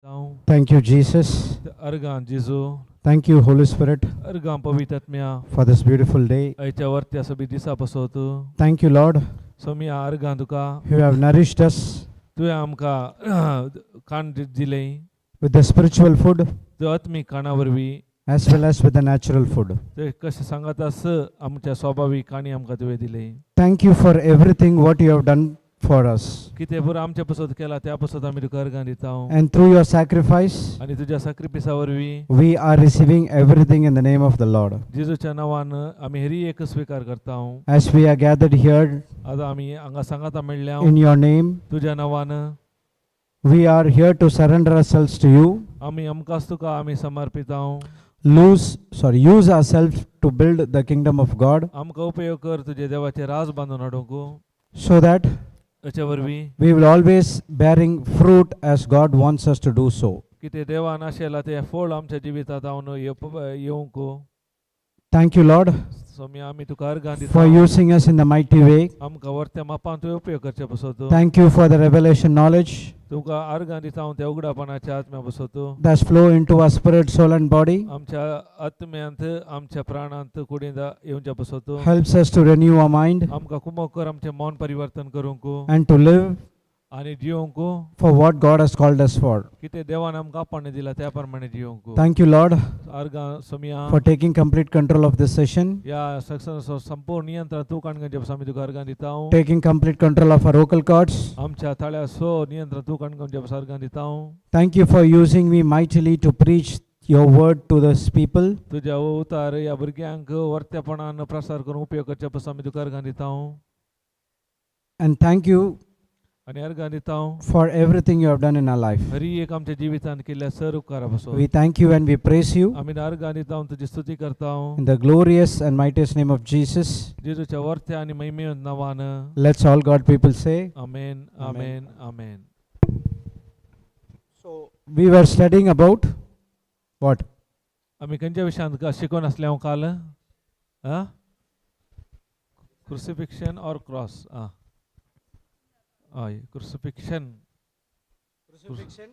Thank you, Jesus. अर्गां जेजू. Thank you, Holy Spirit, अर्गां पवित्र for this beautiful day. आयच्या वरत्या सोबीत दिसा पसत. Thank you, Lord, सोमिया अर्गां तुका. you have nourished us तुवें आमकां खाण दिलें with the spiritual food तूं आत्मीक खाणा वरवीं as well as with the natural food. ते कशें सांगत आस आमच्या स्वाभावीक खाणी आमकां तुवें दिलें. Thank you for everything what you have done for us. कितें पुरो आमच्या पसत केला त्या पसत आमी तुका अर्गां दिता. And through your sacrifice, आनी तुज्या साक्रिफिसा वरवीं we are receiving everything in the name of the Lord. जेजूच्या नांवान आमी हेरी एक स्विकार करता. As we are gathered here आतां आमी हांगा सांगाता मेळ्ळ्या in your name, तुज्या नांवान, we are here to surrender ourselves to you, आमी आमकांच तुका आमी समर्पिता. Use ourselves to build the kingdom of God आमकां उपयोग कर तुजे देवाचे राज बांदून हाडूंक so that ताचे वरवीं we will always bearing fruit as God wants us to do so. कितें देवान आशेला तें फळ आमच्या जिवितांत हांव येवंक. Thank you, Lord, स्वामी आमी तुका अर्गां दिता for using us in the mighty way. आमकां वर्त्या मापान तुवें उपयोग करचे पसत. Thank you for the revelation knowledge तुमकां अर्गां दिता हांव त्या उगडापणाच्या आत्म्या पसत that's flow into our spirit, soul, and body. आमच्या आत्म्यांत आमच्या प्राणांत कुडींत येवच्या पसत. Helps us to renew our mind आमकां कुमक कर आमचें मन परिवर्तन करूंक and to live आनी जिवंक for what God has called us for. कितें देवान आमकां आपणें दिला त्या प्रमाणे जिवंक. Thank you, Lord, अर्गां Somiya for taking complete control of this session, ह्या सक्सनाचो संपूर्ण नियंत्रण तूं काडून घेवचे आमी तुका अर्गां दिता. taking complete control of our vocal cords. आमच्या ताळ्याचो नियंत्रण तूं काडून घेवचे अर्गां दिता. Thank you for using me mightily to preach your word to this people. तुज्या उतार ह्या भुरग्यांक वर्तेपणान प्रसार करून उपयोग करचे पसून आमी तुका अर्गां दिता. And thank you आनी अर्गां दिता for everything you have done in our life. Hari एक आमच्या जिवितांत केल्ल्या सर उपकारा पासून. We thank you and we praise you आमी अर्गां दिता तुजी स्तुती करता. in the glorious and mightiest name of Jesus. जेजूच्या वर्त्या आनी महिमेवंत नांवान. Let's all God people say. Amen, amen, amen. So we were studying about what? आमी खंयच्या विशयांत शिकोवन आसले हांव काल? आं, क्रुसिफिक्शन ऑर क्रॉस? आं, हय, crucifixion. Crucifixion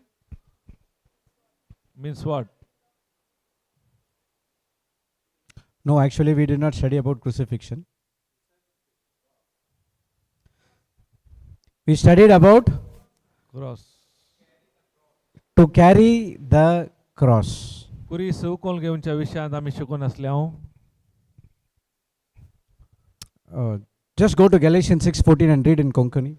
means what? No, actually we did not study about crucifixion. We studied about cross. To carry the cross. कुरीस उकोल घेवच्या विशयांत आमी शिकून आसले हांव. Just go to Galatians 6:14 and read in Konkani.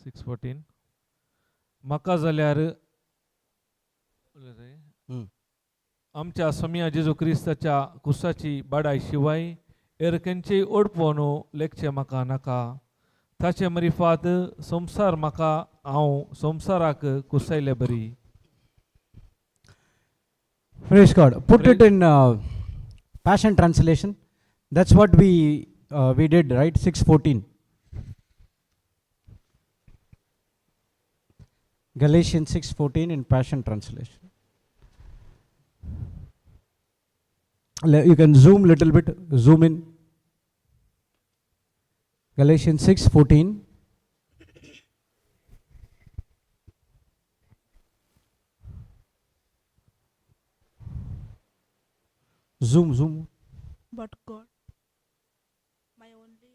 6:14. म्हाका जाल्यार आमच्या सोमिया जेजू क्रिस्ताच्या कुसाची बाडाय शिवाय हेर खंयचेय ओडपोवन लेखचें म्हाका नाका. ताचे मरिफात संवसार म्हाका, हांव संवसाराक कुसायले बरी. Praise God. Put it in Passion Translation. That's what we did, right? 6:14. Galatians 6:14 in Passion Translation. You can zoom little bit, zoom in. Galatians 6:14. Zoom, zoom. But God, my only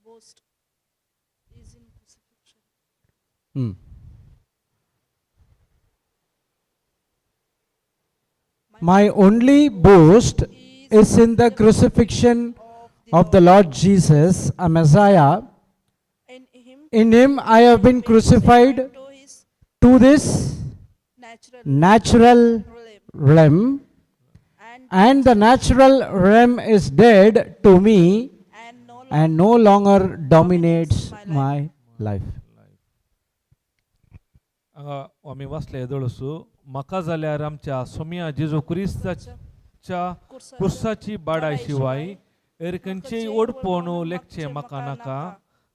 boast is in crucifixion. My only boast is in the crucifixion of the Lord Jesus, a Messiah. In him, In him I have been crucified to his to this natural natural realm, realm, and and the natural realm is dead to me and no and no longer dominates my life. हांगा आमी वाचले येदोळसू, म्हाका जाल्यार आमच्या सोमिया जेजू क्रिस्ताच्या कुर्साची बाडाय शिवाय हेर खंयचेय ओडपोवन लेखचें म्हाका नाका.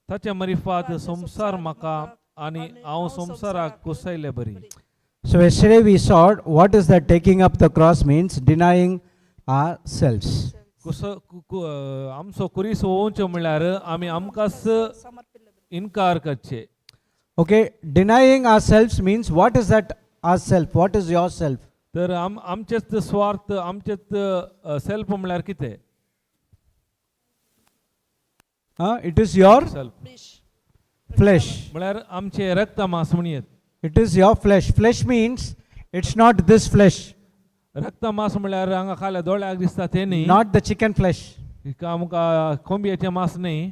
ताचे मरिफात संवसार म्हाका आनी हांव संवसाराक कुसायले बरी. So yesterday we saw what is that taking up the cross means, denying ourselves. कुस आमचो कुरीस ओवचे म्हणल्यार आमी आमकांच समर्पिल्ले इनकार करचे. Okay, denying ourselves means what is that ourself? What is your self? तर आम आमचेच स्वार्थ आमचेच सेल्फ म्हणल्यार कितें? Huh? It is your self flesh. Flesh. म्हळ्यार आमचे रक्त मांस म्हणयेत. It is your flesh. Flesh means it's not this flesh, रक्त मांस म्हणल्यार हांगा खाल्या दोळ्याक दिसता तें न्ही, not the chicken flesh. हिका आमकां कोंबयेचें मांस न्ही.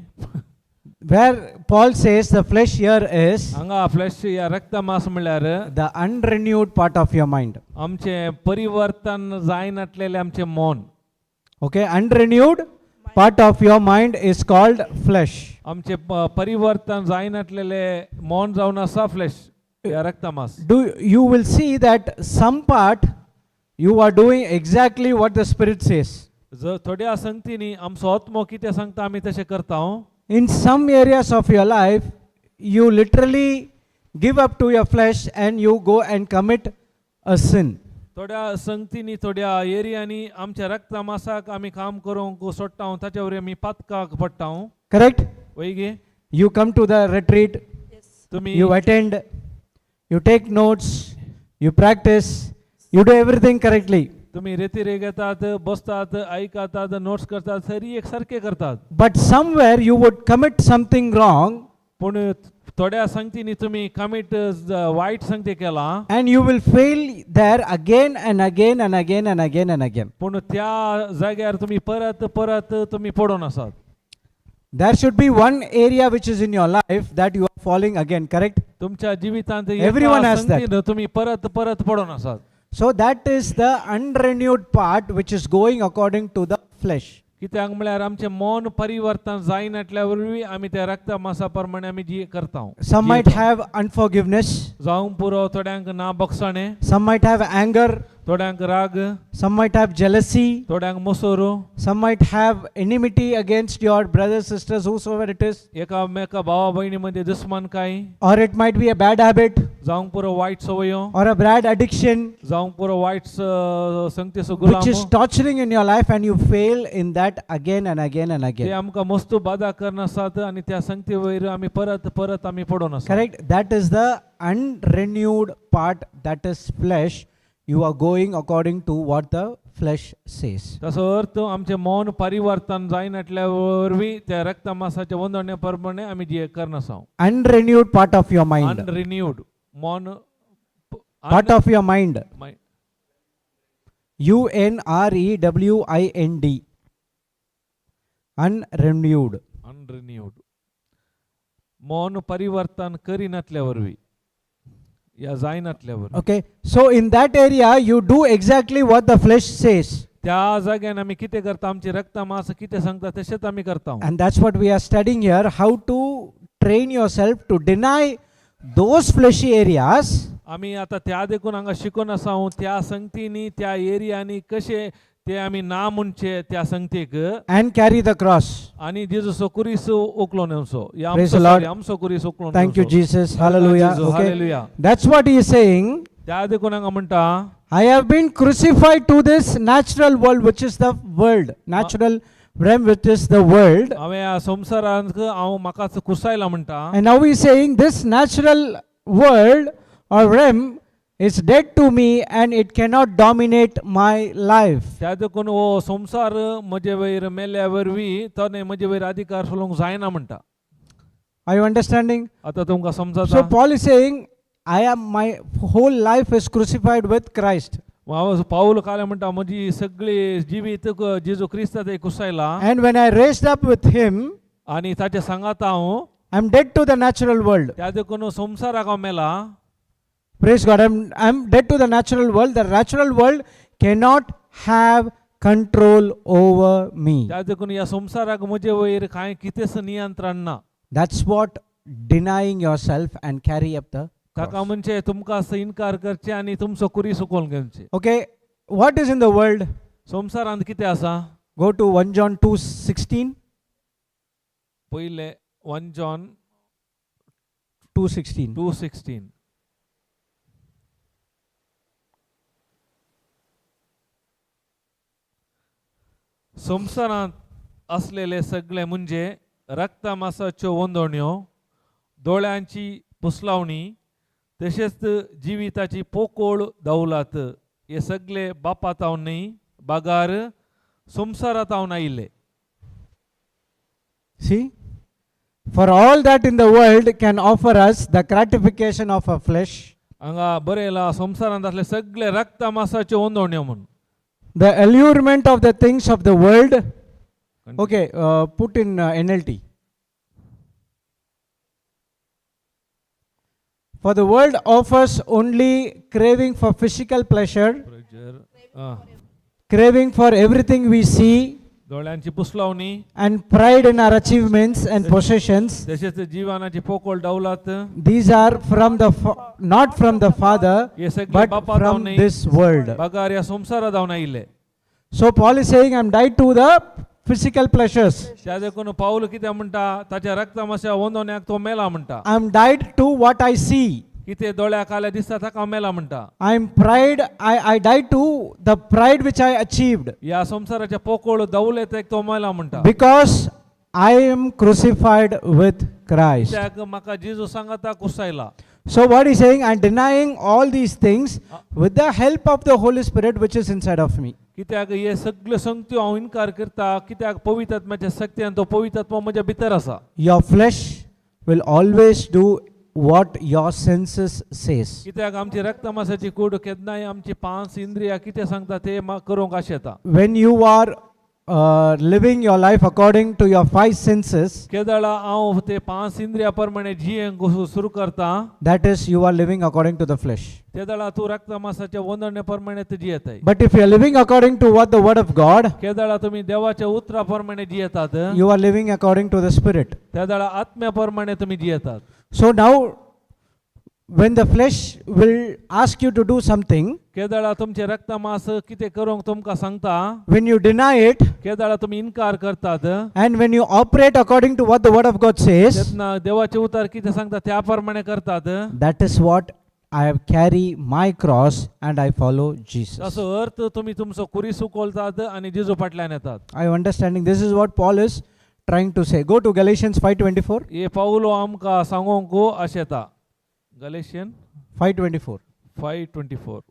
Where Paul says the flesh here is हांगा फ्लॅश ह्या रक्त मांस म्हणल्यार the unrenewed part of your mind. आमचें परिवर्तन जायनातलेलें आमचें मन. Okay, unrenewed part of your mind is called flesh. आमचें परिवर्तन जायनातलेलें मन जावन आसा फ्लॅश ह्या रक्त मांस. Do you will see that some part you are doing exactly what the spirit says. जर थोड्या संगतींनी आमचो आत्मो कितें सांगता आमी तशें करता. In some areas of your life, you literally give up to your flesh and you go and commit a sin. थोड्या संगतींनी थोड्या एरियांनी आमच्या रक्त मासाक आमी काम करूंक सोडटा, ताचे वरवीं आमी पातकाक पडटा. Correct? वय गे? You come to the retreat, Yes. तुमी you attend, you take notes, you practice, you do everything correctly. तुमी रेती घेतात, बसतात, आयकतात, नोट्स करतात, सरी एक सारके करतात. But somewhere you would commit something wrong पूण थोड्या संगतींनी तुमी कमीट वायट संगती केला and you will fail there again and again and again and again and again. पूण त्या जाग्यार तुमी परत परत तुमी पडून आसात. There should be one area which is in your life that you are falling again, correct? तुमच्या जिवितांत Everyone एका has that. संगतीन तुमी परत परत पडून आसात. So that is the unrenewed part which is going according to the flesh. कित्याक म्हळ्यार आमचें मन परिवर्तन जायनातल्या वरवीं आमी त्या रक्ता मासा प्रमाणे आमी जी करता. Some might have unforgiveness, जावंक पुरो थोड्यांक ना बक्षाणें, some might have anger, थोड्यांक राग, some might have jealousy, थोड्यांक मोसोर, some might have enmity against your brothers, sisters, whosoever it is, एकामेका भावा भयणी मदीं दुस्मानकाय, or it might be a bad habit जावंक पुरो वायट संवयो, or a bad addiction जावंक पुरो वायट संगतीचो which is गुलाम, torturing in your life and you fail in that again and again and ते again. आमकां मस्तू बादा करनासात आनी त्या संगती वयर आमी परत परत आमी पडून आसा. Correct? That is the unrenewed part, that is flesh. You are going according to what the flesh says. ताचो अर्थ आमचें मन परिवर्तन जायनातल्या वरवीं त्या रक्ता मासाच्या वंदणे प्रमाणे आमी जे करनासा. Unrenewed part of your mind. Unrenewed मन Part of your mind. UNREWIND. Unrenewed. Unrenewed मन परिवर्तन करिनातल्या वरवीं या जायनातल्या वरवीं. Okay. So in that area, you do exactly what the flesh says. त्या जाग्यान आमी कितें करता, आमची रक्त मास कितें सांगता तशेंच आमी करता. And that's what we are studying here, how to train yourself to deny those fleshy areas आमी आतां त्या देखून हांगा शिकोन आसा हांव त्या संगतींनी त्या एरियांनी कशें ते आमी ना म्हणचे त्या संगतीक and carry the cross. आनी जेजूचो कुरीस उखलोन येवचो या Praise आमचो the Lord. sorry, आमचो कुरीस उखलोन Thank you, येवचो. Jesus. Hallelujah. Jesus. Okay. Hallelujah. That's what he is saying. त्या देखून हांगा म्हणटा I have been crucified to this natural world, which is the world, natural realm, which is the world. हांवें ह्या संवसारांत हांव म्हाकाच कुसायला म्हणटा. And now he is saying this natural world or realm is dead to me and it cannot dominate my life. त्या देखून हो संवसार म्हजे वयर मेल्या वरवीं तो न्ही म्हजे वयर अधिकार चलोवंक जायना म्हणटा. Are you understanding? आतां तुमकां So समजता? Paul is saying, I am, my whole life is crucified with Christ. हांव पावल काले म्हणटा म्हजी सगळी जिवीत जेजू क्रिस्ता ते कुसायला And when I raised up with him, आनी ताच्या सांगाता हांव I am dead to the natural world. त्या देखून संवसाराक हांव मेला. Praise God. I'm dead to the natural world. The natural world cannot have control over me. त्या देखून ह्या संवसाराक म्हजे वयर कांय कितेंच नियंत्रण ना. That's what denying yourself and carry up the ताका cross. म्हणजे तुमकां असो इन्कार करचे आनी तुमचो कुरीस उखलोन घेवचे. Okay, what is in the world? संवसारांत कितें आसा? Go to 1 John 2:16. पयलें 1 John 2:16. 2:16. संवसारांत असलेले सगळे म्हणजे रक्तमासाच्यो वंदोण्यो, दोळ्यांची पुसलावणी, तशेंच जिविताची पोकोळ दौलात हे सगळे बापातावन न्ही बागार संवसारातावन आयिल्ले. See? For all that in the world can offer us the gratification of our flesh, हांगा बरयला संवसारांत असले सगळे रक्तमासाच्यो वंदोण्यो म्हूण. The allurement of the things of the world. Okay, put in NLT. For the world offers only craving for physical pleasure, ah. Craving for everything we see, दोळ्यांची पुसलावणी, and pride in our achievements and possessions. तशेंच जीवनाची पोकोळ दौलात. These are not from the Father, हे सगळे but बापा from न्ही this world. बगार ह्या संवसारा जावन आयिल्ले. So Paul is saying, I'm died to the physical pleasures. त्या देखून पावल कितें म्हणटा, ताच्या रक्तमाशा वंदोण्याक तो मेला म्हणटा. I'm died to what I see. कितें दोळ्याक आल्या दिसता ताका हांव मेला म्हणटा. I'm pride, I died to the pride which I achieved ह्या संवसाराच्या पोकोळ दौलतेक तो मेला म्हणटा. Because I am crucified with Christ. कित्याक म्हाका जेजू सांगाता कुसायला. So, what he's saying, I'm denying all these things with the help of the Holy Spirit which is inside of me. कित्याक हे सगळ्यो संगत्यो हांव इनकार करता, कित्याक पवित्र आत्म्याच्या शक्ती आनी तो पवित्र आत्मा म्हज्या भितर आसा. Your flesh will always do what your senses says. कित्याक आमची रक्तमासाची कूड केन्नाय आमची पांच इंद्रिया कितें सांगता ते करूंक आशेता. When you are living your life according to your five senses, केदळा हांव ते पांच इंद्रिया प्रमाणे जियेंक सुरू करता, that is, you are living according to the flesh. तेदळा तूं रक्तमासाच्या वंदणे प्रमाणे तूं जियेताय. But if you are living according to what the word of God, केदळा तुमी देवाच्या उतरा प्रमाणे जियेतात, you are living according to the Spirit. तेदळा आत्म्या प्रमाणे तुमी जियेतात. So now, when the flesh will ask you to do something, केदळा तुमचे रक्तमास कितें करूंक तुमकां सांगता, when you deny it, केदळा तुमी इनकार करतात, and when you operate according to what the word of God says, तेन्ना देवाचे उतर कितें सांगता त्या प्रमाणे करतात, that is what I have carry my cross and I follow Jesus. ताचो अर्थ तुमी तुमचो कुरीस उखलतात आनी जेजू फाटल्यान येतात. I am understanding. This is what Paul is trying to say. Go to Galatians 5:24. हे पावलो आमकां सांगोंक आशेता गलेशियन 5:24. 5:24.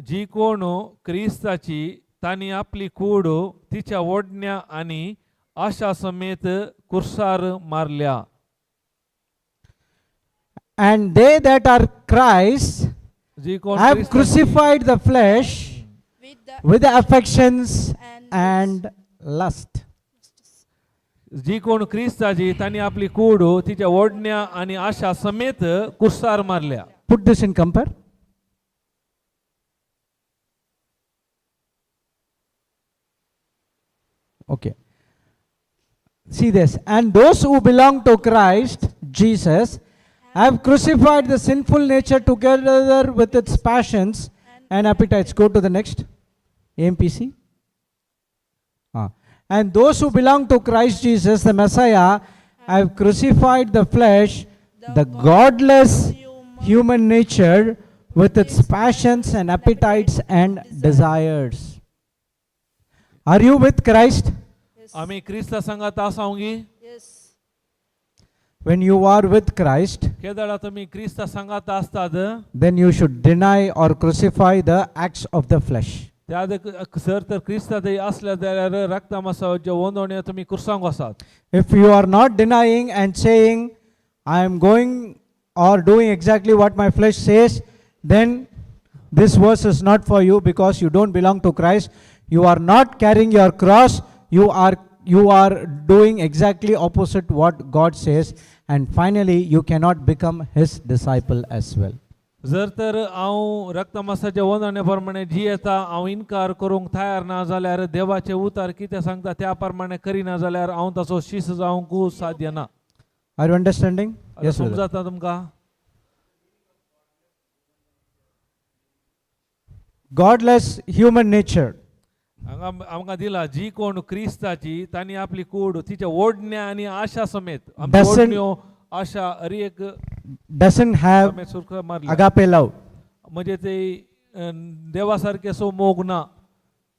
जी कोण क्रिस्ताची तांणी आपली कूड तिच्या ओडण्या आनी आशा समेत कुर्सार मारल्या. And they that are Christ जी कोण have क्रिस्ताची- crucified the flesh with the with the affections and and lust. जी कोण क्रिस्ताची तांणी आपली कूड तिच्या ओडण्या आनी आशा समेत कुर्सार मारल्या. Put this in compare. Okay. See this. And those who belong to Christ Jesus have crucified the sinful nature together with its passions and appetites. Go to the next. AMPC. Ah. And those who belong to Christ Jesus, the Messiah, have crucified the flesh, the godless human nature with its passions and appetites and desires. Are you with Christ? Yes. आमी क्रिस्ता सांगात आसांगी? Yes. When you are with Christ, केदळा तुमी क्रिस्ता सांगात आसतात, then you should deny or crucify the acts of the flesh. त्या sir तर क्रिस्ता थंय असल्या जाल्यार रक्तमासाच्यो वंदोण्यो तुमी कुर्सांक वसात. If you are not denying and saying, I am going or doing exactly what my flesh says, then this verse is not for you because you don't belong to Christ. You are not carrying your cross. You are doing exactly opposite what God says. And finally, you cannot become his disciple as well. जर तर हांव रक्तमासाच्या वंदणे प्रमाणे जियेता, हांव इनकार करूंक तयार ना जाल्यार, देवाचें उतार कितें सांगता त्या प्रमाणे करिना जाल्यार हांव ताचो शीस जावंक साध्य ना. Are you understanding? आतां Yes, brother. समजता तुमकां? Godless human nature. हांगा आमकां दिला जी कोण क्रिस्ताची तांणी आपली कूड तिच्या ओडण्या आनी आशा समेत आमच्यो Doesn't- ओडण्यो आशा हर एक Doesn't have समेत सुरखा मारली. agape love. म्हणजे ते देवा सारके सो मोग ना.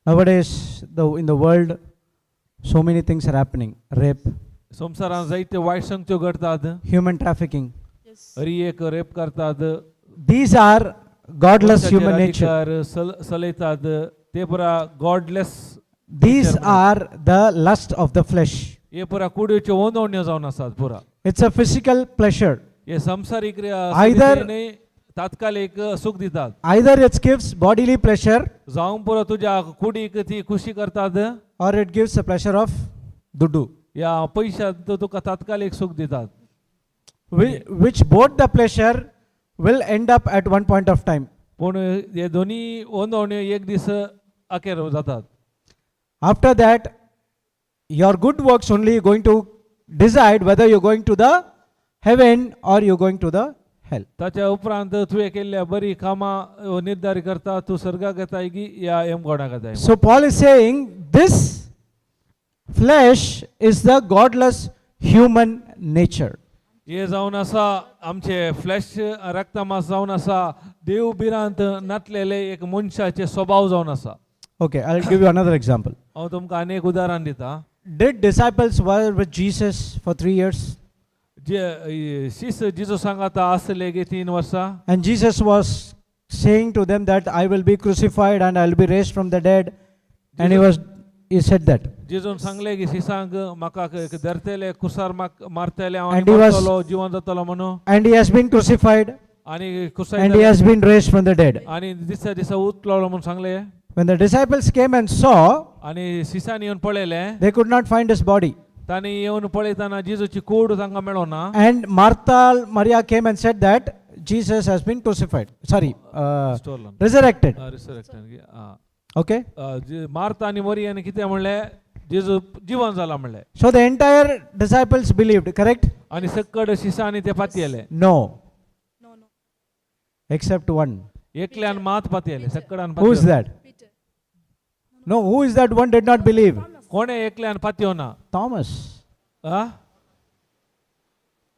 Nowadays, in the world, so many things are happening: rape, संवसारांत जायते वायट संगत्यो घडतात. Human trafficking. Yes. हरी एक रेप करतात. These are godless मनशाचेर human nature. अधिकार चलयतात ते पुरा godless. These are the lust of the flesh. हे पुरा कुडीच्यो ओंदवण्यो जावन आसात पुरा. It's a physical pleasure. हे संवसारीक न्हय तात्कालीक सूख दितात. Either it gives bodily pleasure जावं पुरो तुज्या कुडीक ती खुशी करतात or it gives the pleasure of dudu. या पयशांत तुका तात्कालीक सूख दितात. Which both the pleasure will end up at one point of time. पूण हे दोनी ओंदवण्यो एक दीस अखेर जातात. After that, your good works only going to decide whether you're going to the heaven or you're going to the hell. ताच्या उपरांत तुवें केल्ल्या बरी कामां निर्धार करता तूं सर्गाक येताय की या एम गोडाक येताय. So Paul is saying this flesh is the godless human nature. हे जावन आसा आमचे फ्लॅश रक्तमास जावन आसा देव भिरांत नातलेले एक मनशाचे स्वभाव जावन आसा. Okay, I'll give you another example. हांव तुमकां आनी एक उदाहरण दिता. Did disciples were with Jesus for 3 years? जे शीस जिजो सांगाता आसले गे 3 वर्सां. And Jesus was saying to them that I will be crucified and I will be raised from the dead. And he said that. जेजून सांगले की शिसांक म्हाका धरतले कुसार मारतले हांव आनी And he was- मरतलो जिवन जातलो म्हणून. And he has been crucified आनी and he कुसार has been raised from the dead. आनी दिसा दिसा उतलो म्हणून सांगले. When the disciples came and saw, आनी शिसांनी येवन पळयलें they could not find his body. तांणी येवन पळयतना जेजूची कूड तांकां मेळोना ना. And Martha, Maria came and said that Jesus has been crucified. Sorry, Stolen. Resurrected. Resurrected. Okay. Martha आनी मरियान कितें म्हणलें जेजू जिवन जाला म्हणलें. So the entire disciples believed, correct? आनी सकड शिसांनी ते पातयेले. No, No. Except one. एकल्यान मात पातयेले सकडान. Who is that? Peter. No, who is that one did not believe? कोणे एकल्यान पातयो ना. Thomas. Ah.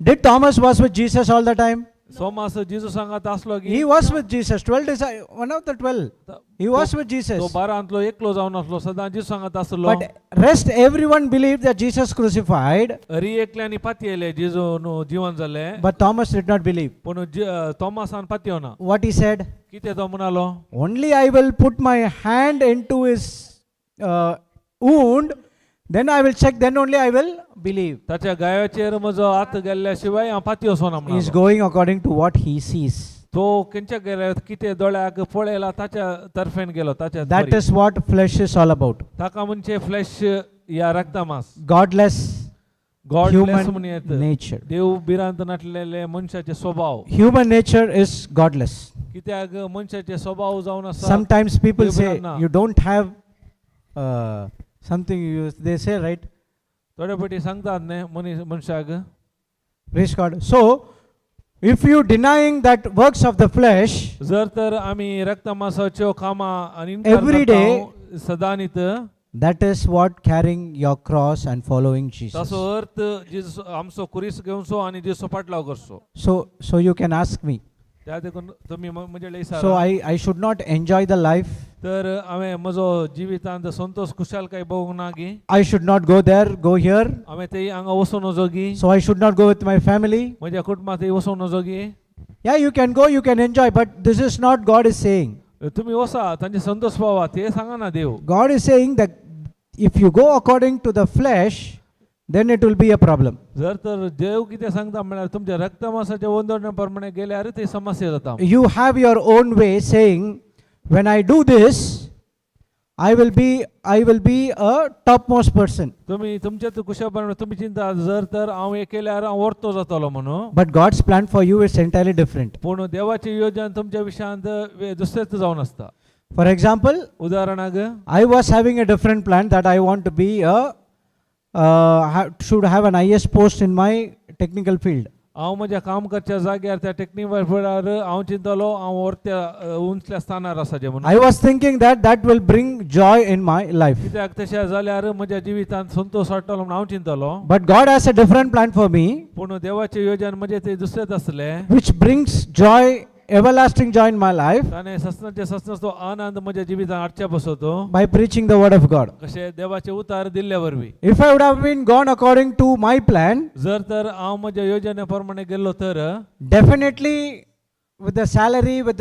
Did Thomas was with Jesus all the time? सोमास जेजू सांगात आसलो की He was with Jesus. 12 disciples, one of the 12. He was with तो Jesus. बारांतलो एकलो जावन आसलो सदां जेजू सांगात आसलो. But rest everyone believed that Jesus crucified, री एकल्यानी पातयेले जेजू न्हू जिवन जालें. but Thomas did not believe. पूण तोमासान पातयो ना. What he said? कितें तो म्हणालो? Only I will put my hand into his wound, then I will check, then only I will believe. ताच्या गायाचेर म्हजो हात गेल्ल्या शिवाय हांव पातयो वचना He is म्हणालो. Going according to what he sees. तो खंयच्या गेल्या कितें दोळ्याक पळयला ताच्या तर्फेन गेलो ताच्या That वरी. Is what flesh is all about. ताका म्हणजे फ्लॅश या रक्तमास. Godless godless म्हणून human येत nature. देव भिरांत नासलेले मनशाचे स्वभाव. Human nature is godless. कित्याक मनशाचे स्वभाव जावन आसा Sometimes people say देव you don't have something you, they say, right? थोडे फावटी सांगतात न्ही मनीस मनशाक. Praise God. So, if you denying that works of the flesh, जर तर आमी रक्तमासाच्यो कामां आनी इनकार Every day- करता सदांनीत that is what carrying your cross and following Jesus. ताचो अर्थ जेजू आमचो कुरीस घेवचो आनी जेजूचो पाटलाव करचो. So you can ask me. त्या देखून तुमी म्हजे कडेन So विचारा. I should not enjoy the life. तर हांवें म्हजो जिवितांत संतोष खुशालकाय भोगूंक ना गी? I should not go there, go here. हांवें थंय हांगा वचूं नजो गी? So I should not go with my family. म्हज्या कुटुंबांत थंय वचूंक नजो गी? Yeah, you can go, you can enjoy, but this is not God is saying. तुमी वसा तांचे संतोष पावा ते सांगना देव. God is saying that if you go according to the flesh, then it will be a problem. जर तर देव कितें सांगता म्हळ्यार तुमच्या रक्तमासाच्या वंदवण्या प्रमाणे गेल्यार ते समस्या जाता. You have your own way saying, when I do this, I will be a topmost person. तुमी तुमच्या कुशा प्रमाणे तुमी चिंता जर तर हांव हें केल्यार हांव वर्तो जातलो म्हणून. But God's plan for you is entirely different. पूण देवाची योजना तुमच्या विशयांत दुसरेंच जावन आसता. For example, उदाहरणाक I was having a different plan that I want to be a should have an IS post in my technical field. हांव म्हज्या काम करच्या जाग्यार त्या टेक्निकल फुडार हांव चिंतलो हांव वरत्या उंचल्या स्थानार आसाचें म्हणून. I was thinking that that will bring joy in my life. कित्याक तशें जाल्यार म्हज्या जिवितांत संतोष हाडटलो म्हणून हांव चिंतलो. But God has a different plan for me, पूण देवाचे योजन म्हणजे ते दुसरेंच आसलें which brings joy everlasting joy in my life ताणें ससनाचे ससनाचो आनंद म्हज्या जिवितांत हाडच्या बसतो by preaching the word of God. कशें देवाचे उतार दिल्ले वरवीं. If I would have been gone according to my plan, जर तर हांव म्हज्या योजने प्रमाणे गेल्लो तर definitely with the salary, with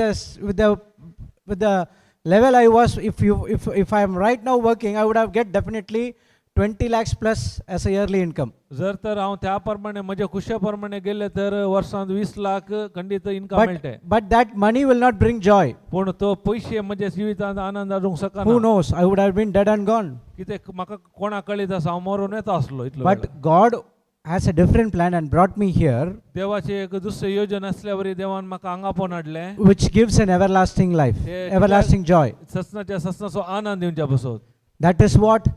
the level I was, if you if I am right now working, I would have get definitely 20 lakhs plus as a yearly income. जर तर हांव त्या प्रमाणे म्हज्या खुशे प्रमाणे गेले तर वर्सांत 20 लाख खंडीत income But मेळटे. But that money will not bring joy. पूण तो पयशे म्हज्या जिवितांत आनंद हाडूंक Who शकना. knows? I would have been dead and gone. कितें म्हाका कोणा कळीत आसा हांव मरून येता आसलो इतलो But वेळार. God has a different plan and brought me here, देवाची एक दुसरी योजना असल्या वरी देवान म्हाका हांगा पोवन हाडलें which gives an everlasting life, everlasting joy. ससनाच्या ससनाचो आनंद दिवच्या बसत. That is what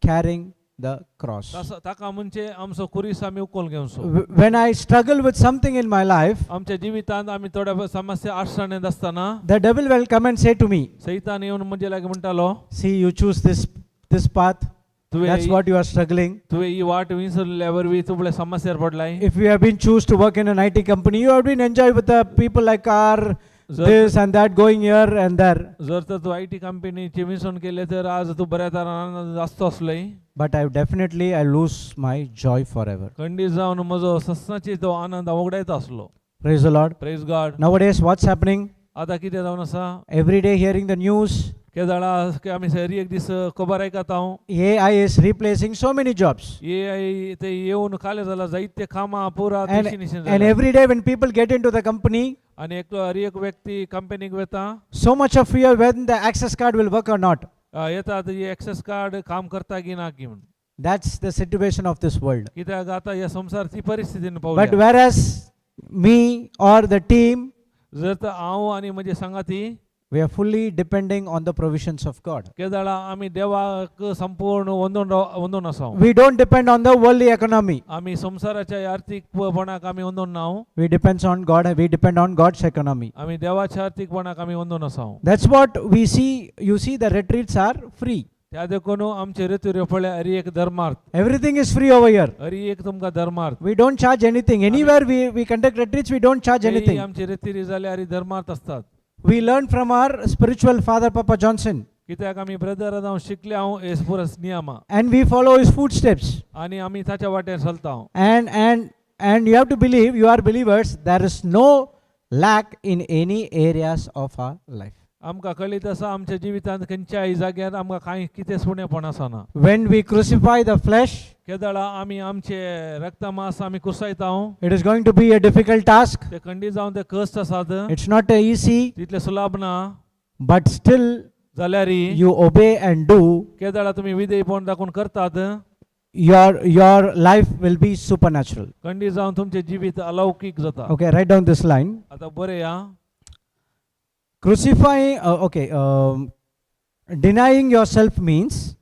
carrying the cross. ताका म्हणजे आमचो कुरीस आमी उखल घेवचो. When I struggle with something in my life, आमच्या जिवितांत आमी थोड्या समस्या अडचणीत आसतना the devil will come and say to me, सैतान येवन म्हणजे लागीं म्हणटालो, "See, you choose this path. That's तुवें what you are struggling. तुवें ही वाट विसरल्या वरवीं तुमळे समस्येर पडलाय. If you have been choose to work in an IT company, you have been enjoy with the people like car, जर this and that, going here and there." जर तर तू I T कंपनीची विसरून केले तर आज तू बऱ्या तरान आनंद आसतो असलोय. But I definitely I lose my joy forever. खंडीत जावन म्हजो ससनाची तो आनंद हांव उगडायत आसलो. Praise the Lord. Praise God. Nowadays, what's happening? आता कितें जावन आसा? Every day hearing the news, केदाळा आमी हर एक दीस खबर आयकता हांव. AI is replacing so many jobs. A I ते येवन काले जाला जायते कामां पुरा And, तेशी निशीन and जाल्या. Every day when people get into the company, आनी एकलो हर एक व्यक्ती कंपनीक वता so much of fear when the access card will work or not. येता आतां एक्सेस कार्ड काम करता की ना की म्हूण. That's the situation of this world. कित्याक आतां ह्या संवसार ती परिस्थितीन But पावल्या. Whereas me or the team, जर तर हांव आनी म्हजे सांगाती we are fully depending on the provisions of God. केदाळा आमी देवाक संपूर्ण वंदून वंदून आसा. We don't depend on the worldly economy. आमी संवसाराच्या आर्थीकपणाक आमी वंदून ना. We depends on God. We depend on God's economy. आमी देवाच्या आर्थीकपणाक आमी वंदून आसा. That's what we see. You see, the retreats are free. त्या देखून आमचे रेतुऱ्यो पळय हरी एक धर्मार्थ. Everything is free over here. Hari एक तुमकां धर्मार्थ. We don't charge anything. Anywhere we conduct retreats, we don't charge तेही anything. आमचे रेतिरी जाल्यार हरी धर्मार्थ असतात. We learn from our spiritual father, Papa Johnson, कित्याक आमी ब्रदर हांव शिकले हांव हे पुरस नियमा and we follow his footsteps. आनी आमी ताच्या वाटेर चलता. And you have to believe, you are believers, there is no lack in any areas of our life. आमकां कळीत आसा आमच्या जिवितांत खंयच्याय जाग्यार आमकां कांय कितें सुणेपण आसना. When we crucify the flesh, केदळा आमी आमचे रक्तमास आमी कुसायता. It is going to be a difficult task. ते खंडीत जावन ते कश्ट आसात. It's not a easy, तितले सुलाभ ना. But still जाल्यार you obey and do, केदळा तुमी विधेयपण दाखोवन करतात your life will be supernatural. खंडीत जावन तुमचें जिवीत अलौकीक जाता. Okay, write down this line. आतां बरें या. Crucifying, okay, denying yourself means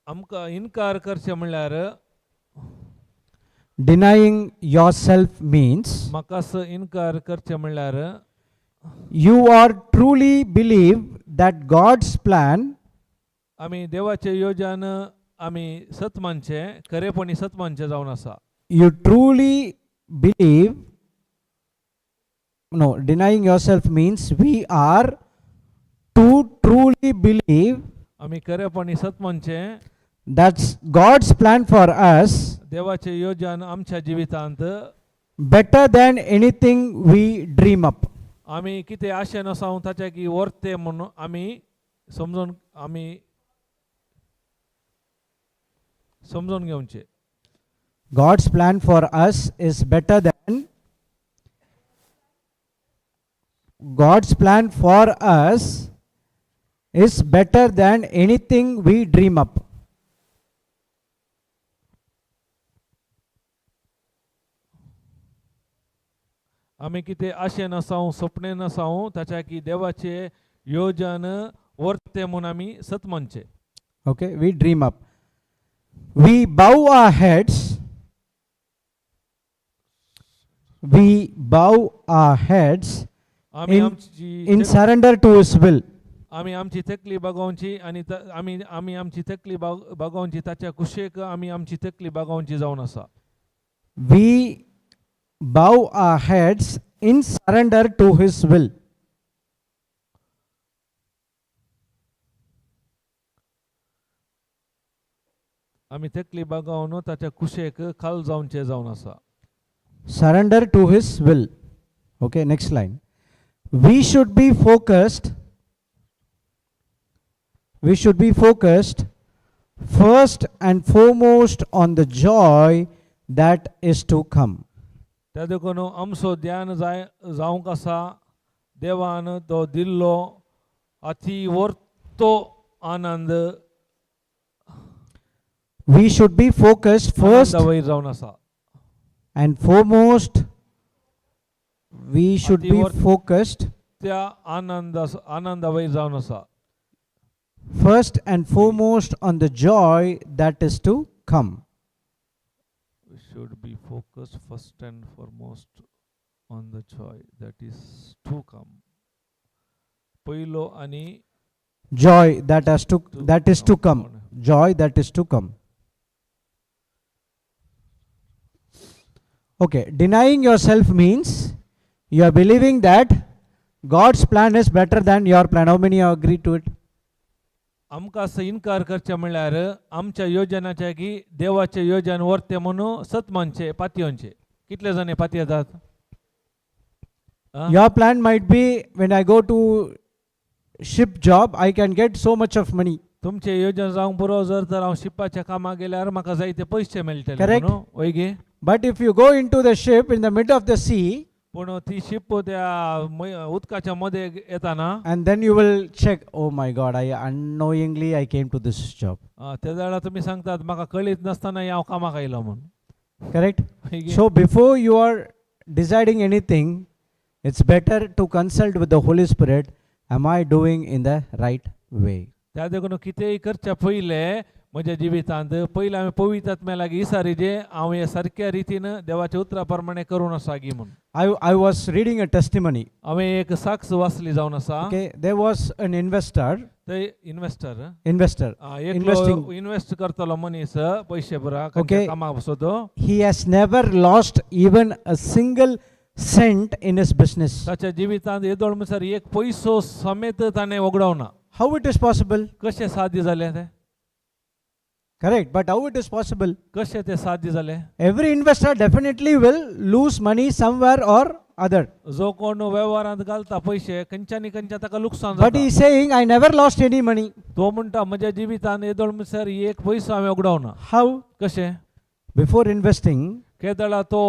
आमकां इनकार करचें म्हणल्यार denying yourself means म्हाका इनकार करचें म्हणल्यार you are truly believe that God's plan आमी देवाचें योजन आमी सत मानचें खरेपणी सत मानचें जावन आसा. You truly believe, no, denying yourself means we are to truly believe आमी खरेपणी सत मानचें that's God's plan for us देवाचें योजन आमच्या जिवितांत better than anything we dream up. आमी कितें आशेन आसा ताच्या की वर्ते म्हणून आमी समजून आमी समजून घेवचें. God's plan for us is better than God's plan for us is better than anything we dream up. आमी कितें आशेन आसा सपनेन आसा ताच्या की देवाचें योजन वर्ते म्हूण आमी सत मानचें. Okay, we dream up. We bow our heads. We bow our heads आमी आमची in surrender to His will. आमी आमची तकली बागोवची आनी आमी आमी आमची तकली बागोवची ताच्या कुशेक आमी आमची तकली बागोवची जावन आसा. We bow our heads in surrender to His will. आमी तकली बागावन ताच्या कुशेक खाल जावचे जावन आसा. Surrender to His will. Okay, next line. We should be focused. We should be focused first and foremost on the joy that is to come. त्या देखून आमचो ध्यान जाय जावंक आसा देवान तो दिल्लो अती वर्तो आनंद. We should be focused first आनंदा वयर जावन आसा. and foremost. We should be focused त्या आनंद आनंदा वयर जावन आसा. first and foremost on the joy that is to come. We should be focused first and foremost on the joy that is to come. पयलो आनी Joy that has to that is to come. Joy that is to come. Okay, denying yourself means you are believing that God's plan is better than your plan. How many agree to it? आमकां असो इनकार करचें म्हणल्यार आमच्या योजनाच्या की देवाचे योजन वर्ते म्हणून सत मानचे पातयेवचे. कितले जाण हे पातयेतात? आं? Your plan might be, when I go to ship job, I can get so much of money. तुमचे योजन जावंक पुरो जर तर हांव शिपपाच्या कामाक गेल्यार म्हाका जायते पयशे मेळटले Correct. म्हणून वय गे. But if you go into the ship in the middle of the sea, पूण ती शिप त्या उदकाच्या मध्ये येताना and then you will check, oh my God, I unknowingly I came to this job. त्या वेळार तुमी सांगतात म्हाका कळीत नासतना हांव कामाक आयलो म्हणून. Correct? वय गे? So before you are deciding anything, it's better to consult with the Holy Spirit. Am I doing in the right way? त्या देखून कितेंय करच्या पयलें म्हज्या जिवितांत पयलें हांवें पवित्र आत्म्या लागीं विचारिजे हांव हे सारक्या रितीन देवाच्या उतरा प्रमाणे करून आसा गी म्हणून. I was reading a testimony. हांवें एक साक्ष वाचली जावन आसा. Okay, there was an investor, ते इन्वेस्टर investor. Investing. एकलो इन्वेस्ट करतलो मनीस पयशे पुरा Okay. कामाक बसतो. He has never lost even a single cent in his business. ताच्या जिवितांत येदोळ म्हणसर एक पयसो समेत ताणें वगडावना. How it is possible? कशें साध्य जालें तें? Correct, but how it is possible? कशें तें साध्य जालें? Every investor definitely will lose money somewhere or other. जो कोण वेव्हारांत घालता पयशे खंयच्यानी खंयच्या ताका लुकसाण But जाता. he is saying, I never lost any money. तो म्हणटा म्हज्या जिवितांत येदोळ म्हणसर एक पयसो हांवें उगडावना. How? कशें? Before investing, केदळा तो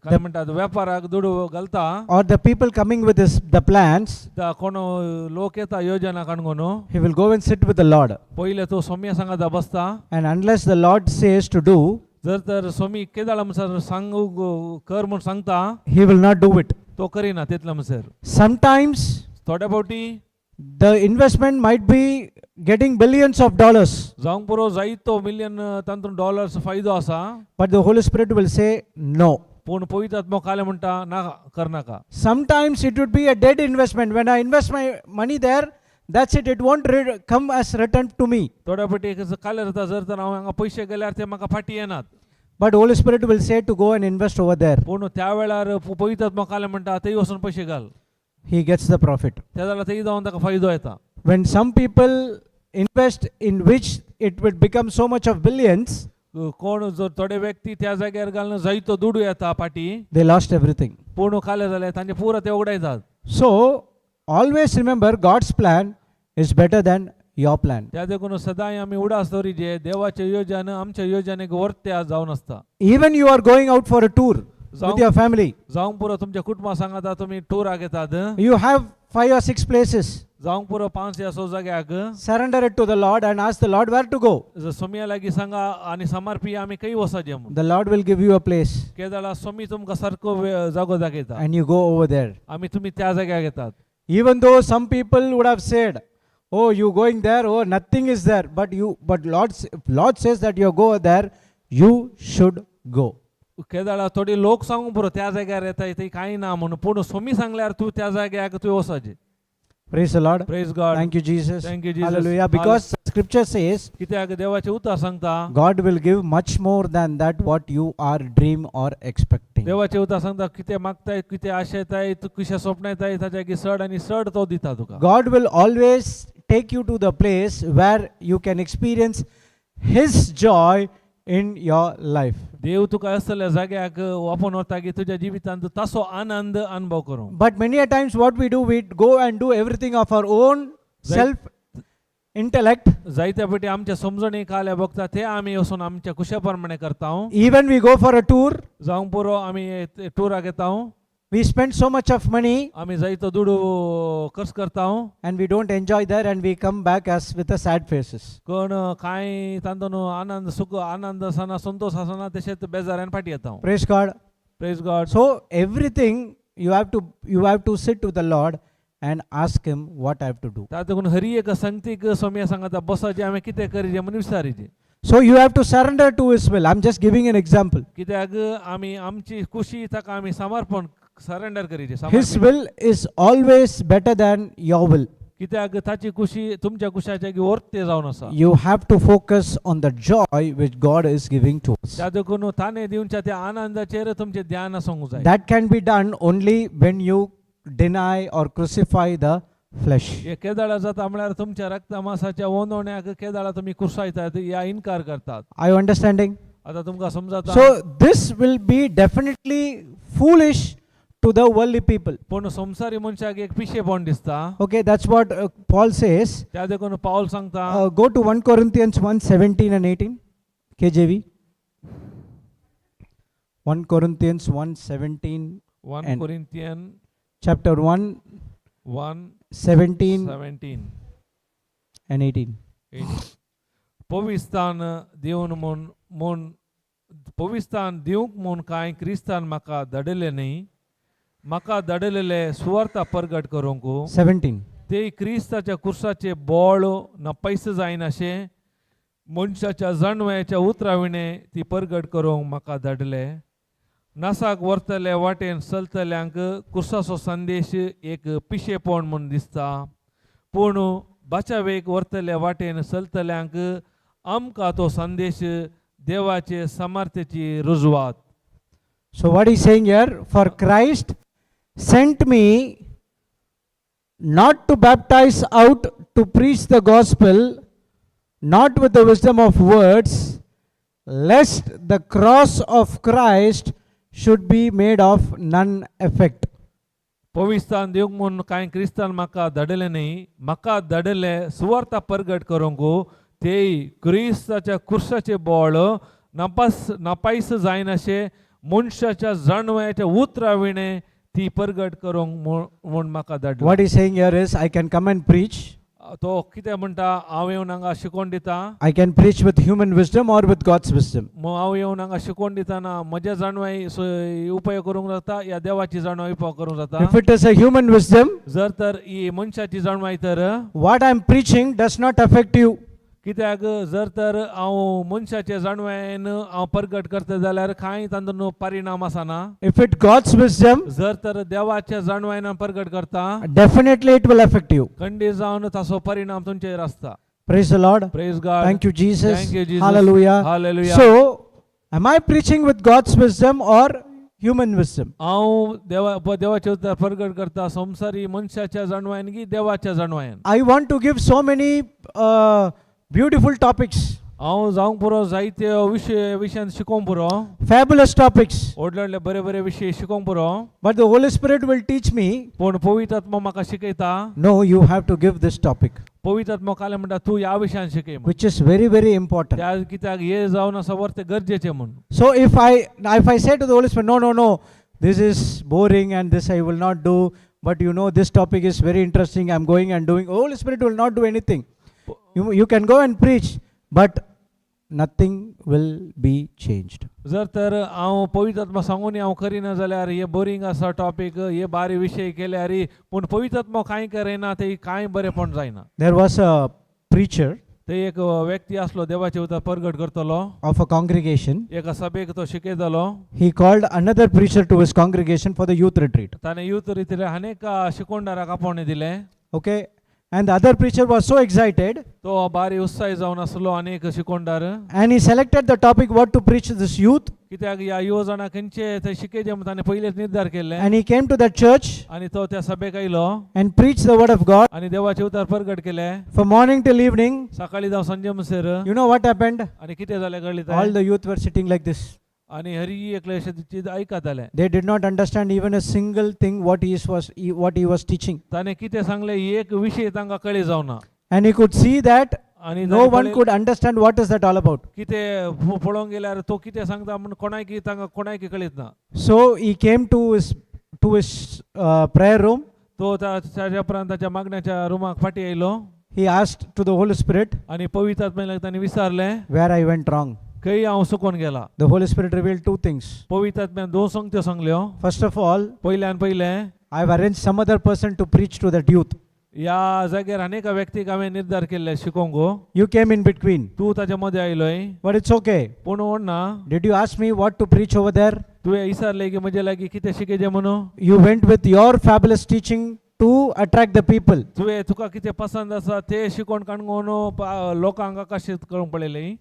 काय म्हणटात वेपाराक दुडू घालता or the people coming with this, the plans, ता कोण लोक येता योजना Canacona he will go and sit with the Lord. पयले तो सोम्या सांगाता बसता. And unless the Lord says to do, जर तर सोमी केदळा म्हणसर सांगू कर म्हूण सांगता he will not do it. तो करिना तितले म्हणसर. Sometimes थोड्या फावटी the investment might be getting billions of dollars, जावंक पुरो जायतो मिलियन तातूंत डॉलर्स फायदो आसा. but the Holy Spirit will say no. पूण पवित्र आत्मो काले म्हणटा ना करनाका. Sometimes it would be a dead investment. When I invest my money there, that's it. It won't come as return to me. थोड्या फावटी एक काले जाता जर तर हांव हांगा पयशे गेल्यार ते म्हाका फाटीं येनात. But Holy Spirit will say to go and invest over there. पूण त्या वेळार पवित्र आत्मो काले म्हणटा थंय वचून पयशे घाल. He gets the profit. त्या जाल्यार थंय जावन ताका फायदो येता. When some people invest in which it would become so much of billions, कोण जर थोडे व्यक्ती त्या जाग्यार घालून जायतो दुडू येता फाटीं they lost everything. पूण काले जाले तांचे पुरो ते उगडायतात. So always remember, God's plan is better than your plan. त्या देखून सदांय आमी उडास दवरिजे देवाचे योजन आमच्या योजनेक वर्ते जावन आसता. Even you are going out for a tour with जावं your family, जावंक पुरो तुमच्या कुटुंबा सांगाता तुमी टुराक येतात. you have 5 or 6 places. जावंक पुरो 5 या 6 जाग्याक. Surrender it to the Lord and ask the Lord where to go. Saumya लागीं सांगा आनी समर्पी आमी खंय वचचें म्हूण. The Lord will give you a place केदळा Somi तुमकां सारको जागो दाखयता and you go over there. आमी तुमी त्या जाग्याक येतात. Even though some people would have said, oh, you going there, oh, nothing is there. But Lord, if Lord says that you go there, you should go. केदळा थोडी लोक सांगूंक पुरो त्या जाग्यार येता थंय कांय ना म्हणून पूण सोमी सांगल्यार तूं त्या जाग्याक तुवें वचचें. Praise the Lord. Praise God. Thank you, Jesus. Thank you, Jesus. Hallelujah. Because scripture says कित्याक देवाचें उतर सांगता, God will give much more than that what you are dream or expecting. देवाचें उतर सांगता कितें मागताय, कितें आशेताय, तूं कशें स्वप्नायताय ताच्या की चड आनी चड तो दिता तुका. God will always take you to the place where you can experience His joy in your life. देव तुका असल्या जाग्याक वापोवन व्हरता की तुज्या जिवितांत तासो आनंद अनुभव करूं. But many a times, what we do, we go and do everything of our own self intellect. जायत्या फावटी आमच्या समजणी काल्या बघता ते आमी वचून आमच्या कुशा प्रमाणे करता. Even we go for a tour, जावंक पुरो आमी टुराक येता, we spend so much of money आमी जायतो दुडू खर्च करता, and we don't enjoy there and we come back as with a sad faces. कोण कांय तांतून आनंद सुख आनंद आसना, संतोश आसना, तशेंच बेजारान फाटी येता. Praise God. Praise God. So everything you have to sit with the Lord and ask him what I have to do. ता देखून हरी एक संगतीक सोम्या सांगता बसाचे आमी कितें करीजे म्हणून विचारीजे. So you have to surrender to his will. I'm just giving an example. कित्याक आमी आमची खुशी ताका आमी समर्पण सरेंडर करीजे His समर्पण. Will is always better than your will. कित्याक ताची खुशी तुमच्या कुशाच्या वर्ते जावन आसा. You have to focus on the joy which God is giving to us. त्या देखून ताणें दिवच्या त्या आनंदाचेर तुमचें ध्यान आसूंक जाय. That can be done only when you deny or crucify the flesh. हे केदाळा जाता म्हळ्यार तुमच्या रक्ता मासाच्या ओंदवण्याक केदाळा तुमी कुर्सायतात या इनकार करतात. Are you understanding? आता तुमकां समजता? So this will be definitely foolish to the worldly people. पूण संवसारी मनशाक एक पिशेपण दिसता. Okay, that's what Paul says. त्या देखून पावल सांगता. Go to 1 Corinthians 1:17 and 18, KJV. 1 Corinthians 1:17, 1 and Corinthian chapter 1, 1 17 17 and 18. पविस्तान दिवन म्हूण म्हूण पविस्तान दिवंक म्हूण कांय क्रिस्तान म्हाका धाडिल्लें न्ही, म्हाका धाडिल्लें सुवार्ता परगट करूंक. 17. ते क्रिस्ताच्या कुर्साचे बोळ ना पयस जायनाशें मनशाच्या जाणवयाच्या उतरां विणें ती परगट करूंक म्हाका धाडले. नासाक व्हरतले वाटेन चलतल्यांक कुर्साचो संदेश एक पिशेपण म्हूण दिसता, पूण बाचावेक व्हरतले वाटेन चलतल्यांक आमकां तो संदेश देवाचे सामर्थ्याची रुजवात. So, what he's saying here, for Christ sent me not to baptize out to preach the gospel, not with the wisdom of words, lest the cross of Christ should be made of none effect. पविस्तान दिवंक म्हूण कांय क्रिस्तान म्हाका धाडिल्लें न्ही, म्हाका धाडिल्लें सुवार्ता परगट करूंक तेय क्रिस्ताच्या कुर्साचे बोळ नापास नापायस जायनाशें मनशाच्या जाणवयाच्या उतरां विणें ती परगट करूंक म्हूण म्हूण म्हाका धाडलें. What he's saying here is, I can come and preach. तो कितें म्हणटा, हांव येवन हांगा शिकोवन दिता. I can preach with human wisdom or with God's wisdom. हांव येवन हांगा शिकोवन दितना म्हज्या जाणवाय उपयोग करूंक जाता या देवाची जाणवाय उपयोग करूंक जाता. If it is a human wisdom, जर तर ही मनशाची जाणवाय तर what I am preaching does not affect you. कित्याक जर तर हांव मनशाचे जाणवायेन हांव परगट करता जाल्यार कांय तांतून परिणाम आसना. If it God's wisdom, जर तर देवाच्या जाणवायेन हांव परगट करता, definitely it will affect you. खंडीत जावन ताचो परिणाम तुमचेर आसता. Praise the Lord. Praise God. Thank you, Jesus. Thank you, Jesus. Hallelujah. Hallelujah. So, am I preaching with God's wisdom or human wisdom? हांव देवा देवाचे उतर परगट करता संवसारी मनशाच्या जाणवायेन की देवाच्या जाणवायेन? I want to give so many beautiful topics, हांव जावंक पुरो जायते विशय विशयान शिकोवंक पुरो, fabulous topics, व्हडले व्हडले बरे बरे विशय शिकोवंक पुरो, but the Holy Spirit will teach me, पूण पवित्र आत्मो म्हाका शिकयता, no, you have to give this topic, पवित्र आत्मो काले म्हणटा तूं ह्या विशयान शिकय म्हूण. Which is very, very important. त्या कित्याक हे जावन आसा वर तें गरजेचें म्हूण. So, if I say to the Holy Spirit, no, no, no, this is boring and this I will not do, but this topic is very interesting, I'm going and doing, Holy Spirit will not do anything. You can go and preach, but nothing will be changed. जर तर हांव पवित्र आत्मा सांगून हांव करिना जाल्यार हे बोरींग आसा टॉपीक, हे बारी विशय केल्यार, पूण पवित्र आत्मा कांय करिना ते कांय बरेंपण जायना. There was a preacher ते एक व्यक्ती आसलो देवाचे उतर परगट करतलो of a congregation. एका सभेक तो शिकयतालो. He called another preacher to his congregation for the youth retreat. ताणें युथ रितीर अनेक शिकोवणाराक आपोवणें दिलें. Okay, and the other preacher was so excited, तो बारी उत्साही जावन आसलो आनी एक शिकोणदार and he selected the topic what to preach to this youth. कित्याक ह्या युव जाणां खंयचे ते शिकयचे म्हूण ताणें पयलींच निर्धार केल्ले And he came to that church आनी तो त्या सभेक आयलो and preached the word of God आनी देवाचे उतार परगट केले from morning till evening. सकाळी जावं सांजे म्हणसर You know what happened? आनी कितें जालें कळ्ळें All तें? the youth were sitting like this. आनी हरी एकले अशें चीज आयकताले They did not understand even a single thing what he was teaching. ताणें कितें सांगलें एक विशय तांकां कळी जावना And he could see that आनी no one could understand what is that all about. कितें पळोवंक गेल्यार तो कितें सांगता म्हूण कोणायकी तांकां कोणायकी कळीत ना. So he came to his prayer room. तो ताच्या उपरांत ताच्या मागण्याच्या रुमाक फाटीं आयलो. He asked to the Holy Spirit आनी पवित्र आत्म्याक ताणें विचारलें, where I went wrong. खंय हांव चुकोन गेला. The Holy Spirit revealed two things. पवित्र आत्म्यान दोन संगत्यो सांगल्यो. First of all, पयल्यान पयलें, I have arranged some other person to preach to that youth. ह्या जाग्यार अनेक व्यक्तीक हांवें निर्धार केल्ले शिकोवंक. You came in between, तूं ताच्या मदें आयलोय. But it's okay. पूण ना. Did you ask me what to preach over there? तुवें विचारलें की म्हजे लागीं कितें शिकयचें म्हणून? You went with your fabulous teaching to attract the people. तुवें तुका कितें पसंत आसा तें शिकोवन काणकोण लोकांक आकर्शीत करूंक पळयलें.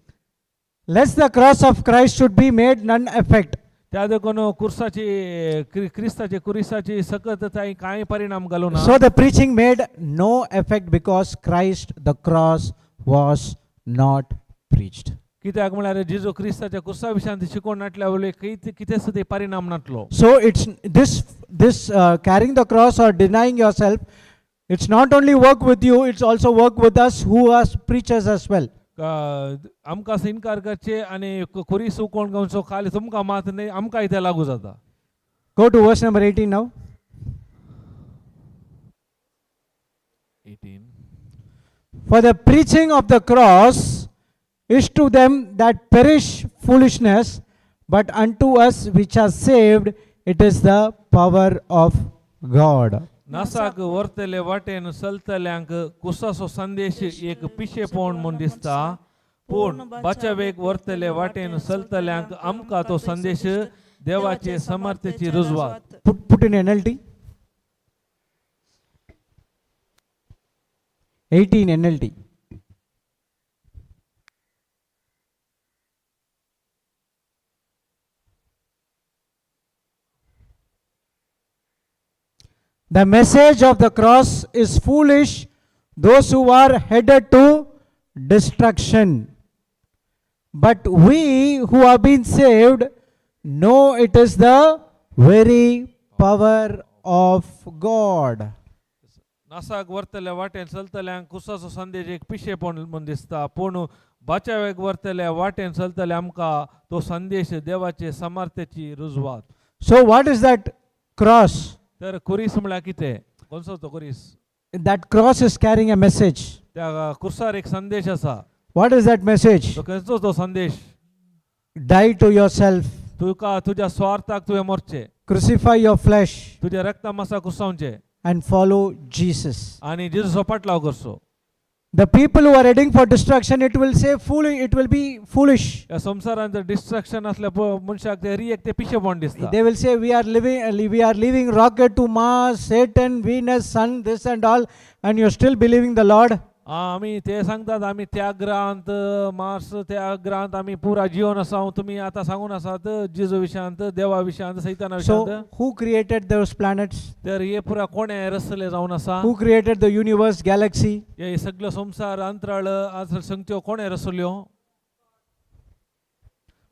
Lest the cross of Christ should be made none effect. त्या देखून कुर्साची क्रिस्ताची कुरिसाची सकत ताई कांय परिणाम घालूं ना. So the preaching made no effect because Christ, the cross, was not preached. कित्याक म्हळ्यार जेजू क्रिस्ताच्या कुर्सा विशयांत शिकोवन नाटल्या वयले कितेंच ते परिणाम नाटलो. So it's this carrying the cross or denying yourself, it's not only work with you, it's also work with us who are preachers as well. आमकां इनकार करचे आनी कुरीस उकोण घेवचो खाली तुमकां मात न्हय आमकांय ते लागू जाता. Go to verse number 18 now. 18. For the preaching of the cross is to them that perish foolishness, but unto us which are saved, it is the power of God. नासाक व्हरतले वाटेन चलतल्यांक कुसाचो संदेश एक पिशेपण म्हूण दिसता, पूण बाचावेक व्हरतले वाटेन चलतल्यांक आमकां तो संदेश देवाचे समर्थेची रुजवात. Put in NLT. 18 NLT. The message of the cross is foolish those who are headed to destruction. But we who have been saved know it is the very power of God. नासाक व्हरतल्या वाटेन चलतल्यांक कुसाचो संदेश एक पिशेपण म्हूण दिसता, पूण बाचावेक व्हरतल्या वाटेन चलतल्या आमकां तो संदेश देवाचे समर्थेची रुजवात. So, what is that cross? तर कुरीस म्हळ्यार कितें? कोणसो तो कुरीस? That cross is carrying a message. त्या कुर्सार एक संदेश आसा. What is that message? तो खंयचो तो संदेश? Die to yourself, तुका तुज्या स्वार्थाक तुवें मरचें, crucify your flesh, तुज्या रक्ता मासा कुसावचें and follow Jesus. आनी जेजूचो पाटलाव करचो. The people who are heading for destruction, it will say foolish, it will be foolish. ह्या संवसारांत जर डिस्ट्रक्शन असल्या मनशाक ते हरी एक ते पिशेपण दिसता. They will say, we are leaving rocket to Mars, Satan, Venus, Sun, this and all, and you're still believing the Lord. आमी ते सांगतात आमी त्या ग्रहांत मार्स त्या ग्रहांत आमी पुरा जिवन आसा, तुमी आतां सांगून आसात जेजू विशयांत, देवा विशयांत, सैताना So, विशयांत. Who created those planets? तर हे पुरा कोणें रचले जावन आसा? Who created the universe, galaxy? हे सगळो संवसार अंतराळ आज संगत्यो कोणें रचल्यो?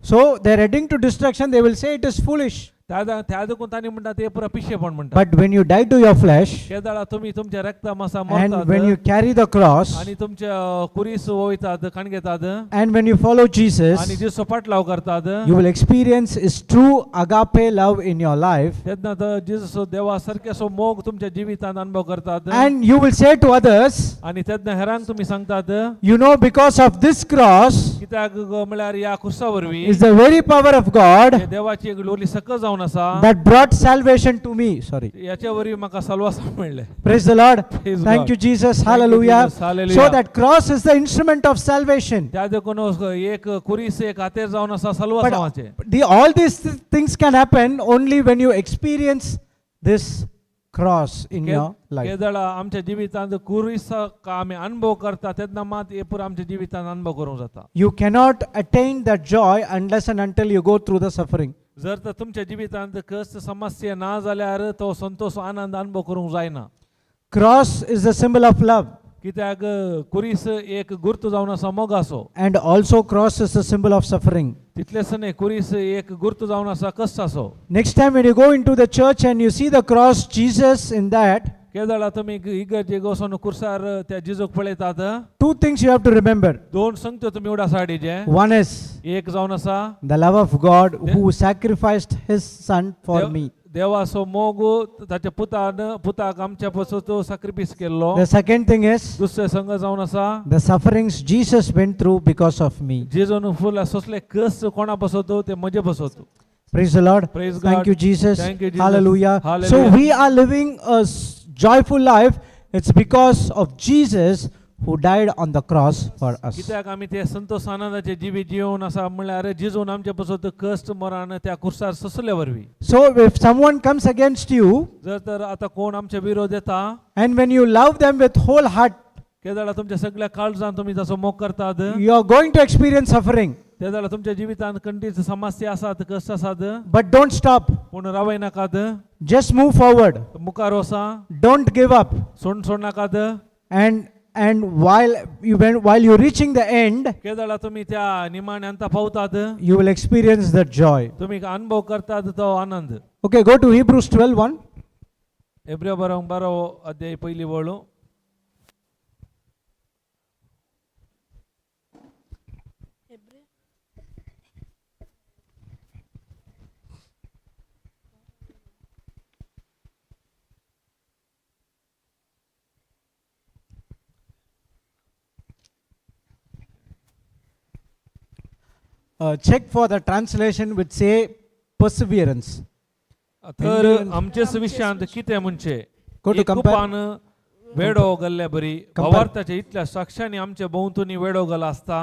So, they're heading to destruction, they will say it is foolish. त्या देखून तांणी म्हणटा ते पुरा पिशेपण म्हणटा. But when you die to your flesh केदाळा तुमी तुमच्या रक्ता मासा and when you मरतात carry the cross आनी तुमच्या कुरीस वयतात कणगेतात and when you follow आनी Jesus, जेजूचो पाटलाव करतात, you will experience His true agape love in your life. तेन्ना तो जेजूचो देवा सारकेसो मोग तुमच्या जिवितांत अनुभव करतात. And you will say to others, आनी तेन्ना हेरांक तुमी सांगतात, you know, because of this cross कित्याक म्हळ्यार ह्या कुर्सा वरवीं is the very power of God हे देवाची एक लोली सकस जावन आसा that brought salvation to me. Sorry. याच्या वरवीं म्हाका सलवास मेळ्ळें. Praise the Lord. Praise Thank God. You, Jesus. Thank you, Hallelujah. Jesus. Hallelujah. So that cross is the instrument of salvation. त्या देखून एक कुरीस एक हातेर जावन आसा सलवासाचे. But all these things can happen only when you experience this cross in your life. केदळा आमच्या जिवितांत कुरिसाक आमी अनुभव करता तेन्ना मात हे पुरो आमच्या जिवितांत अनुभव करूंक जाता. You cannot attain that joy unless and until you go through the suffering. जर तर तुमच्या जिवितांत कश्ट समस्या ना जाल्यार तो संतोष आनंद अनुभव करूंक जायना. Cross is the symbol of love, कित्याक कुरीस एक गुर्त जावन आसा मोगाचो. and also cross is the symbol of suffering. तितलेंच न्हय, कुरीस एक गुर्त जावन आसा कश्टाचो. Next time when you go into the church and you see the cross, Jesus in that, केदळा तुमी इगर्जेक वचून कुर्सार त्या जिजूक पळयतात, two things you have to remember. दोन संगत्यो तुमी उडास हाडीचे. One is एक जावन आसा the love of God who sacrificed his son for me. देवाचो मोग, ताच्या पुतान पुताक आमच्या पासून तो sacrifice केल्लो. The second thing is दुसरें संग जावन आसा the sufferings Jesus went through because of me. जेजून फुल सोसले कस कोणा बसवतो ते म्हजे बसवतो. Praise the Lord. Praise Thank God. you, Jesus. Thank you, Jesus. Hallelujah. So Hallelujah. we are living a joyful life. It's because of Jesus who died on the cross for us. कित्याक आमी ते संतोष आनंदाचे जिवीत जिवन आसा म्हणल्यार जेजून आमचे पासत कश्ट मरण त्या कुर्सार सोसले वरवीं. So if someone comes against you, जर तर आता कोण आमच्या विरोध येता, and when you love them with whole heart, तेदळा तुमच्या सगळ्या काळजान तुमी ताचो मोग करतात, you are going to experience suffering. तेदळा तुमच्या जिवितांत खंडीत समस्या आसात, कश्ट आसात, But don't stop. पूण रावय नाकात. Just move forward. मुखार वसा. Don't give up. सोड सोड नाकात. And while you're reaching the end, केदळा तुमी त्या निमाण्या अंता पावतात, you will experience the joy. तुमी अनुभव करतात तो आनंद. Okay, go to Hebrews 12:1. एब्रियो बरोवंक बारो अध्याय पयली वळू. Hebrew. Check for the translation which say perseverance. तर आमचेच विशयांत कितें म्हणचे, Go to compare. एकुपान वेडो गल्ले बरी Compare. भावार्थाच्या इतल्या साक्षांनी आमचे भोंवतणी वेडो गल आसता,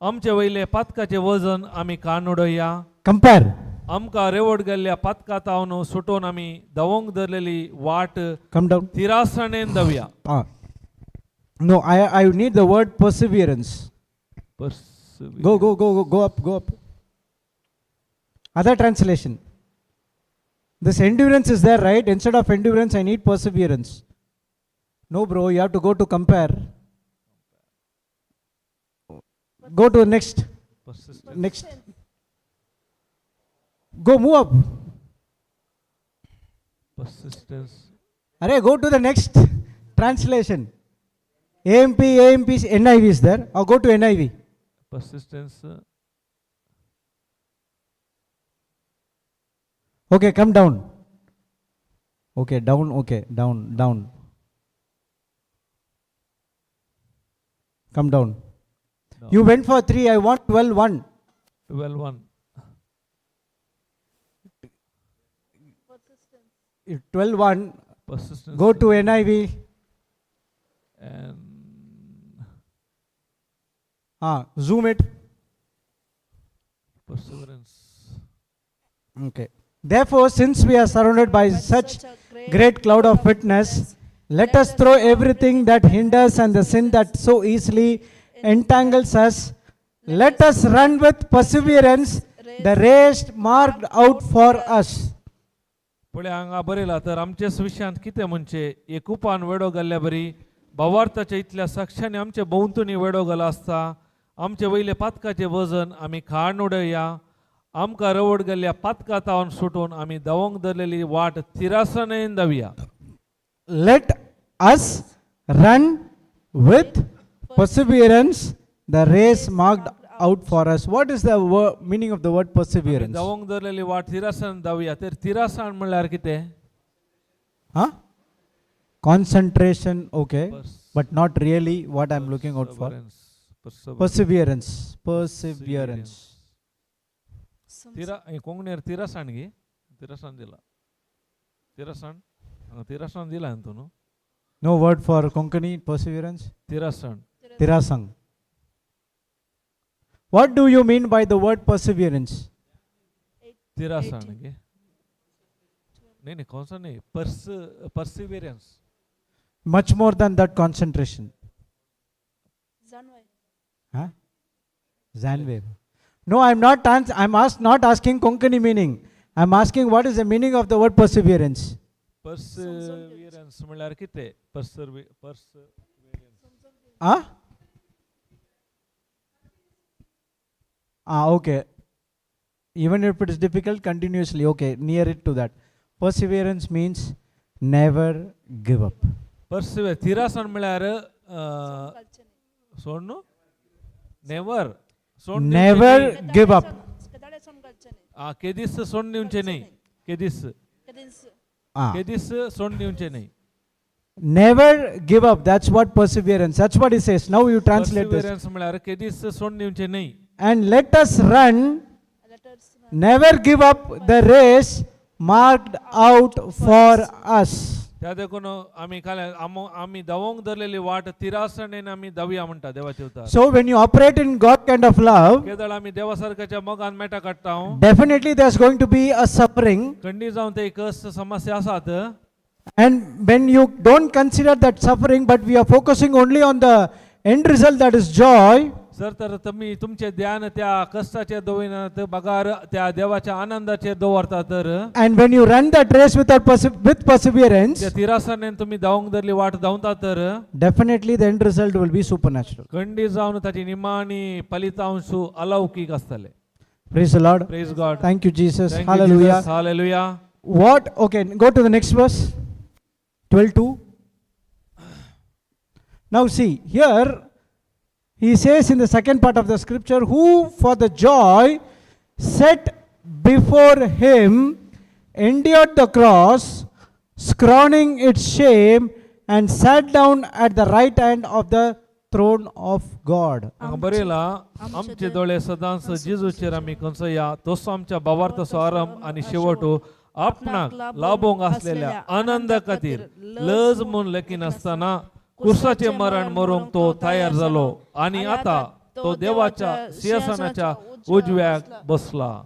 आमचे वयले पातकाचें वजन आमी कान उडोवया. Compare. आमकां रेवड गेल्ल्या पातका तावन सुटोवन आमी दवोंक धरलेली वाट Come down. तिरासणेन दवया. Ah. No, I need the word perseverance. Go, go, go, go, go up, go up. Other translation. This endurance is there, right? Instead of endurance, I need perseverance. No, bro, you have to go to compare. Go to next. Next. Go, move up. Persistence. Arey, go to the next translation. AMP, AMP, NIV is there. Or go to NIV. Persistence. Okay, come down. Okay, down, okay, down, down. Come down. You went for 3, I want 12, 1. 12 1. Persistence. 12, 1. Persistence. Go to NIV. And Zoom it. Perseverance. Okay. Therefore, since we are surrounded by such a great cloud of witness, let us throw everything that hinders and the sin that so easily entangles us. Let us run with perseverance the race marked out for us. पळय हांगा बरयला, तर आमचेच विशयांत कितें म्हणचे, एकुपान वेडो गेल्ल्या बरी भावार्थाच्या इतल्या साक्षांनी आमचे भोंवतणी वेडो गेलो आसता, आमचे वयले पातकाचें वजन आमी खाण उडया, आमकां रवड गेल्ल्या पातका तावन सुटून आमी दवोंक धरलेली वाट थिरासणेन दवया. Let us run with perseverance the race marked out for us. What is the meaning of the word perseverance? दवोंक धरलेली वाट थिरासण दवया, तर थिरासण म्हणल्यार कितें? Huh? Concentration, okay, Pers- but not really what I'm looking out for. Perseverance. Perseverance, perseverance. तिरा कोंकणीर तिरासाण गे, तिरासाण दिला, तिरासाण हांगा तिरासाण दिला न्हू तूं न्हू. No word for Konkani perseverance? तिरासाण. Tirasang. What do you mean by the word perseverance? तिरासाण गे. न्ही न्ही कॉन्सन न्ही perseverance. Much more than that, concentration. जाणवाय. Huh? Zanwave. No, I'm not. I'm not asking Konkani meaning. I'm asking what is the meaning of the word perseverance. Perseverance म्हणल्यार कितें? Perseverance. Huh? Ah, okay. Even if it is difficult, continuously. Okay, near it to that. Perseverance means never give up. पर्सिवे थिरासण म्हणल्यार घालचें न्ही. सोड न्हू never सोड. Never give up. केदाळे सोडून घालचें न्ही. आ केदीस सोड दिवचें न्ही केदीस. केदींच. Ah. केदीस सोड दिवचें न्ही. Never give up. That's what perseverance. That's what he says. Now you translate this. Perseverance म्हणल्यार केदीस सोड दिवचें न्ही. And let us run, letters never give up the race marked out for us. त्या देखून आमी काल आमी धांवोंक धरलेली वाट तिरासणेन आमी धांवया म्हणटा देवाचे उतार. So when you operate in God kind of love, केदळ आमी देवा सारक्याच्या मोगान मेटा काडटा. Definitely there's going to be a suffering. खंडी जावन ते कश्ट समस्या आसात. And when you don't consider that suffering, but we are focusing only on the end result, that is joy, sir तर तुम्ही तुमचे ध्यान त्या कष्टाचेर दवरिनात बगार त्या देवाच्या आनंदाचेर दवरता तर and when you run that race with perseverance, त्या तिरासणेन तुम्ही धांवंक धरली वाट धांवता तर definitely the end result will be supernatural. खंडी जावन ताची निमाणी फलितांश अलौकीक आसतले. Praise the Lord. Praise God. Thank you, Jesus. Hallelujah. Hallelujah. What? Okay, go to the next verse. 12:2. Now see, here he says in the second part of the scripture, who for the joy set before him endured the cross, scorning its shame, and sat down at the right hand of the throne of God. हांगा बरयला आमचे दोळे सदांच जेजूचेर आमी खंयचो तसो आमच्या भावार्थाचो आरंभ आनी शेवट आपणाक लाभोंक आसलेल्या आनंदा खातीर लज म्हूण लेखिनासतना कुर्साचें मरण मरूंक तो तयार जालो आनी आतां तो देवाच्या सिंहासनाच्या उजव्याक बसला.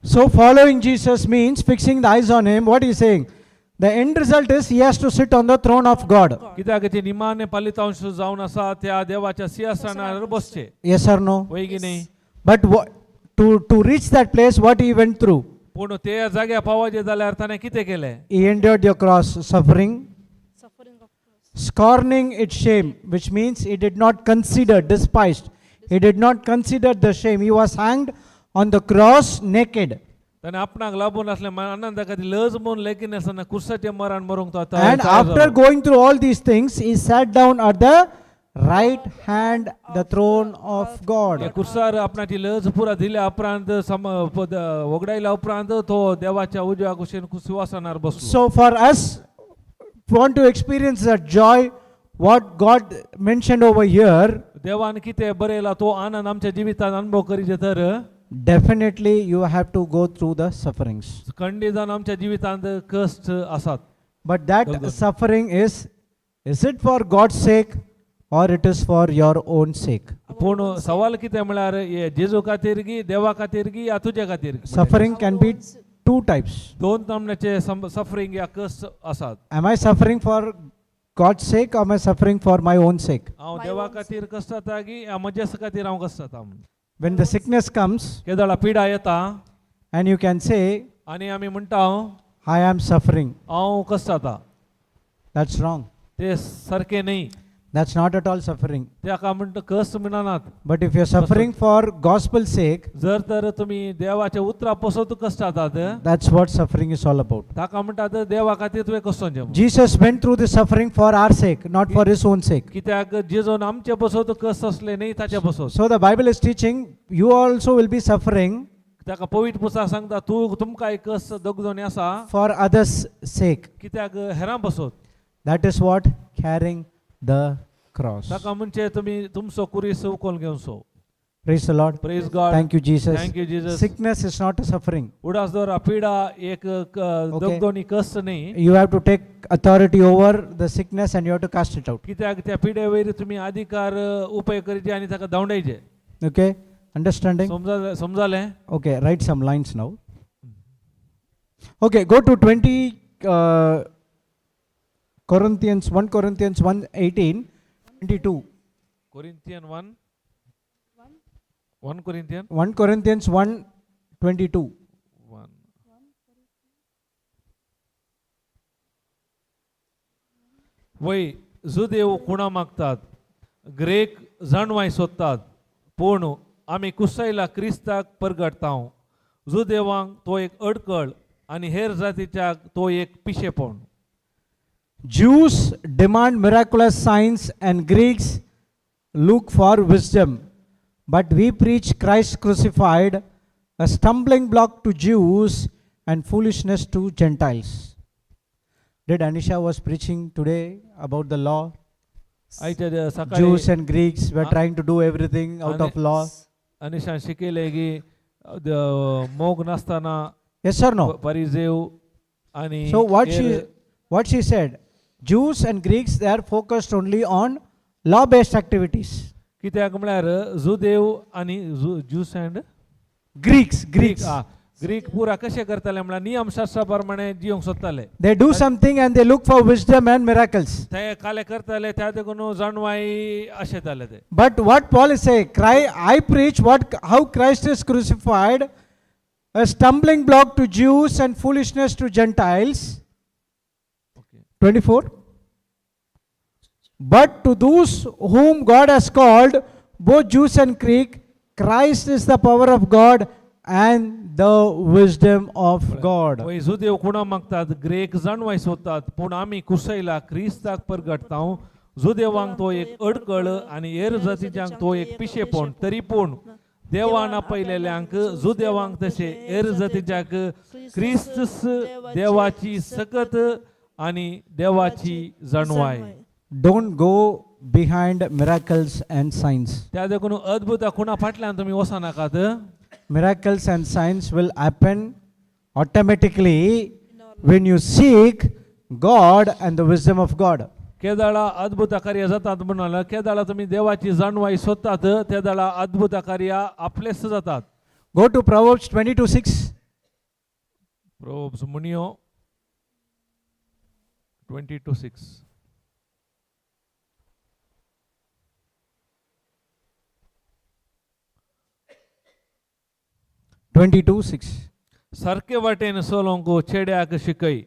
So, following Jesus means fixing the eyes on him. What he is saying? The end result is he has to sit on the throne of God. कित्याक ते निमाणे फलितांश जावन आसा त्या देवाच्या सिंहासनार बसचे. Yes or no? वय की न्ही? But to reach that place, what he went through? पूण त्या जाग्यार पावचे जाल्यार ताणें कितें केलें? He endured your cross, suffering, suffering of cross. Scorning its shame, which means he did not consider, despised. He did not consider the shame. He was hanged on the cross naked. ताणें आपणाक लाभून आसलें आनंदा खातीर लज म्हूण लेखिनासतना कुर्साचें मरण मरूंक तो आतां And तयार after जालो. Going through all these things, he sat down at the right hand, the throne of God. हे कुर्सार आपणाची लज पुरा दिल्या उपरांत सम पद वगडायल्या उपरांत तो देवाच्या उजव्या कुशीन सिंहासनार बसलो. So for us, want to experience that joy, what God mentioned over here, देवान कितें बरयला तो आनंद आमच्या जिवितांत अनुभव करीचे तर definitely you have to go through the sufferings. खंडीत जावन आमच्या जिवितांत कश्ट आसात. But that Well done. Suffering is it for God's sake or it is for your own sake? पूण सवाल कितें म्हळ्यार हे जेजू खातीर गी देवा खातीर गी या तुजे खातीर? Suffering can be two types. दोन नमण्याचे सफरींग या कश्ट आसात. Am I suffering for God's sake or am I suffering for my own sake? हांव My देवा own खातीर कश्ट जाता की या म्हज्या खातीर हांव कश्ट जाता? When the sickness comes केदळा पिडा येता and you can say, आनी आमी म्हणटा I am suffering. हांव कश्ट जाता. That's wrong. ते सारकें न्ही. That's not at all suffering. ताका म्हणटा कश्ट म्हणनात. But if you're suffering for gospel's sake, जर तर तुमी देवाच्या उतरा पसत कश्ट जातात that's what suffering is all about. ताका म्हणटात देवा खातीर तुवें कश्ट म्हणून. Jesus went through the suffering for our sake, not for his own sake. कित्याक जेजून आमचे पसत कश्ट आसले न्ही ताचे पसत. So the Bible is teaching you also will be suffering ताका पवित्र पुस्तक सांगता तूं तुमकां एक कश्ट दगदोणी आसा for others' sake. कित्याक हेरां पसत. That is what carrying the cross. ताका म्हणजे तुमी तुमचो कुरीस उखोल घेवचो. Praise the Lord. Praise God. Thank you, Jesus. Thank you, Jesus. Sickness is not a suffering. उडास दवरा पिडा एक दगदोणी कश्ट न्ही. You have to take authority over the sickness and you have to cast it out. कित्याक त्या पिडे वयर तुमी अधिकार उपाय करचे आनी ताका धांवडायचे. Okay? Understanding? समजालें? Okay, write some lines now. Okay, go to 20 Corinthians, 1 Corinthians 1 18, 22. Corinthian 1 1 Corinthian 1 Corinthians 1 22. 1. वय जुदेव खुणा मागतात, ग्रेक जाणवाय सोदतात, पूण आमी कुसायला क्रिस्ताक परगटता. जुदेवांक तो एक अडकळ आनी हेर जातीच्या तो एक पिशेपण. Jews demand miraculous signs and Greeks look for wisdom. But we preach Christ crucified, a stumbling block to Jews and foolishness to Gentiles. Did Anisha was preaching today about the law? आयच्या सकाळी Jews and Greeks were Ah. trying to do everything out of law. अनिशान शिकयलें की मोग नासतना Yes or no? परिजेव आनी So what she said, Jews and Greeks, they are focused only on law-based activities. कित्याक म्हळ्यार जुदेव आनी Jews and Greeks, Greeks. Greek पुरा कशें करताले म्हळ्यार नियमशास्त्रा प्रमाणे जिवंक सोदताले. They do something and they look for wisdom and miracles. ते काले करताले त्या देखून जाणवाय अशें जाले ते. But what Paul is saying, I preach what how Christ is crucified, a stumbling block to Jews and foolishness to Gentiles. Okay. 24. But to those whom God has called, both Jews and Greek, Christ is the power of God and the wisdom of God. वय जुदेव खुणा मागतात, Greig जाणवाय सोदतात, पूण आमी कुसयला क्रिस्ताक परगटता. जुदेवांक तो एक अडकळ आनी हेर जातीच्यांक तो एक पिशेपण, तरी पूण देवान आपयलेल्यांक जुदेवांक तशें हेर जातीच्यांक क्रिस्त देवाची सकत आनी देवाची जाणवाय. Don't go behind miracles and signs. त्या देखून अद्भुत खुणा फाटल्यान तुमी वचनाकात. Miracles and signs will happen automatically when you seek God and the wisdom of God. केदाळा अद्भुत कार्य जातात म्हणाल, केदाळा तुमी देवाची जाणवाय सोदतात, तेदाळा अद्भुत कार्य आपलेच जातात. Go to Proverbs 22:6. Proverbs म्हणयो 22:6. 22:6. सारके वाटेन चलोवंक चेड्याक शिकय,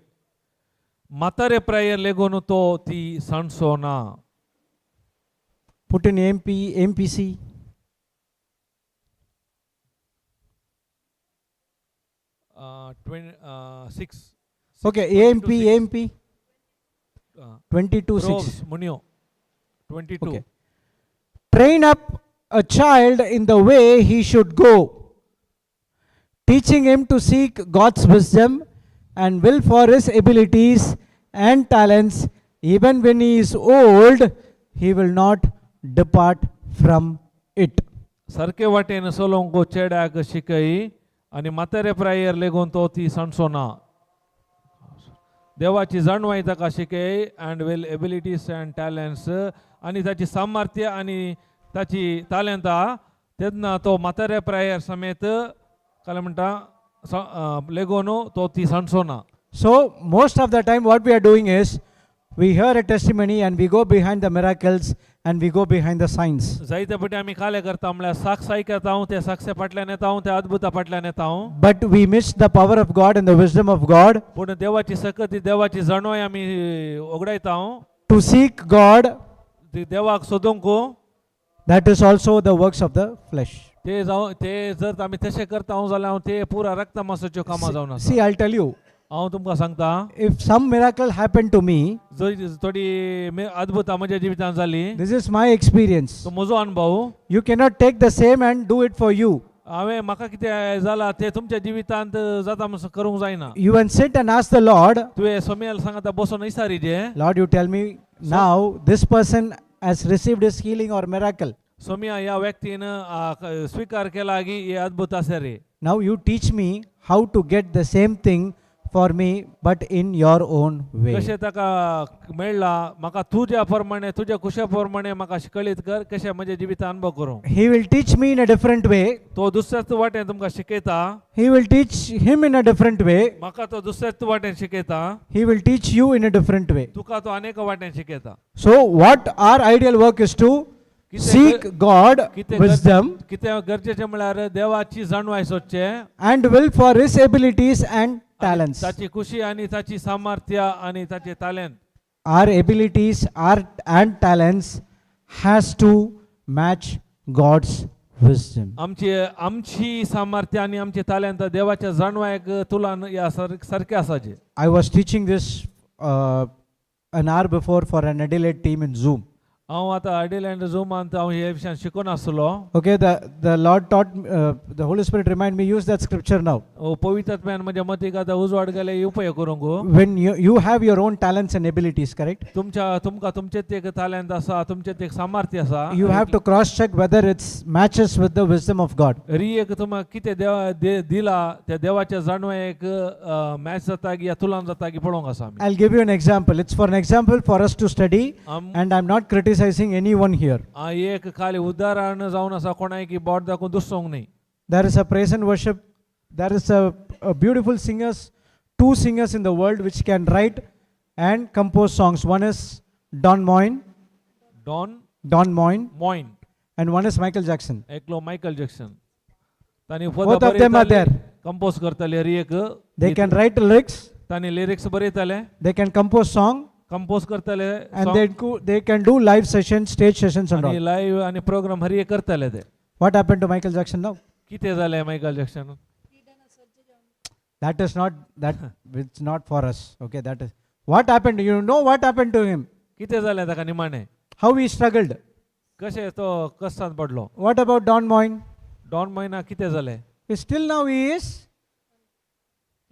म्हातारे प्रायेर लेगून तो ती सांडसो ना. Put in MP, MPC. 6. Okay, AMP, AMP. 22:6. म्हणयो 22. Okay. Train up a child in the way he should go, teaching him to seek God's wisdom and will for his abilities and talents. Even when he is old, he will not depart from it. सारके वाटेन चलोवंक चेड्याक शिकय आनी म्हातारे प्रायेर लेगून तो ती सांडसो ना. देवाची जाणवाय ताका शिकय and will abilities and talents आनी ताची सामर्थ्य आनी ताची तालेंता, तेन्ना तो म्हातारे प्रायेर समेत काय म्हणटा लेगून तो ती सांडसो ना. So, most of the time, what we are doing is we hear a testimony and we go behind the miracles and we go behind the signs. जायते फावटी आमी काले करता म्हळ्यार साक्ष आयकता, त्या साक्षे फाटल्यान येता, त्या अद्भुता फाटल्यान येता. But we miss the power of God and the wisdom of God पूण देवाची सकती देवाची जाणवाय आमी ओगडायता. To seek God. ती देवाक सोदूंक. That is also the works of the flesh. ते जावं ते जर आमी तशें करता जाल्यार ते पुरा रक्ता मासाच्यो कामां जावन आसा. See, I'll tell you, हांव तुमकां सांगता, if some miracle happened to me, जर थोडी अद्भुतां म्हज्या जिवितांत जाली, this is my experience. तो म्हजो अनुभव. You cannot take the same and do it for you. हांवें म्हाका कितें जाला ते तुमच्या जिवितांत जाता म्हणून करूंक जायना. You can sit and ask the Lord, तुवें सोम्याला सांगता बसून विचारी जे, "Lord, you tell me now, this person has received his healing or miracle. Saumya, ह्या व्यक्तीन स्वीकार केला की हे अद्भुत आसा रे. Now you teach me how to get the same thing for me, but in your own way. कशें ताका मेळ्ळा म्हाका तुज्या प्रमाणे तुज्या कुशा प्रमाणे म्हाका कळीत कर कशें म्हज्या जिविता अनुभव करूं. He will teach me in a different way. तो दुसऱ्याच वाटेन तुमकां शिकयता. He will teach him in a different way. म्हाका तो दुसऱ्याच वाटेन शिकयता. He will teach you in a different way. तुका तो अनेक वाटेन शिकयता. So, what our ideal work is to seek God कितें wisdom कितें गरजेचें म्हळ्यार देवाची जाणवाय सोदचें and will for his abilities and talents. ताची खुशी आनी ताची सामर्थ्य आनी ताचे तालेंत. Our abilities our and talents has to match God's wisdom. आमची आमची सामर्थ्य आनी आमचे तालेंत देवाच्या जाणवायक तुलान ह्या सारकें आसाचे. I was teaching this an hour before for an Adelaide team in Zoom. हांव आतां आयडिलँड झुमांत हांव हे विशयान शिकून आसलो. Okay, the Lord taught, the Holy Spirit remind me, use that scripture now. पवित्र म्हज्या मतीक आतां उजवाड गेले उपयोग करूंक. When you have your own talents and abilities, correct? तुमच्या तुमकां तुमचेच एक तालेंत आसा, तुमचेच एक सामर्थ्य आसा. You have to cross check whether it's matches with the wisdom of God. री एक तुमकां कितें देवा दिला त्या देवाच्या जाणवायेक मॅच जाता की या तुलान जाता की पळोवंक आसा आमी. I'll give you an example. It's for an example for us to study, and I'm not criticizing anyone here. एक खाली उदाहरण जावन आसा कोणाय की बोट दाखोवन दुसोंक न्ही. There is a praise and worship. There is a beautiful singers, two singers in the world which can write and compose songs. One is Don Moen, Don Don Moen, Moen, and one is Michael Jackson. एकलो Michael Jackson. तांणी Both of them are there. Compose करताले हर एक. They can write lyrics, तांणी lyrics बरयताले. They can compose song, compose करताले and song. they can do live sessions, stage sessions and आनी all. Live आनी programme हर एक करताले ते. What happened to Michael Jackson now? कितें जालें Michael Jackson? He done a surgery on That is not that it's not for us. Okay, that is what happened. You know what happened to him? कितें जालें ताका निमाणें? How he struggled. कशें तो कश्टान पडलो? What about Don Moen? Don Moyna कितें जालें? He still now he is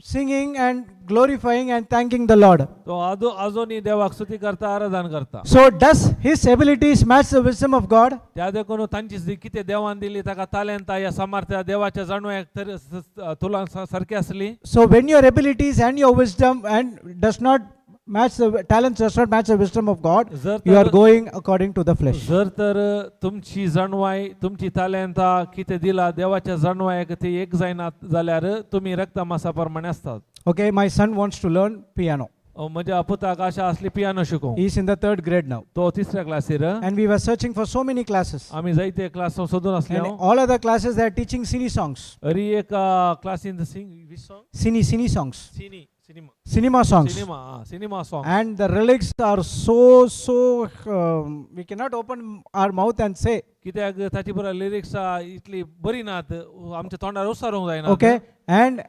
singing and glorifying and thanking the Lord. तो आजू आजूनय देवाक स्तुती करता, आराधन करता. So does his abilities match the wisdom of God? त्या देखून तांची जी कितें देवान दिली ताका तालेंता या सामर्थ्या देवाच्या जाणवायेक तर तुला सारकी आसली. So when your abilities and your wisdom and does not match the talents does not match the wisdom of God, जर you are तर going according to the flesh. जर तर तुमची जाणवाय तुमची तालेंता कितें दिला देवाच्या जाणवायेक ती एक जायना जाल्यार तुमी रक्तमासा प्रमाणे आसतात. Okay, my son wants to learn piano. म्हज्या पुताक आशा आसली पियानो शिकोवंक. He is in the third grade now. तो तिसऱ्या क्लासीर. And we were searching for so many classes. आमी जायते क्लास सोदून आसले. And all other classes they are teaching cine songs. अरी एक क्लासीन Singh which song? Cine songs. Cine cinema. Cinema songs. Cinema cinema song. And the relics are so we cannot open our mouth and say. कित्याक ताची बरोबर lyrics इतली बरी नात आमच्या तोंडार उसारूंक जायना. Okay, and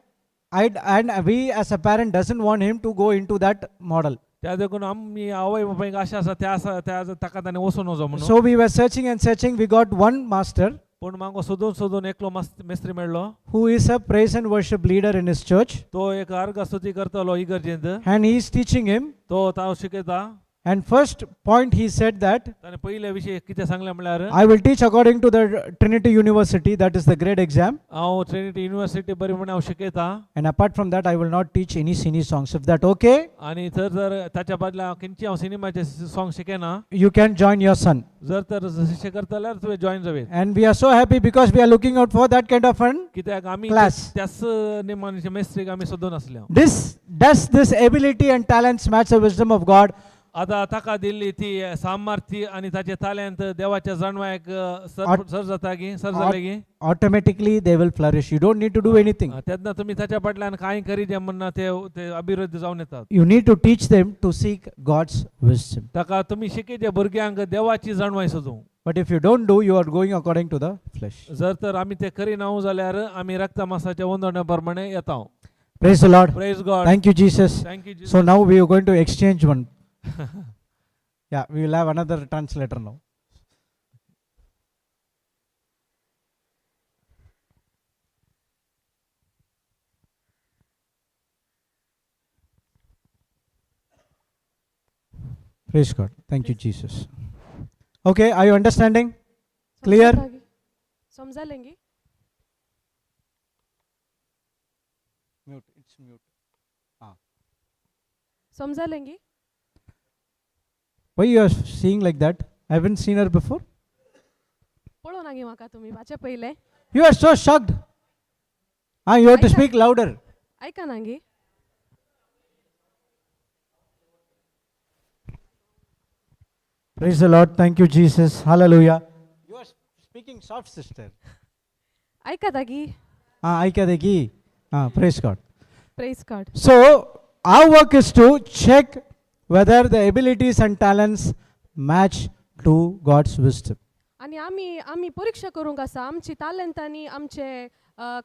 we as a parent doesn't want him to go into that model. त्या देखून आमी आवय बापायक आशा आसा त्या आसा त्या ताका ताणें वचून वचो म्हणून. So we were searching and searching. We got one master पूण मागो सोदून सोदून एकलो मेस्त्री मेळ्ळो. who is a praise and worship leader in his church, तो एक अर्घ स्तुती करतलो इगर्जेंत. and he is teaching him. तो ताव शिकयता. And first point he said that ताणें पयल्या विशय कितें सांगलें म्हणल्यार I will teach according to the Trinity University, that is the grade exam. हांव ट्रिनिटी युनिवर्सिटी बरी म्हण हांव शिकयता. And apart from that, I will not teach any cine songs. If that okay, आनी जर जर ताच्या बदला हांव खंयची हांव सिनेमाचे सॉंग शिकयना. you can join your son. जर तर शिक्षक करता जाल्यार तुवें जॉयन जावं. And we are so happy because we are looking out for that kind of an कित्याक आमी class. त्याच नेमान मेस्त्रीक आमी सोदून आसले. This does this ability and talents match the wisdom of God? आतां ताका दिल्ली ती सामर्थ्य आनी ताचे तालेंत देवाच्या जाणवायेक सर जाता की सर जालें की Automatically they will flourish. You don't need to do anything. तेन्ना तुमी ताच्या फाटल्यान कांय करीजे म्हणना ते ते अभिवृद्धी जावन येतात. You need to teach them to seek God's wisdom. ताका तुमी शिकयचे भुरग्यांक देवाची जाणवाय सोदूंक. But if you don't do, you are going according to the flesh. जर तर आमी ते करिना जाल्यार आमी रक्तमासाच्या वंदण्या प्रमाणे येता. Praise the Lord. Praise God. Thank you, Jesus. Thank you. So now we are going to exchange one. Yeah, we will have another translator now. Praise God. Thank you, Jesus. Okay, are you understanding? Clear? समजालेंगी? Mute. It's mute. समजलें गी? Why you are seeing like that? I haven't seen her before. पळोवना गी म्हाका तुमी वाचे पयलें. You are so shocked. Ah, you have to I speak louder. आयकना गी? Praise the Lord. Thank you, Jesus. Hallelujah. You are speaking soft, sister. आयकता गी? Ah, I Ah, praise God. Praise God. So, our work is to check whether the abilities and talents match to God's wisdom. आनी आमी आमी परिक्षा करूंक आसा आमची तालंत आनी आमचे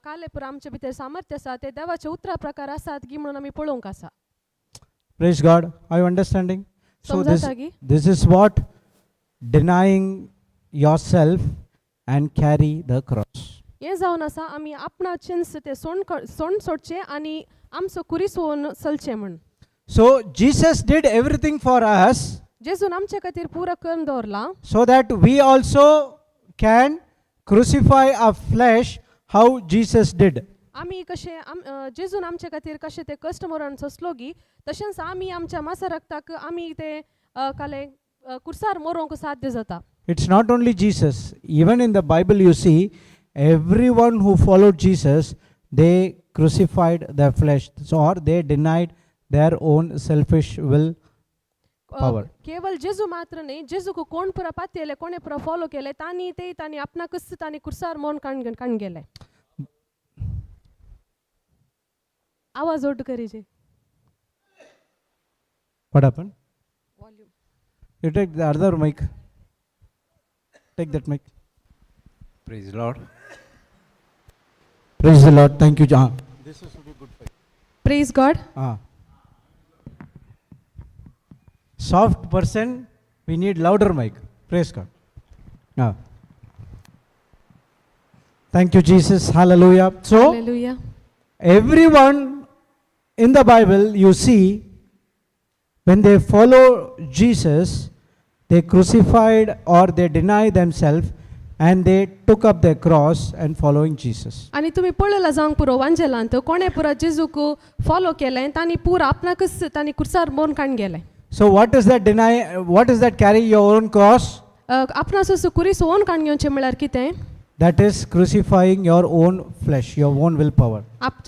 काले पुरा आमचे भितर सामर्थ्य आसा ते देवाचे उतरा प्रकार आसात गी म्हणून आमी पळोवंक आसा. Praise God. Are you understanding? So, this, समजता गी? This is what denying yourself and carry the cross. हें जावन आसा आमी आपणाचेंच ते सोण सोण सोडचें आनी आमचो कुरीस होवन चलचें म्हण. So, Jesus did everything for us जेजून आमचे खातीर पुरो करून दवरलां so that we also can crucify our flesh how Jesus did. आमी कशें आम जेजून आमचे खातीर कशें ते कश्ट मरण सोंसलो गी तशेंच आमी आमच्या मासा रक्ताक आमी ते काले कुर्सार मरोंक साध्य जाता. It's not only Jesus, even in the Bible, you see everyone who followed Jesus, they crucified their flesh, so, or they denied their own selfish will power. केवल जेजू मात्र न्ही, जेजूक कोण पुरा पातयेले कोणे पुरा फॉलो केले तांणी ते तांणी आपणाकच तांणी कुर्सार मरण काण काण गेले. आवाज ओट करीजे. What happened? Volume. You take the other mic. Take that mic. Praise Lord. Praise the Lord. Thank you, John. This is will be good for you. Praise God. Ah. Soft person, we need louder mic. Praise God. Ah. Thank you, Jesus. Hallelujah. So, hallelujah. Everyone in the Bible, you see, when they follow Jesus, they crucified or they deny themselves and they took up their cross and following Jesus. आनी तुमी पळयलां जावंक पुरो वांजेलांत कोणें पुरा जेजूक follow केलें तांणी पुरा आपणाकच तांणी कुर्सार मरण काण गेलें. So, what is that deny? What is that carry your own cross? आपणाचो कुरीस ओन काण घेवचें म्हळ्यार कितें? That is crucifying your own flesh, your own willpower.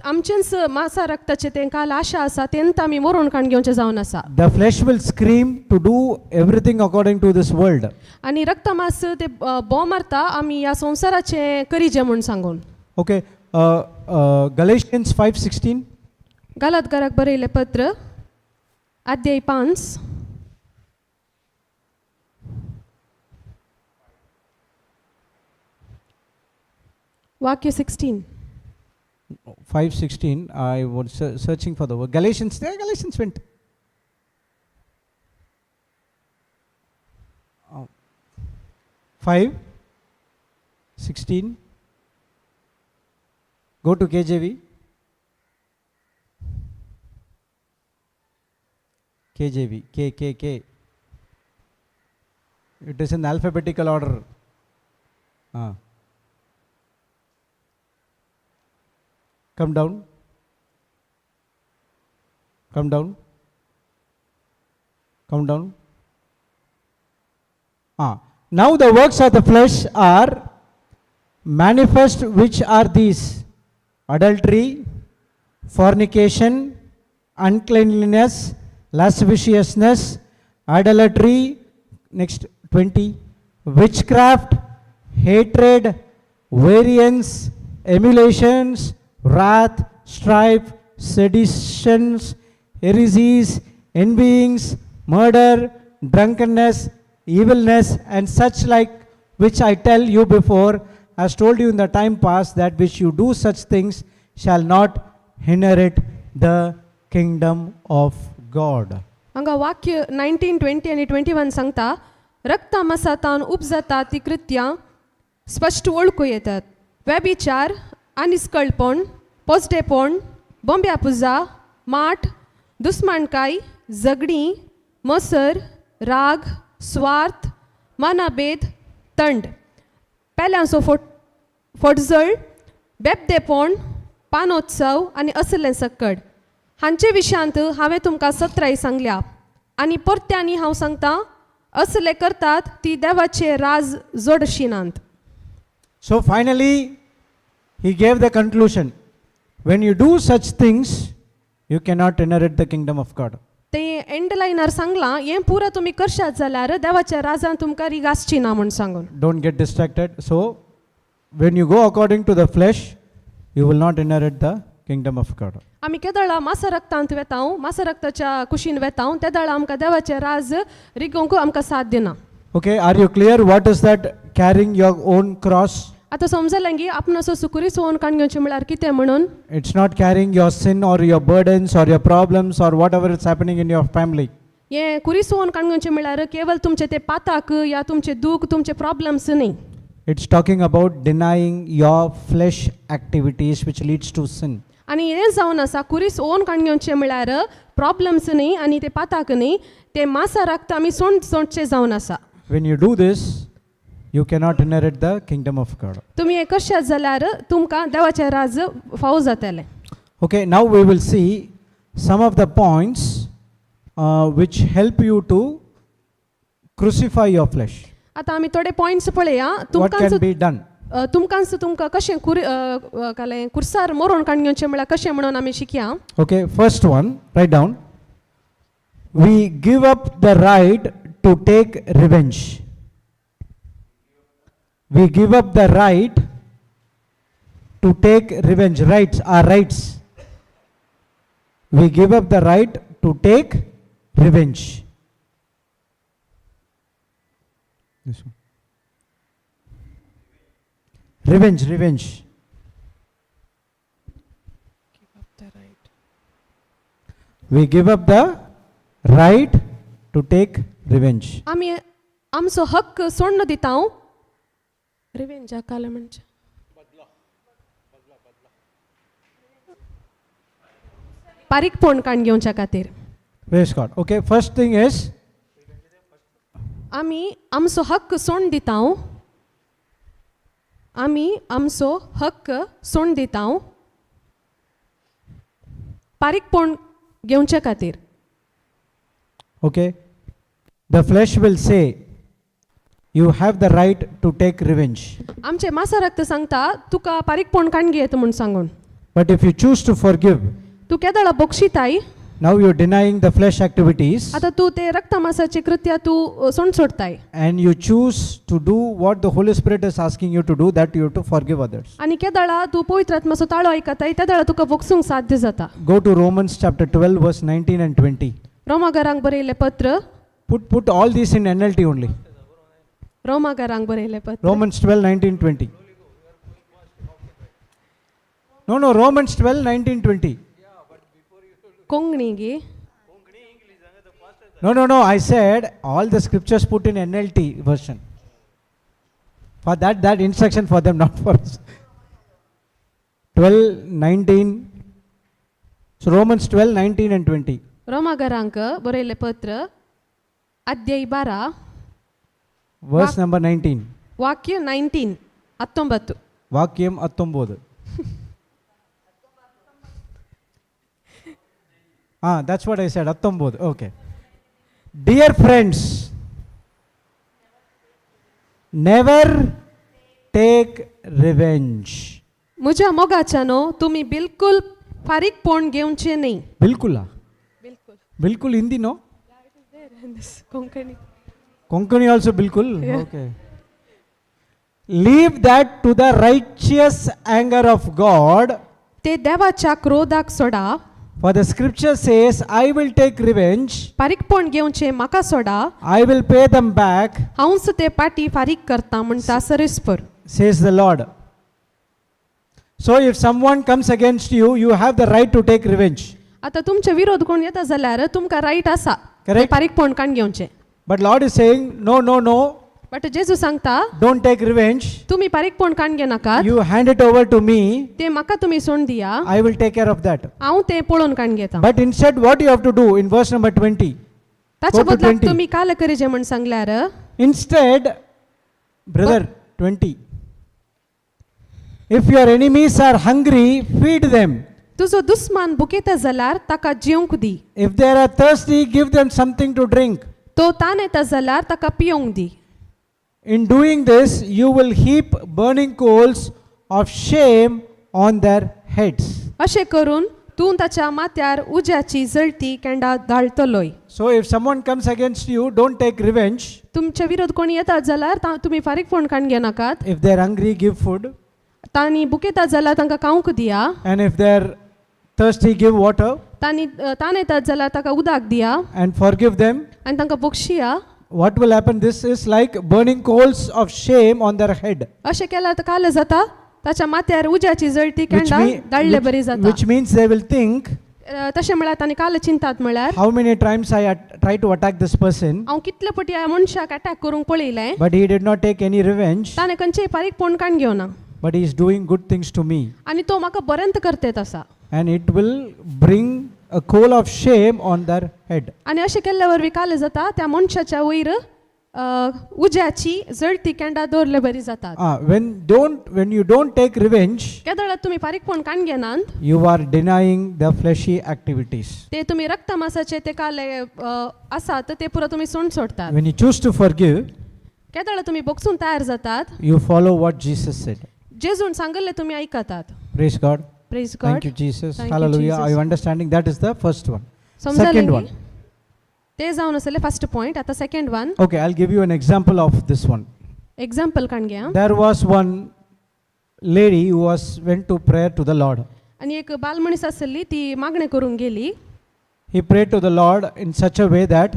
आमचेंच मासा रक्ताचें तें काल आशा आसा तेंत आमी मरून काण घेवचें जावन आसा. The flesh will scream to do everything according to this world. आनी रक्तमास ते बोम मारता आमी ह्या संवसाराचें करीजें म्हूण सांगून. Okay, Galatians 5:16. गालातकाराक बरयलें पत्र अध्याय 5 वाक्य 16. 5:16. I was searching for the word Galatians. There, Galatians went. Oh. 5:16. Go to KJV. KJV. K K K. It is in alphabetical order. Ah. Come down. Come down. Come down. Ah. Now the works of the flesh are manifest, which are these: adultery, fornication, uncleanliness, lasciviousness, idolatry, next 20, witchcraft, hatred, variance, emulations, wrath, strife, seditions, heresies, envyings, murder, drunkenness, evilness, and such like, which I tell you before, as told you in the time past, that which you do such things shall not inherit the kingdom of God. हांगा वाक्य 19, 20 आनी 21 सांगता रक्तामासातान उपजाता ती कृत्यां स्पश्ट वळखू येतात व्यभिचार आनिस्कळपण पोजडेपण बोंब्या पुजा माठ दुस्मानकाय झगडीं मसर राग स्वार्थ मानाभेद तंड पेल्यांचो फोटजळ बेबदेपण पानोत्सव आनी असलें सक्कड. हांचे विशयांत हांवें तुमकां सत्राय सांगल्या आनी परत्यांनी हांव सांगता असले करतात ती देवाचे राज जोडशिनात. So finally, he gave the conclusion. When you do such things, you cannot inherit the kingdom of God. ते एंड लायनार सांगलां हें पुरा तुमी करशात जाल्यार देवाच्या राजान तुमकां रिगासची ना म्हूण सांगून. Don't get distracted. So, when you go according to the flesh, you will not inherit the kingdom of God. आमी केदळा मासा रक्तांत वेता, मासा रक्ताच्या कुशीन वेता, तेदळा आमकां देवाचें राज रिगोवंक आमकां साथ दिना. Okay, are you clear? What is that carrying your own cross? आतां समजलें की आपण असो सुकुरी सोवन काण घेवचें म्हळ्यार कितें म्हणून? It's not carrying your sin or your burdens or your problems or whatever is happening in your family. हें कुरी सोवन काण घेवचें म्हळ्यार केवल तुमचें तें पाताक या तुमचें दूख तुमचे प्रॉब्लम्स न्ही. It's talking about denying your flesh activities which leads to sin. आनी हें जावन आसा कुरीस ओन काण घेवचें म्हळ्यार प्रॉब्लम्स न्ही आनी ते पाताक न्ही ते मासा रक्त आमी सोंड सोडचें जावन आसा. When you do this, you cannot inherit the kingdom of God. तुमी हें करशात जाल्यार तुमकां देवाचें राज फावो जातलें. Okay, now we will see some of the points which help you to crucify your flesh. आतां आमी थोडे पॉयंट्स पळया What तुमकां can be done? तुमकांच तुमकां कशें कुर कालें कुर्सार मरोण काण घेवचें म्हळ्यार कशें म्हणून आमी शिकया. Okay, first one, write down. We give up the right to take revenge. We give up the right to take revenge. Rights, our rights. We give up the right to take revenge. This one. Revenge, revenge. We give up the right to take revenge. आमी आमचो हक्क सोडून दिता. रिवेंजा कालें म्हणजे बारीकपण काण घेवच्या खातीर. Praise God. Okay, first thing is आमी आमचो हक्क सोडून दिता. आमी आमचो हक्क सोडून दिता बारीकपण घेवच्या खातीर. Okay, the flesh will say, you have the right to take revenge. आमचे मासा रक्त सांगता तुका बारीकपण काण घेत म्हूण सांगून. But if you choose to forgive, तूं केदळा बक्षिताय. Now you're denying the flesh activities आतां तूं ते रक्तमासाची कृत्या तूं सोड सोडताय. And you choose to do what the Holy Spirit is asking you to do, that you have to forgive others. आनी केदळा तूं पवित्र आत्माचो ताळो आयकताय तेदळा तुका बक्षूंक साध्य जाता. Go to Romans chapter 12, verse 19 and 20. रोमाघरांक बरयल्लें पत्र. Put all these in NLT only. रोमाघरांक बरयल्लें पत्र. Romans 12, 19, 20. No, Romans 12, 19, 20. Konkani गी. No, I said all the scriptures put in NLT version. For that instruction for them, not for us. 12, 19. So Romans 12, 19 and 20. रोमाघरांक बरयल्लें पत्र अध्याय 12 Verse number 19. वाक्य 19 19. Vakyam 19. That's what I said, 19. Okay. Dear friends, never take revenge. म्हज्या मोगाच्यानो तुमी बिलकुल फारीकपण घेवचें न्ही. Bilkul. बिलकुल. Bilkul Hindi, no? Konkani. Konkani also bilkul? Yeah. Okay. Leave that to the righteous anger of God. ते देवाच्या क्रोधाक सोडा. For the scripture says, I will take revenge. फारीकपण घेवचें म्हाका सोडा. I will pay them back, हांवच ते पाटी फारीक करता म्हणटा सरेस्पर. Says the Lord. So if someone comes against you, you have the right to take revenge. आतां तुमचे विरोध कोण येता जाल्यार तुमकां रायट आसा Correct. फारीकपण काण घेवचें. But Lord is saying, no, no, no, but जेजू सांगता don't take revenge. तुमी फारीकपण काण घेनाकात. You hand it over to me. ते म्हाका तुमी सोड दिया. I will take care of that. हांव तें पळोवन काण घेता. But instead, what you have to do in verse number 20? ताच्या Go to बदलाक 20. तुमी काल करीजे म्हण सांगल्यार Instead, brother, 20. If your enemies are hungry, feed them. तुजो दुस्मान बुकेता जाल्यार ताका जेवंक दी. If they are thirsty, give them something to drink. तो ताण येता जाल्यार ताका पियोंक दी. In doing this, you will heap burning coals of shame on their heads. अशें करून तूं ताच्या माथ्यार उज्याची जळती Kenda दाळतलोय. So, if someone comes against you, don't take revenge. तुमचे विरोध कोणी येतात जाल्यार तुमी फारीकपण काण घेनाकात. If they are hungry, give food. तांणी बुकेतात जाल्यार तांकां खावंक दिया. And if they are thirsty, give water. तांणी ताण येतात जाल्यार ताका उदक दिया. And forgive them. आनी तांकां बक्षिया. What will happen? This is like burning coals of shame on their head. अशें केल्यार काल जाता ताच्या माथ्यार उज्याची जळती Which, केंडा दाळले बरी जाता. Which means they will think, तशें म्हळ्यार तांणी काल चिंतात म्हळ्यार how many times I tried to attack this person, हांव कितले पटी ह्या मनशाक अटॅक करूंक पळयलें, but he did not take any revenge, ताणें खंयचेय फारीकपण काण घेवना, but he is doing good things to me. आनी तो म्हाका बरेंत करतेत आसा. And it will bring a coal of shame on their head. आनी अशें केल्ल्या वरवीं काल जाता त्या मनशाच्या वयर उज्याची जळती केंडा दवरले बरी जातात. Ah, when you don't take revenge, केदळात तुमी फारीकपण काण घेनात, you are denying the fleshy activities. ते तुमी रक्तमासाचे ते काले आसात ते पुरो तुमी सोड सोडतात. When you choose to forgive, केदळा तुमी बगसून तयार जातात, you follow what Jesus said. जेजून सांगल्ले तुमी आयकतात. Praise God. Praise God. Thank you, Jesus. Thank you, Hallelujah. Jesus. Are you understanding? That is the first one. समजलें Second गी? one. ते जावन आसले फर्स्ट पॉयंट. आतां second one. Okay, I'll give you an example of this one. Example काण घ्या. There was one lady who was went to prayer to the Lord. आनी एक बाल मनीस आसली ती मागणें करूंक गेली. He prayed to the Lord in such a way that,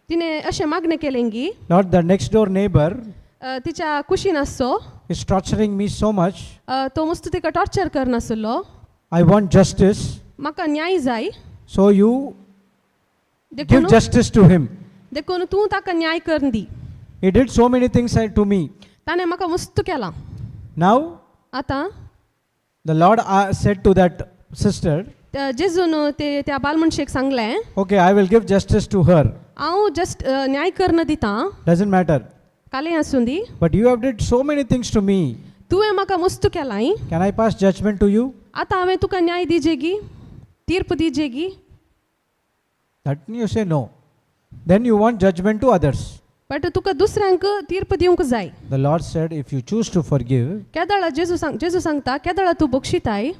तिणें अशें मागणें केलें की, Lord, the next door neighbor तिच्या कुशीन आसचो is torturing me so much. तो मस्त तिका टॉर्चर करनासलो. I want justice. म्हाका न्याय जाय. So you give देखून justice to him. देखून तूं ताका न्याय करून दी. He did so many things to me. ताणें म्हाका मस्त केलां. Now, आतां the Lord said to that sister, जेजून ते त्या बाल मनशेक सांगलें, okay, I will give justice to her. हांव जस्ट न्याय करून दितां. Doesn't matter. कालें आसूं दी. But you have did so many things to me. तुवें म्हाका मस्त केलां. Can I pass judgment to you? आतां हांवें तुका न्याय दिजेगी, तीर्प दिजेगी? That you say no. Then you want judgment to others. But तुका दुसऱ्यांक तीर्प दिवंक जाय. The Lord said, if you choose to forgive, केदळा जेजू सांग, जेजू सांगता केदळा तूं बक्षिताय,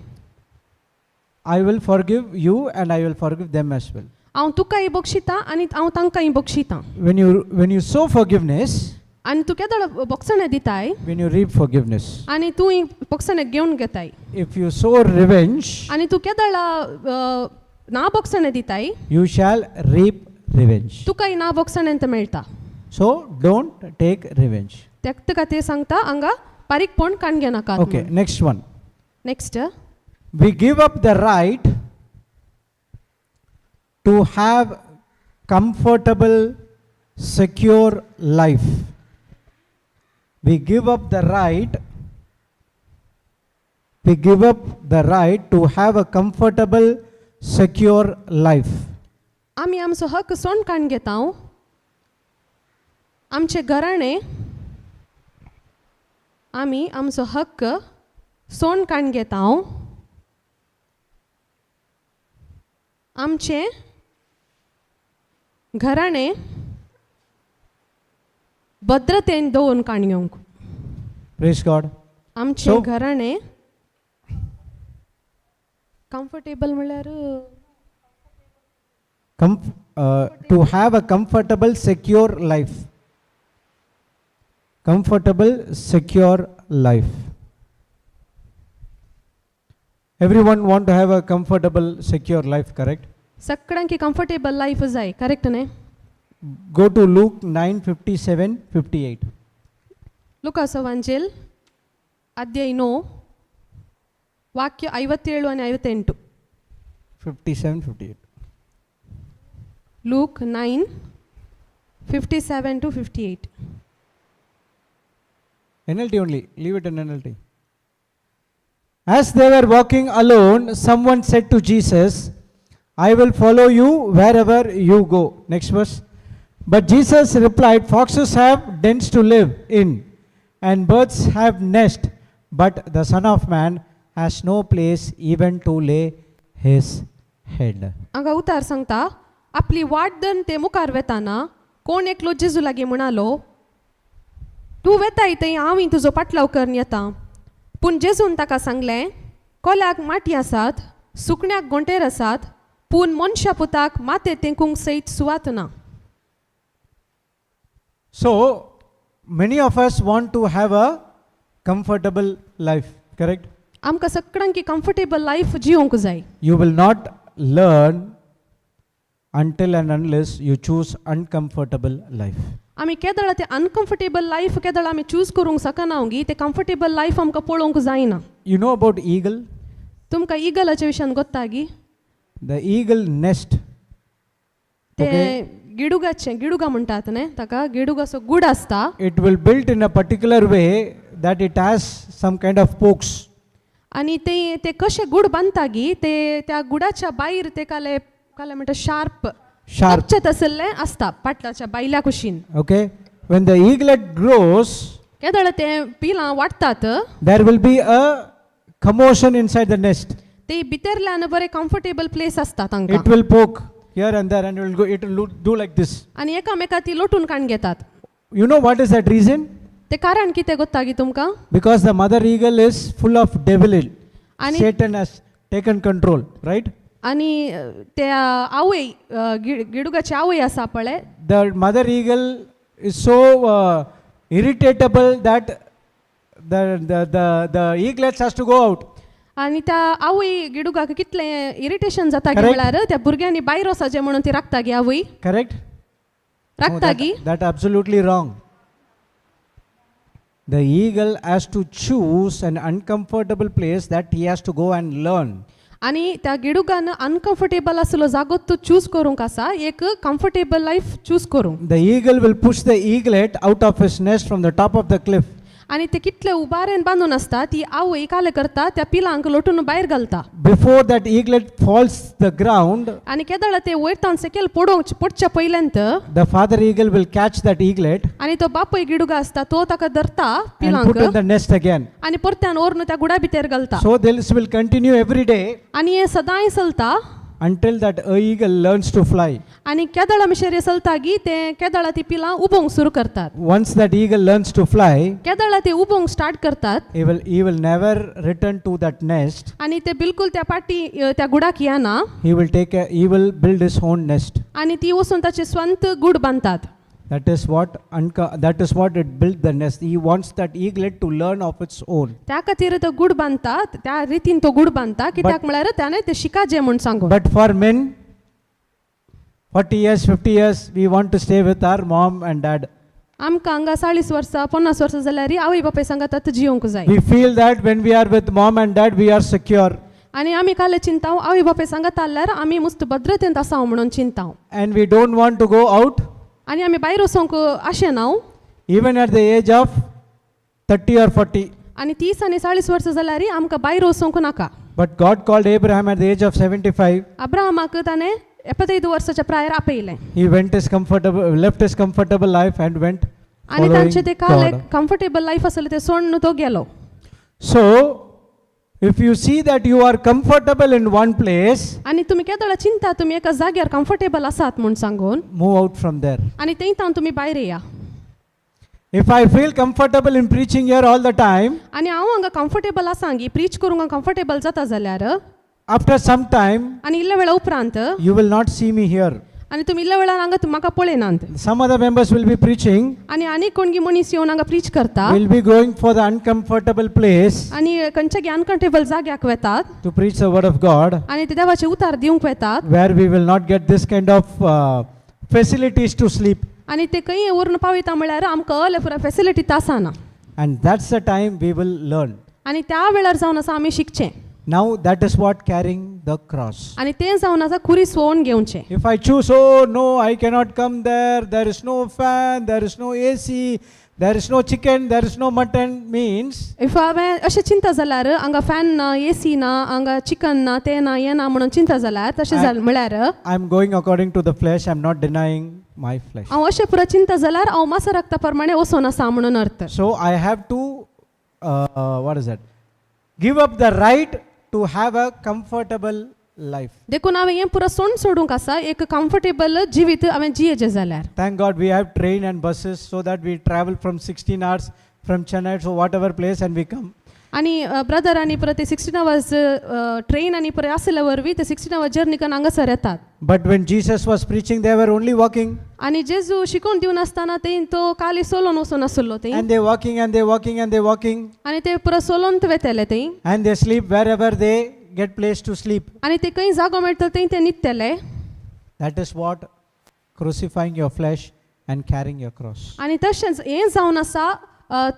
I will forgive you and I will forgive them as well. हांव तुकाय बक्षितां आनी हांव तांकांय बक्षितां. When you sow forgiveness, आनी तूं केदळा बक्षणें दिताय, when you reap forgiveness. आनी तूं बक्षणें घेवन घेताय. If you sow revenge, आनी तूं केदळा ना बक्षणें दिताय, you shall reap revenge. तुकाय ना बक्षणें मेळटा. So don't take revenge. तेक्त खातीर सांगता हांगा बारीकपण काण घेनाकात. Okay, next one. Next. We give up the right to have comfortable, secure life. We give up the right, we give up the right to have a comfortable, secure life. आमी आमचो हक्क सोण काण घेता. आमचें घराणें आमी आमचो हक्क सोण काण घेता. आमचें घराणें भद्रतेन दवरून काण घेवंक. Praise God. आमचें घराणें कम्फर्टेबल म्हणल्यार To have a comfortable, secure life. Comfortable, secure life. Everyone want to have a comfortable, secure life, correct? सगळ्यांकी comfortable life जाय, करेक्ट न्ही? Go to Luke 9:57-58. Lucas ವಾಂಜೇಲ್ ಅಧ್ಯಾಯ 9 ವಾಕ್ಯ 57 आणि 58. 57-58. Luke 9:57 to 58. NLT only, leave it in NLT. As they were walking alone, someone said to Jesus, I will follow you wherever you go. Next verse. But Jesus replied, foxes have dens to live in, and birds have nests, but the Son of Man has no place even to lay his head. हांगा उतार सांगता आपली वाट धरून ते मुखार वेताना कोण एकलो जेजू लागीं म्हणालो तूं वेताय थंय हांवूय तुजो पाटलाव करून येता. पूण जेजून ताका सांगलें कोल्याक माटी आसात सुकण्याक गोंटेर आसात पूण मनशा पुताक माते तेंकूंक सयत सुवात ना. So, many of us want to have a comfortable life, correct? आमकां सगळ्यांकी कम्फर्टेबल लायफ जिवंक जाय. You will not learn until and unless you choose uncomfortable life. आमी केदळा ते अनकम्फर्टेबल लायफ केदळा आमी चूज करूंक शकना गी ते कम्फर्टेबल लायफ आमकां पळोवंक जायना. You know about eagle? तुमकां इगलाच्या विशयान गोत्ता गी? The eagle nest. ते Okay. गिडुगाचें गिडुगा म्हणटात न्ही ताका गिडुगाचो गूड आसता. It will built in a particular way that it has some kind of pokes. आनी ते ते कशे गूड बांदता गी ते त्या गुडाच्या भायर ते काले काले म्हणटा शार्प Sharp. तपचे तसल्लें आसता पाटलाच्या बायल्या कुशीन. Okay? When the eaglet grows, केदळ ते पिलां वाडटात there will be a commotion inside the nest. ते भितरल्यान बरें कम्फर्टेबल प्लेस आसता तांकां. It will poke here and there and it will go, it will do like this. आनी एकामेका ती लोटून काण घेतात. You know what is that reason? ते कारण कितें गोत्ता गी तुमकां? Because the mother eagle is full of devil. Ani- Satan has taken control, right? आनी त्या आवय गिडुगाची आवय आसा पळय The mother eagle is so irritatable that the eaglets has to go out. आनी त्या आवय गिडुगाक कितलें इरिटेशन जाता गी Correct. म्हळ्यार त्या भुरग्यांनी भायर वचचें म्हणून ती राखता गी आवय. Correct? No, राखता गी? That absolutely wrong. The eagle has to choose an uncomfortable place that he has to go and learn. आनी त्या गिडुगान अनकम्फर्टेबल आसलो जागो तो चूज करूंक आसा एक कम्फर्टेबल लायफ चूज करूंक. The eagle will push the eaglet out of his nest from the top of the cliff. आनी ते कितले उबारेन बांदून आसता ती आवय काले करता त्या पिलांक लोटून भायर घालता. Before that eaglet falls the ground, आनी केदळा ते वयर सकयल पडोवंक पडच्या पयल्यांत the father eagle will catch that eaglet आनी तो बापूय गिडुगा आसता तो ताका धरता and put पिलांक in the nest again. आनी परत्यान व्हरून त्या गुडा भितर घालता. So this will continue every day आनी हें सदांय चलता until that eagle learns to fly. आनी केदळा मिशेर चलता गी ते केदळा ती पिलां उबोवंक सुरू करतात. Once that eagle learns to fly, केदळा ते उबोवंक स्टार्ट करतात he will never return to that nest. आनी ते बिलकुल त्या पाटी त्या गुडाक येना. He will he will build his own nest. आनी ती वचून ताचे स्वंत गूड बांदतात. That is what that is what it built the nest. He wants that eaglet to learn of its own. त्या खातीर तो गूड बांदता त्या रितीन तो गूड बांदता कित्याक म्हळ्यार त्याने ते शिकाजे म्हूण सांगून. But for men, 40 years, 50 years, we want to stay with our mom and dad. आमकां हांगा 40 वर्सां 50 वर्सां जाल्यार आवय बापाय सांगात जिवंक जाय. We feel that when we are with mom and dad, we are secure. आनी आमी काल चिंताव आवय बापाय सांगात आल्यार आमी मुस्त भद्रतेंत आसाव म्हणून चिंताव. And we don't want to go out आनी आमी भायर वचोंक आशेनाव. even at the age of 30 or 40. आनी 30 आनी 40 वर्सां जाल्यार आमकां भायर वचोंक नाका. But God called Abraham at the age of 75. अब्राहमाक ताणें 75 वर्साच्या prior आपयलें. He went his comfortable, left his comfortable life and went आनी following तांचे ते काल God. Comfortable life आसलें तें सोडून तो गेलो. So, if you see that you are comfortable in one place, आनी तुमी केदोळा चिंता तुमी एका जाग्यार कम्फर्टेबल आसात म्हूण सांगून move out from there. आनी थंय तावन तुमी भायर येया. If I feel comfortable in preaching here all the time, आनी हांव हांगा कम्फर्टेबल आसा गी प्रीच करूंक कम्फर्टेबल जाता जाल्यार after some time, आनी इल्ल्या वेळा उपरांत you will not see me here. आनी तुमी इल्ल्या वेळान हांगा म्हाका पळयनात. Some other members will be preaching, आनी आनी कोणगी मनीस येवन हांगा प्रीच करता will be going for the uncomfortable place आनी खंयच्या अनकम्फर्टेबल जाग्याक वेतात to preach the word of God, आनी ते देवाचे उतार दिवंक वेतात where we will not get this kind of facilities to sleep. आनी ते खंय व्हरून पावयता म्हळ्यार आमकां अले पुरा फेसिलिटी आसना. And that's the time we will learn. आनी त्या वेळार जावन आसा आमी शिकचें. Now that is what carrying the cross. आनी तें जावन आसा खुरीस वोवन घेवचें. If I choose, oh no, I cannot come there, there is no fan, there is no AC, there is no chicken, there is no mutton, means if हांवें अशें चिंता जाल्यार हांगा फॅन ना, ए सी ना, हांगा चिकन ना, तें ना, हें ना म्हणून चिंता जाल्यार तशें जालें म्हळ्यार I am going according to the flesh, I am not denying my flesh. हांव अशें पुरा चिंता जाल्यार हांव मासा रक्ता प्रमाणे वचोन आसा म्हणून अर्थ. So I have to, what is that? Give up the right to have a comfortable life. देखून हांवें हें पुरो सोण सोडूंक आसा एक कम्फर्टेबल जिवीत हांवें जियेचें जाल्यार. Thank God we have train and buses so that we travel from 16 hours from Chennai to whatever place and we come. आनी ब्रदर आनी परत ते 16 आवर्स ट्रेन आनी परत आसल्या वरवीं ते 16 आवर्स जर्नी करून हांगासर येतात. But when Jesus was preaching, they were only walking आनी जेजू शिकोवन दिवन आसतना ते तो काली सोलोन वचून आसलो ते and they walking and they walking and they walking आनी ते परत सोलोन वेतले ते and they sleep wherever they get place to sleep. आनी ते खंय जागो मेळटलो थंय ते न्हिदतले. That is what crucifying your flesh and carrying your cross. आनी तशेंच हें जावन आसा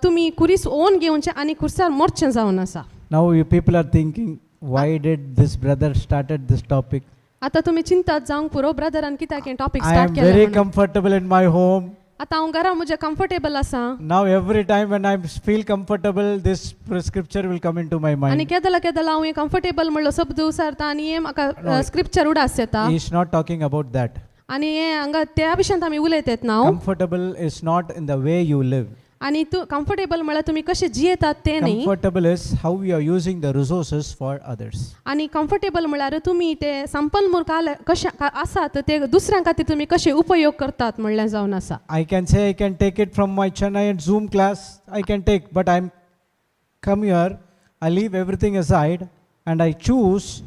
तुमी कुरीस ओन घेवचें आनी कुर्सार मोरचें जावन आसा. Now you people are thinking, why did this brother started this topic? आतां तुमी चिंतात जावंक पुरो ब्रदरान कित्याक हें topic I start am केलें very म्हणून. Comfortable in my home. आतां हांव घरा म्हज्या कम्फर्टेबल आसा. Now every time when I feel comfortable, this scripture will come into my आनी mind. केदला केदला हांव हें कम्फर्टेबल म्हणलो शब्द उसारता आनी हें म्हाका No. Scripture उडास येता. He is not talking about that. आनी हें हांगा त्या विशयांत आमी उलयतात ना हांव. Comfortable is not in the way you live. आनी तूं कम्फर्टेबल म्हळ्यार तुमी कशें जियेतात तें न्ही. Comfortable is how you are using the resources for others. आनी कम्फर्टेबल म्हळ्यार तुमी ते संपन्न म्हूण काल कशें आसात ते दुसऱ्यां खातीर तुमी कशें उपयोग करतात म्हणलें जावन आसा. I can say I can take it from my Chennai and Zoom class, I can take, but I'm come here, I leave everything aside and I choose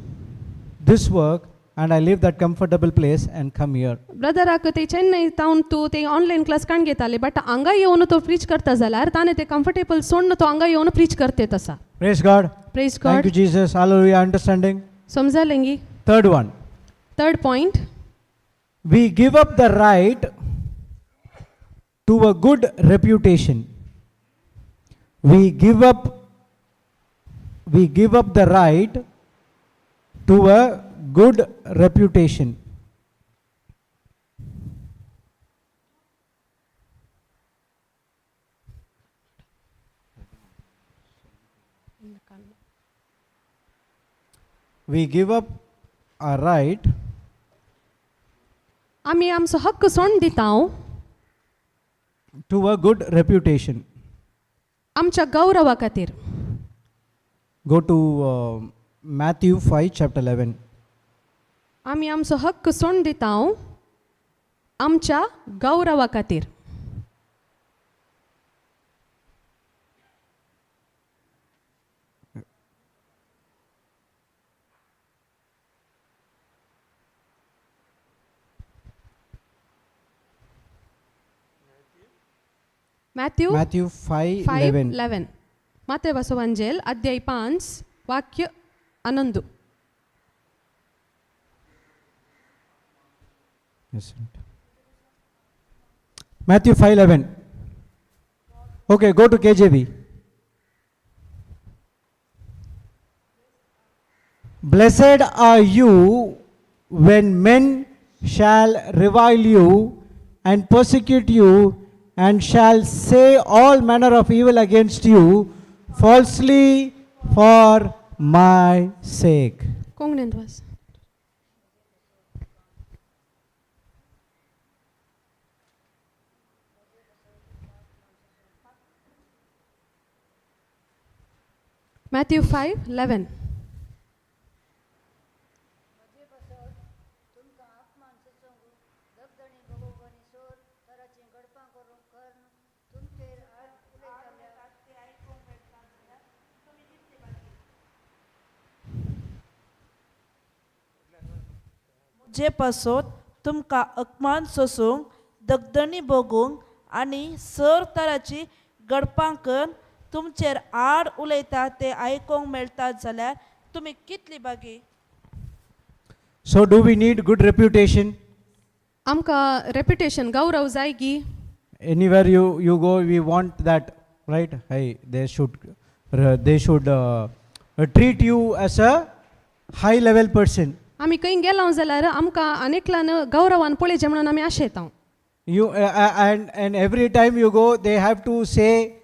this work and I leave that comfortable place and come here. ब्रदराक ते चेन्नय तावन तूं ते online class काण घेताले but हांगा येवन तो preach करता जाल्यार ताणें ते कम्फर्टेबल सोडून तो हांगा येवन प्रीच करतेत आसा. Praise God. Praise Thank God. you, Jesus. Hallelujah. Understanding. समजलें गी? Third one, third point, we give up the right to a good reputation. We give up the right to a good reputation. We give up our right आमी आमचो हक्क सोडून दिता to a good reputation. आमच्या गौरवा खातीर. Go to Matthew 5, chapter 11. आमी आमचो हक्क सोडून दिता आमच्या गौरवा खातीर. Matthew Matthew 5, 5 11. 11. माते बसवंजेल अध्याय 5 वाक्य 11. Yes. Matthew 5:11. Okay, go to KJV. Blessed are you when men shall revile you and persecute you and shall say all manner of evil against you falsely for my sake. कोंकणींत वाच. Matthew 5:11. म्हजे पासत तुमकां अपमान सोसूंक दगदणी भोगूंक आनी सोर तराचीं गडपां करूंक कर्न तुमचेर आड उलयताल्या. म्हजे पासत तुमकां अपमान सोसूंक दगदणी भोगूंक आनी सर तराची गडपां करून तुमचेर आड उलयता तें आयकूंक मेळटा जाल्यार तुमी कितली बागी. So, do we need good reputation? आमकां रेप्युटेशन गौरव जाय गी? Anywhere you go, we want that, right? Hey, they should treat you as a high level person. आमी खंय गेला जाल्यार आमकां आनेकल्यान गौरवान पळयचें म्हणून आमी आशेता. You and every time you go, they have to say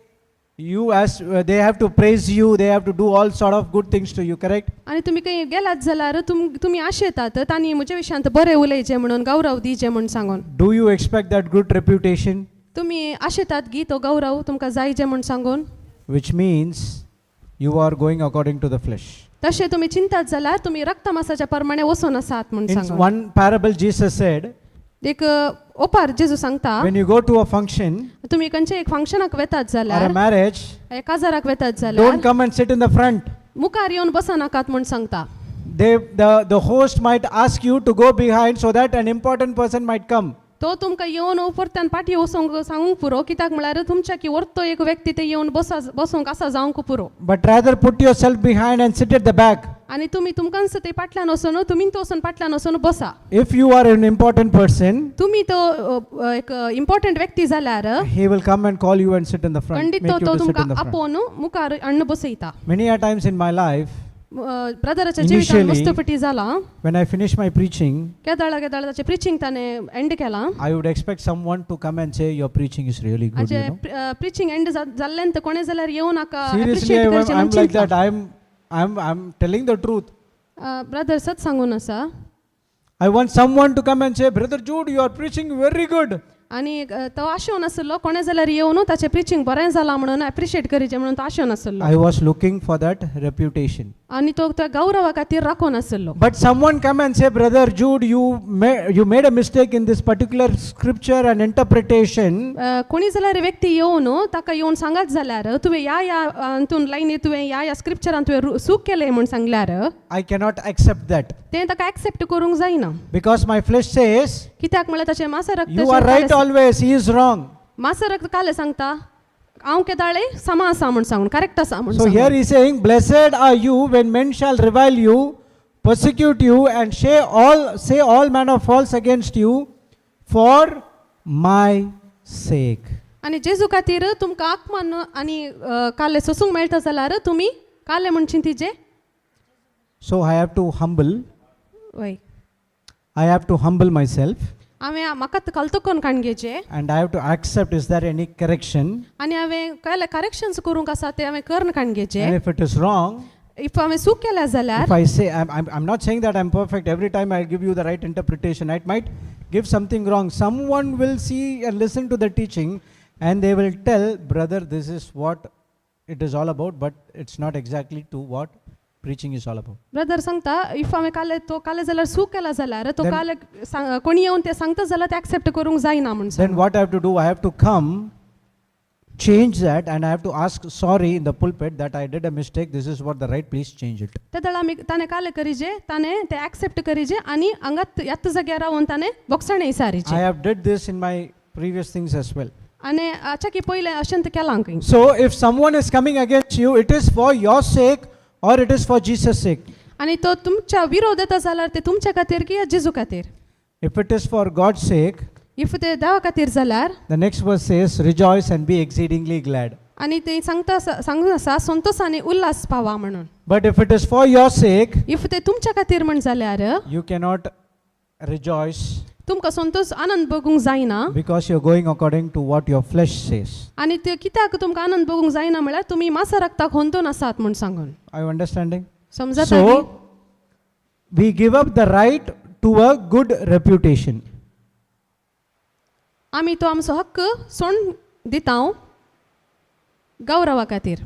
you as they have to praise you, they have to do all sort of good things to you, correct? आनी तुमी खंय गेलात जाल्यार तुमी आशेतात तांणी म्हज्या विशयांत बरें उलयचें म्हणून गौरव दिवचें म्हूण सांगून. Do you expect that good reputation? तुमी आशेतात गी तो गौरव तुमकां जायचे म्हूण सांगून? Which means you are going according to the flesh. तशें तुमी चिंतात जाल्यार तुमी रक्तमासाच्या प्रमाणे वचून आसात म्हूण In सांगून one parable, Jesus said, एक ओपार जेजू सांगता when you go to a function तुमी खंयच्या एक फंक्शनाक वेतात or जाल्यार a marriage, काजाराक वेतात जाल्यार don't come and sit in the front. मुखार येवन बसनाकात म्हूण सांगता. The host might ask you to go behind so that an important person might come. तो तुमकां येवन परत्यान फाटीं वचोंक सांगूंक पुरो कित्याक म्हळ्यार तुमच्या की वरतो एक व्यक्ती ते येवन बसा बसोंक आसा जावंक पुरो. But rather put yourself behind and sit at the back. आनी तुमी तुमकांच ते फाटल्यान वचून तुमी तो वचून फाटल्यान वचून बसा. If you are an important person, तुमी तो एक इम्पॉर्टंट व्यक्ती जाल्यार he will come and call you and sit in the front. खंडीत Make तो you तो to sit तुमकां in the front. आपोवन मुखार हाडून बसयता. Many a times in my life, ब्रदराच्या जिवितान Initially- मस्तपटी जाला when I finish my preaching, केदाळा केदाळा ताचें प्रिचींग ताणें एंड केलां. I would expect someone to come and say, your preaching is really good, you know. हाचे preaching and जाल्ल्यान तर कोणें जाल्यार येवन नाका Seriously, appreciate करचें I'm म्हूण like that. चिंतलां. I'm telling the truth. Brother सत सांगून आसा. I want someone to come and say, Brother Jude, you are preaching very good. आनी तो आशेवन आसलो कोणें जाल्यार येवन ताचें प्रिचींग बरें जालां म्हणून एप्रिशिएट करीचें म्हणून तो आशेवन आसलो. I was looking for that reputation. आनी तो त्या गौरवा खातीर राखून आसलो. But someone come and say, Brother Jude, you made a mistake in this particular scripture and interpretation. कोणी जाल्यार व्यक्ती येवन ताका येवन सांगत जाल्यार तुवें ह्या ह्या हातून लायनी तुवें ह्या ह्या स्क्रिप्चरान तुवें चूक केलें म्हूण सांगल्यार I cannot accept that. तें ताका एक्सेप्ट करूंक जायना. Because my flesh says, कित्याक म्हळ्यार ताचें मासा you are right रक्त always, he is wrong. मासा रक्त कालें सांगता हांव केदाळे समा आसा म्हूण सांगून करेक्ट आसा म्हूण So here सांगून. he is saying, Blessed are you when men shall revile you, persecute you, and say all manner of false against you for my sake. आनी जेजू खातीर तुमकां आकमान आनी काले सोसूंक मेळटा जाल्यार तुमी काले म्हूण चिंतिचे. So I have to humble, वय I have to humble myself, हांवें म्हाका कलतो करून काण घेवचें and I have to accept, is there any correction? आनी हांवें काले करेक्शन्स करूंक आसा ते हांवें करून काण घेवचें. And if it is wrong, if हांवें चूक केल्या जाल्यार if I say, I'm not saying that I'm perfect, every time I give you the right interpretation, I might give something wrong. Someone will see and listen to the teaching and they will tell, brother, this is what it is all about, but it's not exactly to what preaching is all about. Brother सांगता if हांवें काले तो काले जाल्यार चूक केला जाल्यार तो Then- काले कोणी येवन ते सांगता जाल्यार ते एक्सेप्ट करूंक जायना म्हूण Then सांगून. what I have to do, I have to come, change that, and I have to ask sorry in the pulpit that I did a mistake, this is what the right, please change it. ते दळ आमी ताणें काले करीजे ताणें ते accept करीजे आनी हांगात ह्याच जाग्यार रावन ताणें बोगसणें I विचारीचे. have did this in my previous things as well. आनी आच्या की पयलें अशें तें केलां खंय. So if someone is coming against you, it is for your sake or it is for Jesus' sake. आनी तो तुमच्या विरोध येता जाल्यार ते तुमच्या खातीर की जेजू खातीर. If it is for God's sake, if ते देवा खातीर जाल्यार the next verse says, rejoice and be exceedingly glad. आनी ते सांगता सांगून आसा संतोश आनी उल्हास पावा म्हणून. But if it is for your sake, if ते तुमच्या खातीर म्हण जाल्यार you cannot rejoice तुमकां संतोश आनंद भोगूंक जायना. because you're going according to what your flesh says. आनी ते कित्याक तुमकां आनंद भोगूंक जायना म्हळ्यार तुमी मासा रक्ताक होंदून आसात म्हूण सांगून. Are you understanding? समजता? So, we give up the right to a good reputation. आमी तो आमचो हक्क सोड दिता गौरवा खातीर.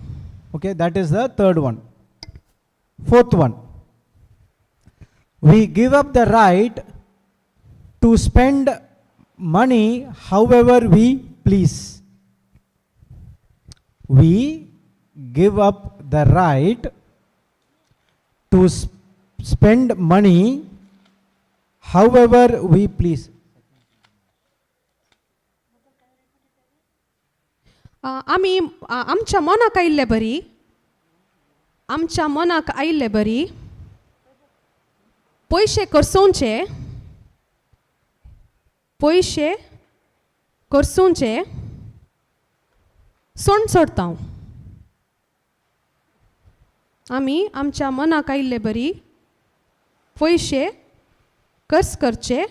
Okay, that is the third one. Fourth one, we give up the right to spend money however we please. We give up the right to spend money however we please. आमी आमच्या मनाक आयिल्ले बरी आमच्या मनाक आयिल्ले बरी पयशे खर्चोवचे पयशे खर्चोवचे सोण सोडता. आमी आमच्या मनाक आयिल्ले बरी पयशे खर्च करचे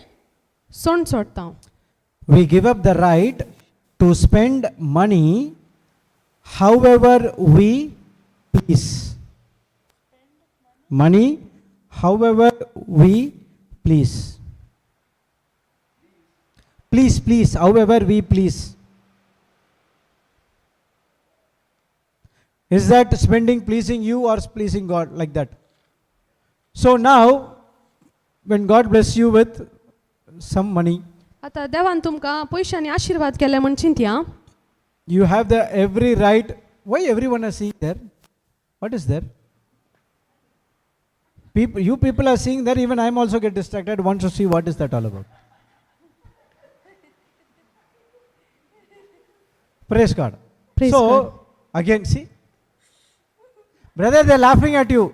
सोण सोडता. We give up the right to spend money however we please. Money however we please. Please, please, however we please. Is that spending pleasing you or pleasing God like that? So now, when God bless you with some money, आतां देवान तुमकां पयशांनी आशिर्वाद केले म्हण चिंतया. You have the every right. Why everyone is seeing there? What is there? People, you people are seeing there. Even I am also get distracted. Want to see what is that all about? Praise God. Praise so God. Again, see, brother, they're laughing at you.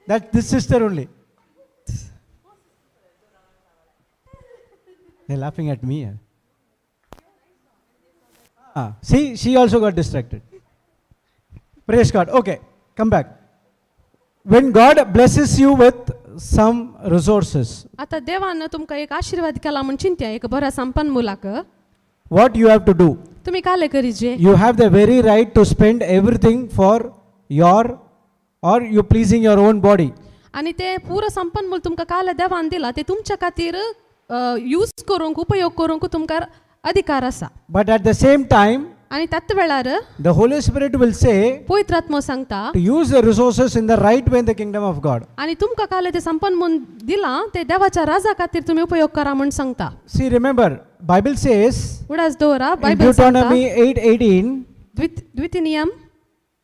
That this sister only. They're laughing at me. Eh? Ah, see, she also got distracted. Praise God. Okay, come back. When God blesses you with some resources, आतां देवान तुमकां एक आशिर्वाद केला म्हण चिंतया एक बऱ्या संपन्न मुलाक. What you have to do? तुमी काले करीजे? You have the very right to spend everything for your or you pleasing your own body. आनी ते पुरो संपन्न मूल तुमकां काल देवान दिला ते तुमच्या खातीर यूज करूंक उपयोग करूंक तुमकां अधिकार आसा. But at the same time, आनी त्याच वेळार the Holy Spirit will say पवित्र आत्मो सांगता to use the resources in the right way in the kingdom of God. आनी तुमकां काल ते संपन्न म्हूण दिलां ते देवाच्या राजा खातीर तुमी उपयोग करा म्हूण सांगता. See, remember, Bible says उडास दवरा in Bible सांगता Deuteronomy 8:18, द्वितीय नियम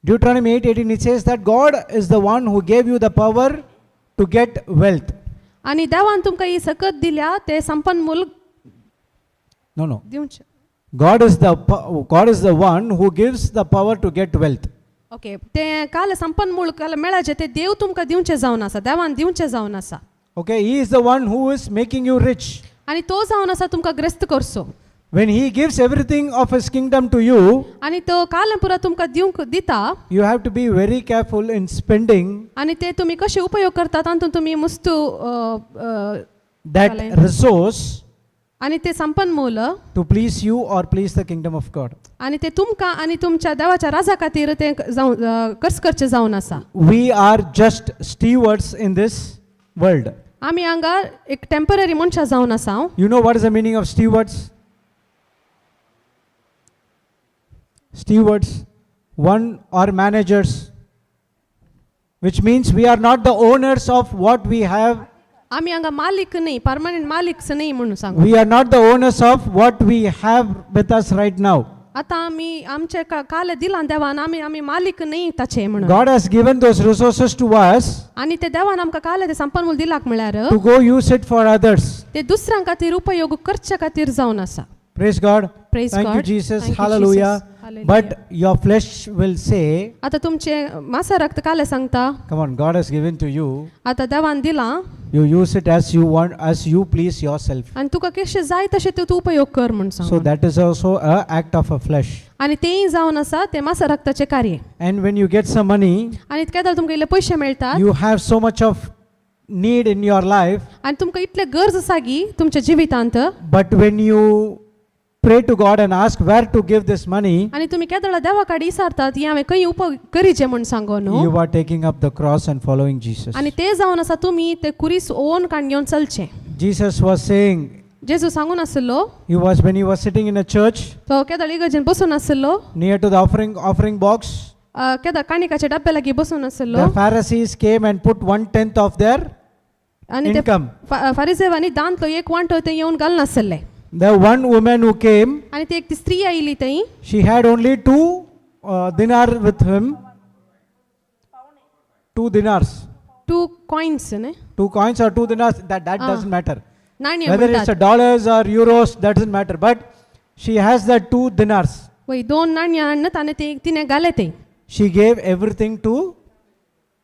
Deuteronomy 8:18, it says that God is the one who gave you the power to get wealth. आनी देवान तुमकां ही सकत दिल्या ते संपन्न मूल No. दिवचे. God is the one who gives the power to get wealth. Okay, ते काल संपन्न मूळ काल मेळाचे ते देव तुमकां दिवचे जावन आसा, देवान दिवचे जावन आसा. Okay, he is the one who is making you rich. आनी तो जावन आसा तुमकां ग्रस्त करचो. When he gives everything of his kingdom to you, आनी तो काल पुरा तुमकां दिवंक दिता, you have to be very careful in spending आनी ते तुमी कशे उपयोग करता तातूंत तुमी मुस्तू that चालेल. Resource आनी ते संपन्न मूल to please you or please the kingdom of God. आनी ते तुमकां आनी तुमच्या देवाच्या राजा खातीर ते जावन कर्स करचें जावन आसा. We are just stewards in this world. आमी हांगा एक टेंपररी मनशां जावन आसा. You know what is the meaning of stewards? Stewards, one or managers, which means we are not the owners of what we have. आमी हांगा मालीक न्ही, permanent मालीक न्ही म्हणून सांगू. We are not the owners of what we have with us right now. आतां आमी आमचे काल दिलां देवान, आमी आमी मालीक न्ही ताचे म्हणून. God has given those resources to us आनी ते देवान आमकां काल ते संपन्न मूल दिलाक म्हळ्यार to go use it for others. ते दुसऱ्यां खातीर उपयोग करचे खातीर जावन आसा. Praise God. Praise Thank you, God. Jesus. Thank you, Hallelujah. Jesus. Hallelujah. But your flesh will say, आतां तुमचे मासा रक्त काले सांगता, come on, God has given to you. आतां देवान दिलां, You use it as you want, as you please yourself. आनी तुका कशें जाय तशें तूं तूं उपयोग कर म्हूण So सांग. That is also a act of a flesh. आनी तेंय जावन आसा तें मासा रक्ताचें कार्य. And when you get some money, आनी केदळ तुमकां इल्ले पयशे मेळटात, you have so much of need in your life. आनी तुमकां इतले गरज आसा गी तुमच्या जिवितांत, But when you pray to God and ask where to give this money, आनी तुमी केदळा देवा कडेन विचारतात ही हांवें खंय उपयोग करीचे म्हूण सांगो न्हू, you are taking up the cross and following Jesus. आनी ते जावन आसा तुमी ते कुरीस ओन काण घेवन चलचें. Jesus was saying, जेजू सांगून आसलो, he was when he was sitting in a church तो केदळ इगर्जेन बसून आसलो, near to the offering box, केदळ काणिकाच्या डब्या लागीं बसून आसलो, the Pharisees came and put 1/10 of their आनी ते income. फारिजेवांनी दांतलो एक वांटो ते येवन घालनासले. The one woman who came, आनी ती एक ती स्त्री आयली थंय, she had only 2 dinar with him. 2 dinars. 2 coins न्ही? 2 coins or 2 dinars, that doesn't matter. नाणय Whether it's म्हणटात. a dollars or euros, that doesn't matter. But she has the 2 dinars. वय, दोन नाणयां हाडून ताणें ते तिणें घाले ते. She gave everything to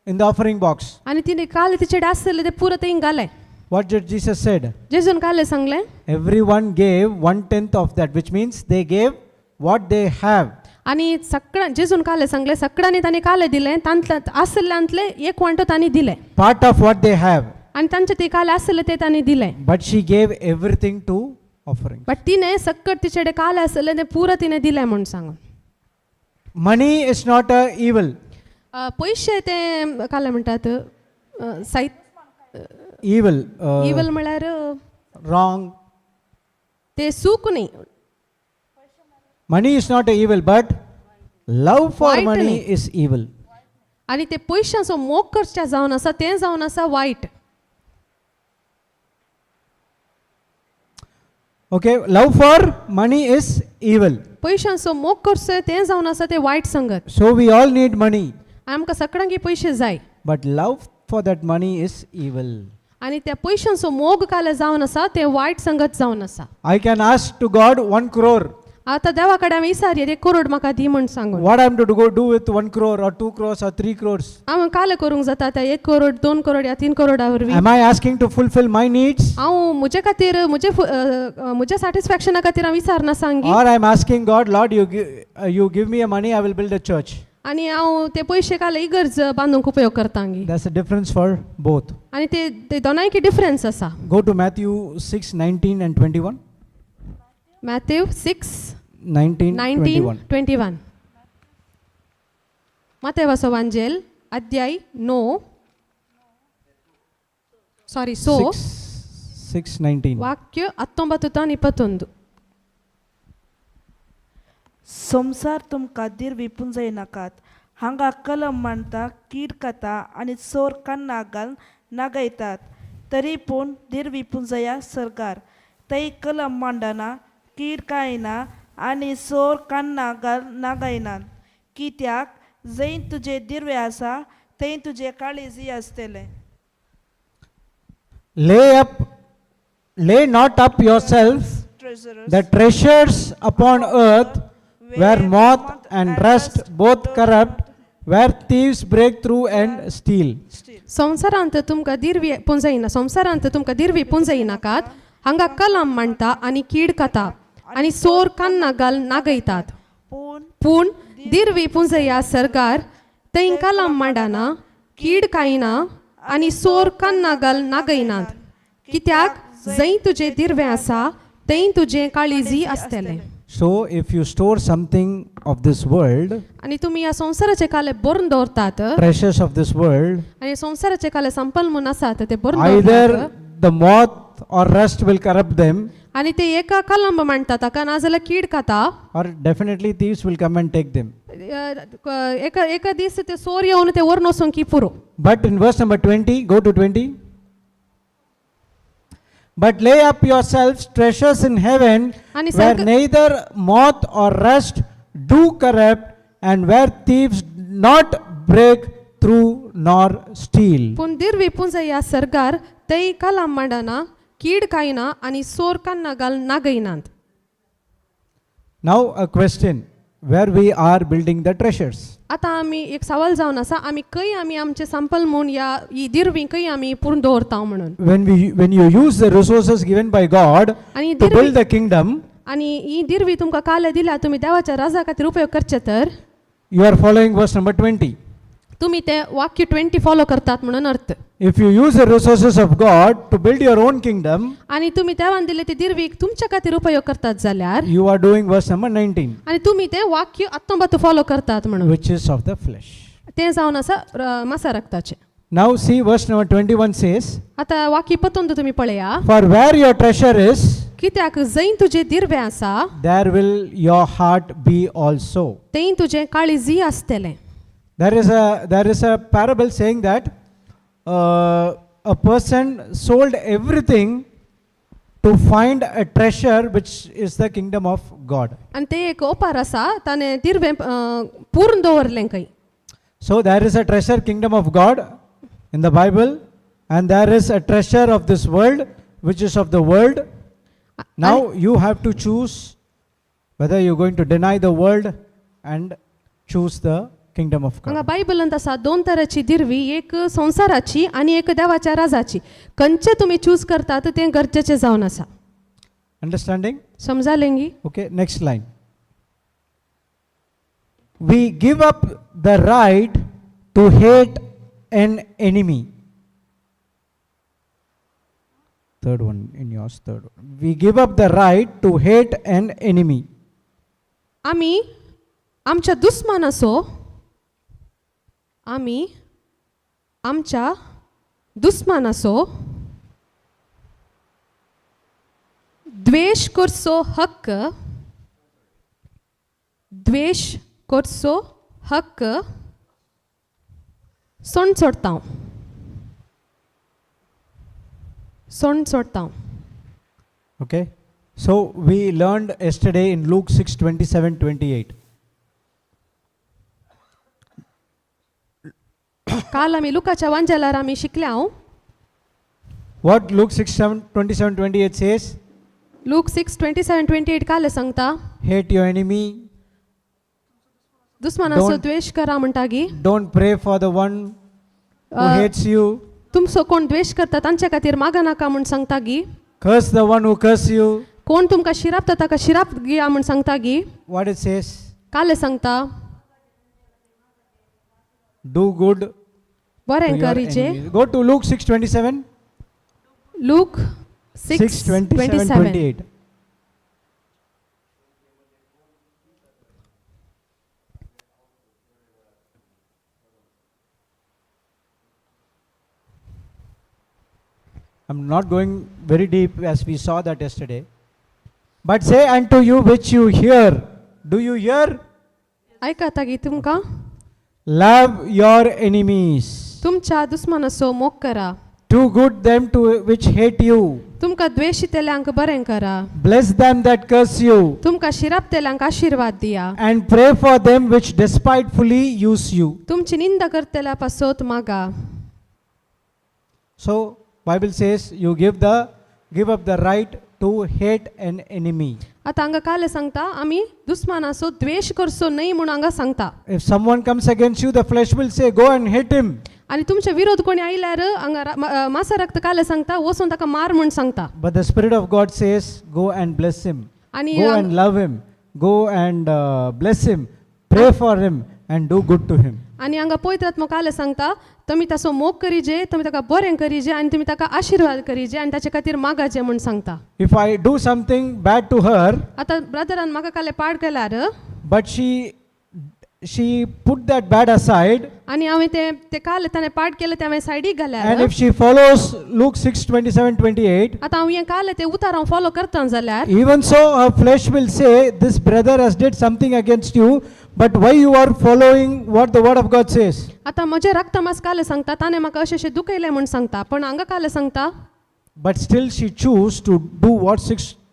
in the offering box. आनी तिणें काल तिचे आसले ते पुरो थंय घाले. What did Jesus said? जेजून काले सांगलें, Everyone gave 1/10 of that, which means they gave what they have. आनी सगळ्यां जेजून काले सांगलें सगळ्यांनी तांणी काले दिलें तांतले आसल्ल्यांतले एक वांटो तांणी दिलें. Part of what they have. आनी तांचे ते काले आसले ते तांणी दिलें. But she gave everything to offering. But तिणें सक्कट तिचे कडेन काले आसले ते पुरो तिणें दिलें म्हूण सांगून. Money is not a evil. पयशे ते काले म्हणटात साहित्य Evil. Evil म्हळ्यार Wrong. ते सूख न्ही. Money is not a evil, but love for वायट money न्ही. Is evil. आनी ते पयशांचो मोग करचे जावन आसा तें जावन आसा वायट. Okay, love for money is evil. पयशांचो मोग करचो तें जावन आसा तें वायट संगत. So we all need money, आमकां सगळ्यांकी पयशे जाय, but love for that money is evil. आनी त्या पयशांचो मोग काले जावन आसा तें वायट संगत जावन आसा. I can ask to God 1 crore. आतां देवा कडेन हांवें विचार एक करोड म्हाका दी म्हण सांगून. What I am to go do with 1 crore or 2 crores or 3 crores? हांव काले करूंक जाता त्या 1 करोड, 2 करोड या 3 करोडा वरवीं? Am I asking to fulfill my needs? हांव म्हजे खातीर म्हजे फु- अ, अ, म्हज्या सॅटिस्फॅक्शना खातीर हांव विचारना सांगी? Or I am asking God, Lord, you give me a money, I will build a church. आनी हांव ते पयशे काल इगर्ज बांदूंक उपयोग करता गी? There's a difference for both. आनी ते ते दोनांयकी डिफरन्स आसा. Go to Matthew 6 19 and 21. Matthew 6 19, 19 21. 21. मातेवाचो वांजेल अध्याय 9, सॉरी, सो 6, 6 19. ವಾಕ್ಯ 19 ತಾನ್ 21. संवसार तुमकां दिरवी पुंजयनाकात. हांगा कलम मांडटा, कीड खाता आनी चोर कान्ना घालून नागयतात. तरी पूण दिरवी पुंजया सरकार, थंय कलम मांडना, कीड कायना आनी चोर कान्ना घालून नागयनात. कित्याक जंय तुजें दिरवें आसा थंय तुजें काळीजय आसतलें. Lay not up yourself Treasurers the treasures upon earth, where moth and rust both corrupt, where thieves break through and steal. Steal. संवसारांत तुमकां दिरवी पुंजयना, संवसारांत तुमकां दिरवी पुंजयनाकात. हांगा कलम मांडटा आनी कीड खाता आनी चोर कान्ना घाल नागयतात. पूण पूण दिरवी पुंजया सरकार, थंय कलम मांडना, कीड कायना आनी चोर कान्ना घाल नागयनात. कित्याक जंय तुजें दिरवें आसा थंय तुजें काळीजी आसतलें. So, if you store something of this world, आनी तुमी ह्या संवसाराचे काले भरून दवरतात, treasures of this world, आनी संवसाराचे काले संपल म्हूण आसात ते भरून either दवरतात, the moth or rust will corrupt them, आनी ते एका कलंब मांडटा ताका नाजाल्यार कीड खाता, or definitely thieves will come and take them. एका एका दीस ते चोर येवन ते व्हरून वचूंक की पुरो. But in verse number 20, go to 20. But lay up yourselves treasures in heaven, आणि where सर्ग- neither moth or rust do corrupt, and where thieves not break through nor steal. पूण दिरवी पुंजया सरकार, थंय कलम मांडना, कीड कायना आनी चोर कान्ना घाल नागयनात. Now, a question, where we are building the treasures? आतां आमी एक सवाल जावन आसा, आमी खंय आमी आमचे संपल म्हूण ह्या ही दिरवी खंय आमी पुरून दवरता म्हणून. When you use the resources given by God आणि to दिरवी build the kingdom, आनी ही दिरवी तुमकां काल दिल्या, तुमी देवाच्या राजा खातीर उपयोग करचे तर, you are following verse number 20. तुमी ते वाक्य 20 फॉलो करतात म्हणून अर्थ. If you use the resources of God to build your own kingdom, आनी तुमी देवान दिले ते दिरवीक तुमच्या खातीर उपयोग करतात जाल्यार, you are doing verse number 19, आनी तुमी ते वाक्य 19 फॉलो करतात म्हणून. which is of the flesh. तें जावन आसा मासा रक्ताचें. Now, see verse number 21 says, आतां वाक्य 21 तुमी पळया. For where your treasure is, कित्याक जंय तुजें दिरवें आसा, there will your heart be also. थंय तुजें काळीजय आसतलें. There is a parable saying that a person sold everything to find a treasure, which is the kingdom of God. आनी ते एक ओपार आसा, ताणें दिरवें पुरून दवरलें खंय. So there is a treasure kingdom of God in the Bible, and there is a treasure of this world, which is of the world. Now you have to choose whether you're going to deny the world and choose the kingdom of हांगा God. बायबलांत आसा दोन तरांची दिरवी, एक संवसाराची आनी एक देवाच्या राजाची. खंयचें तुमी चूज करतात तें गरजेचें जावन आसा. Understanding? समजालें गी? Okay, next line. We give up the right to hate an enemy. Third one in yours, third one. We give up the right to hate an enemy. आमी आमच्या दुस्मानाचो, आमी आमच्या दुस्मानाचो द्वेश करचो हक्क, द्वेश करचो हक्क सोंड सोडता, सोंड सोडता. Okay? So we learned yesterday in Luke 6 27 28. काल आमी लुकाच्या वांजेलार आमी शिकल्या हांव. What Luke 6 7, 27 28 says? Luke 6:27-28 काल सांगता, Hate your enemy, दुस्मनाचो Don't- द्वेश करा म्हणटा गी. Don't pray for the one who hates you, तुमचो कोण द्वेश करता तांच्या खातीर मागा नाका म्हूण सांगता गी. Curse the one who curse you. कोण तुमकां शिरापता ताका शिराप गिया म्हूण सांगता गी. What it says? काल सांगता, Do good बरें to your करीचे. Enemies. Go to Luke 6 27. Luke 6 6 27 27. 28. I'm not going very deep as we saw that yesterday. But say unto you which you hear. Do you hear? आयकता गी तुमकां? Love your enemies. तुमच्या दुस्मनाचो मोग करा. Do good them to which hate you. तुमकां द्वेशितेल्यांक बरें करा. Bless them that curse you. तुमकां शिरापतेल्यांक आशिर्वाद दिया. And pray for them which despitefully use you. तुमची निंदा करतल्या पासत मागा. So Bible says you give up the right to hate an enemy. आतां हांगा काल सांगता आमी दुस्मानाचो द्वेश करचो न्हय म्हूण हांगा सांगता. If someone comes against you, the flesh will say, "Go and hate him." आनी तुमचे विरोध कोणी आयल्यार हांगा मासा रक्त काल सांगता वचून ताका मार म्हूण सांगता. But the Spirit of God says, "Go and bless him. आनी Go and love him. Go and bless him. Pray for him and do good to him." आनी हांगा पवित्र काल सांगता तुमी ताचो मोग करीजे, तुमी ताका बरें करीजे आनी तुमी ताका आशिर्वाद करीजे आनी ताचे खातीर मागाजे म्हूण सांगता. If I do something bad to her, आतां ब्रदरान म्हाका काल पाड केल्यार but she put that bad aside, आनी हांवें तें तें काल ताणें पाड केलें तें हांवें सायडीक घाल्यार and if she follows Luke 6 27 28, आतां हांव हें काल तें उतार हांव फॉलो करता जाल्यार even so, her flesh will say, "This brother has did something against you, but why you are following what the word of God says?" आतां म्हजें रक्तमास काल सांगता ताणें म्हाका अशें अशें दुखयलें म्हूण सांगता पण हांगा काल सांगता But still she choose to do what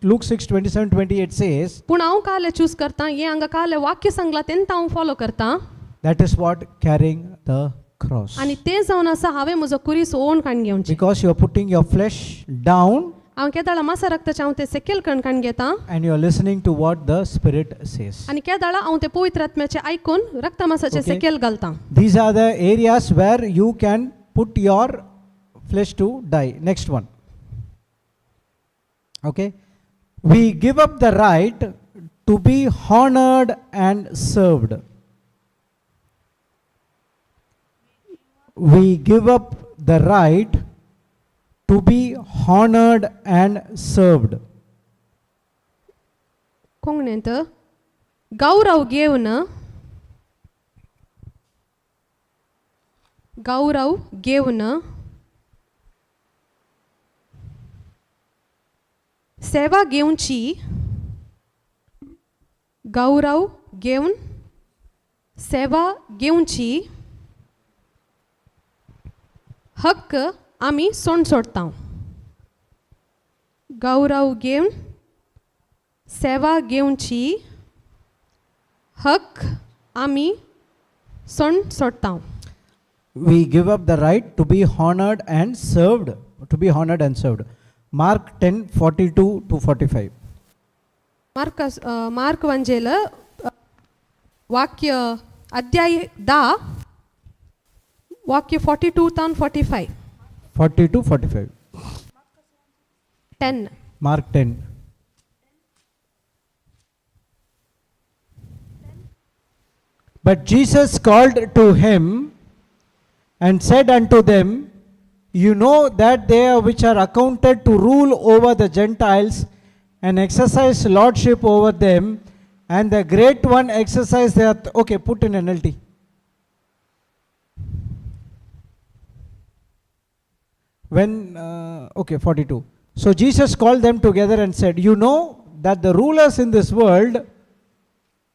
Luke 6 27 28 says. पूण हांव काल चूज करता हें हांगा काल वाक्य सांगलां तेन्ना हांव फॉलो करता. That is what carrying the cross. आनी तें जावन आसा हांवें म्हजो कुरीस ओन काण घेवचें. Because you are putting your flesh down हांव केदाळा मासा रक्ताचें हांव तें सेकेल कण काण घेता and you are listening to what the Spirit says. आनी केदाळा हांव तें पवित्र आत्म्याचें आयकून रक्तमासाचें Okay. सेकेल घालता. These are the areas where you can put your flesh to die. Next one. Okay. We give up the right to be honored and served. We give up the right to be honored and served. कोंकणींत गौरव घेवन, गौरव घेवन सेवा घेवची, गौरव घेवन सेवा घेवची हक्क आमी सोंड सोडता. गौरव घेवन सेवा घेवची हक्क आमी सोंड सोडता. We give up the right to be honored and served. To be honored and served. Mark 10 42 to 45. Mark mark वंजेल वाक्य अध्याय 10 वाक्य 42 तान 45. 40 to 45. 10. Mark 10. But Jesus called to him and said unto them, "You know that they which are accounted to rule over the Gentiles and exercise lordship over them, and the great one exercise their." Okay, put in NLT. Okay, 42. So Jesus called them together and said, "You know that the rulers in this world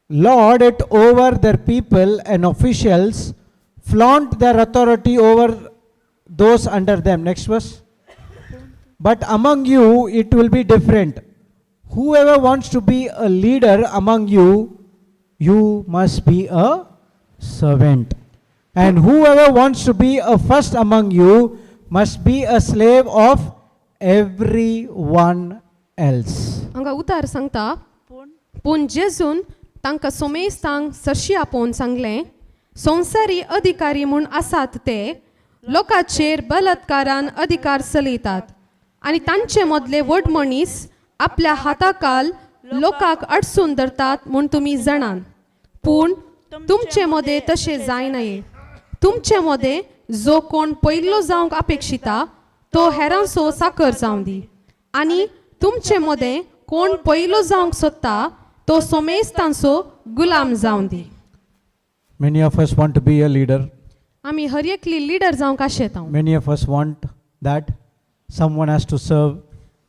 lord it over their people, and officials flaunt their authority over those under them. Next verse. But among you it will be different. Whoever wants to be a leader among you, you must be a servant. And whoever wants to be a first among you must be a slave of everyone else. हांगा उतार सांगता, पूण पूण जेजून तांकां सोमेस्तांक सरशी आपोवन सांगलें, संवसारी अधिकारी म्हूण आसात ते लोकांचेर बलात्कारान अधिकार चलयतात आनी तांचे मदले व्हड मनीस आपल्या हाताकाल लोकांक अडसून धरतात म्हूण तुमी जाणात. पूण तुमचे मदें तशें जायनाये. तुमचे मदें जो कोण पयलो जावंक अपेक्षिता तो हेरांचो साकर जावं दी, आनी तुमचे मदें कोण पयलो जावंक सोदता तो सोमेस्तांचो गुलाम जावं दी. Many of us want to be a leader. आमी हर एकली लिडर जावंक आशेता Many of us want that someone has to serve.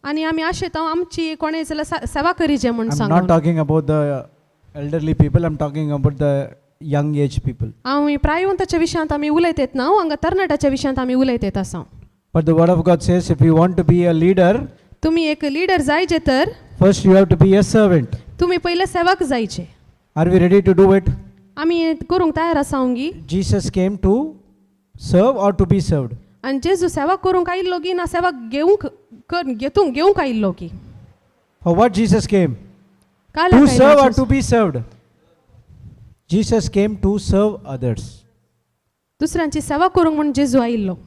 आनी आमी आशेता आमची कोणें जाल्यार सेवा करीजे म्हूण I'm not सांगून. talking about the elderly people, I'm talking about the young age people. आमी प्रायवंताच्या विशयांत आमी उलयत येत ना, हांगा तरणाट्याच्या विशयांत आमी उलयत येत आसा. But the word of God says if you want to be a leader, तुमी एक लिडर जायजे तर first you have to be a servant. तुमी पयले सेवक जायचे. Are we ready to do it? आमी करूंक तयार आसा गी? Jesus came to serve or to be served? आनी जेजू सेवा करूंक आयिल्लो की ना सेवा घेवंक कर घेतूंक घेवंक आयिल्लो की? For what Jesus came? काल To serve or to be served? Jesus came to serve others. दुसऱ्यांची सेवा करूंक म्हूण जेजू आयिल्लो.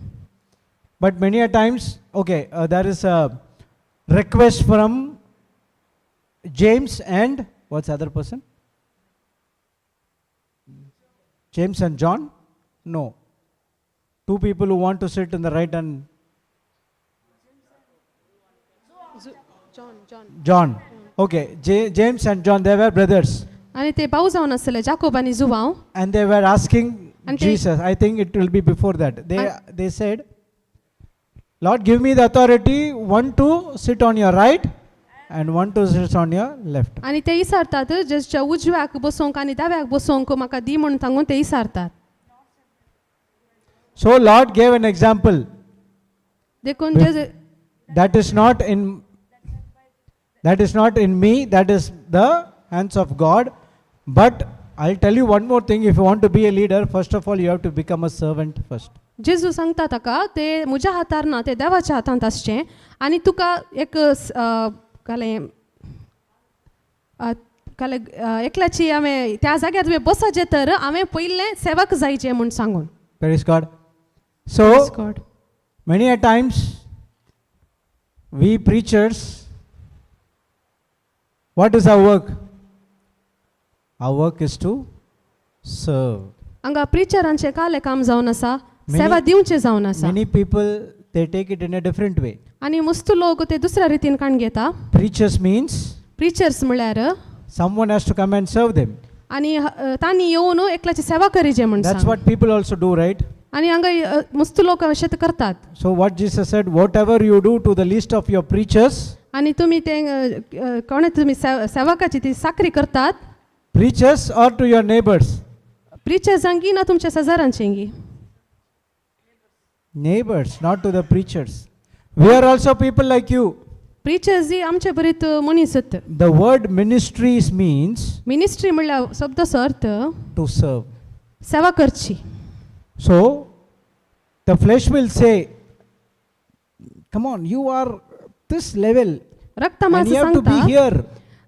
But many a times, okay, there is a request from James and what's the other person? James and John? No. Two people who want to sit in the right and John. Okay, James and John, they were brothers. आनी ते भाऊ जावन आसले, जाकोब आनी Joao. And they were asking And they- Jesus, I think it will be before that. They said, Lord, give me the authority, one to sit on your right and one to sit on your left. आनी ते विचारतात, जेजूच्या उजव्याक बसोवंक आनी दाव्याक बसोवंक म्हाका दी म्हूण सांगून ते विचारतात. So Lord gave an example. देखून जेजू That is not in me, that is the hands of God. But I'll tell you one more thing, if you want to be a leader, first of all you have to become a servant first. जेजू सांगता ताका, ते म्हज्या हातार ना, ते देवाच्या हातांत आसचें आनी तुका एक कालें कालें एकल्याची हांवें त्या जाग्यार तुवें बसाचें तर हांवें पयलें सेवक जायचें म्हूण सांगून. Praise God. So Praise God. Many a times we preachers, what is our work? Our work is to serve. हांगा प्रिचरांचें कालें काम जावन आसा, Many- सेवा दिवचें जावन आसा. Many people, they take it in a different way. आनी मस्त लोक ते दुसऱ्या रितीन काण घेता. Preachers means preachers म्हळ्यार someone has to come and serve them. आनी तांणी येवन एकल्याची सेवा करीचे म्हूण That's सांग. what people also do, right? आनी हांगा मस्त लोक अशें करतात. So what Jesus said, whatever you do to the least of your preachers, आनी तुमी ते कोणे तुमी सेवकाची ती साकरी करतात, preachers or to your neighbors? प्रिचर्सांगी ना तुमच्या शेजारांचेंगी? Neighbors, not to the preachers. We are also people like you. Preachers ही आमचे बरीत मनीस. The word ministries means ministry म्हणल्यार शब्दाचो अर्थ to serve. सेवा करची. So the flesh will say, come on, you are this level रक्तमास and you have to be सांगता, here.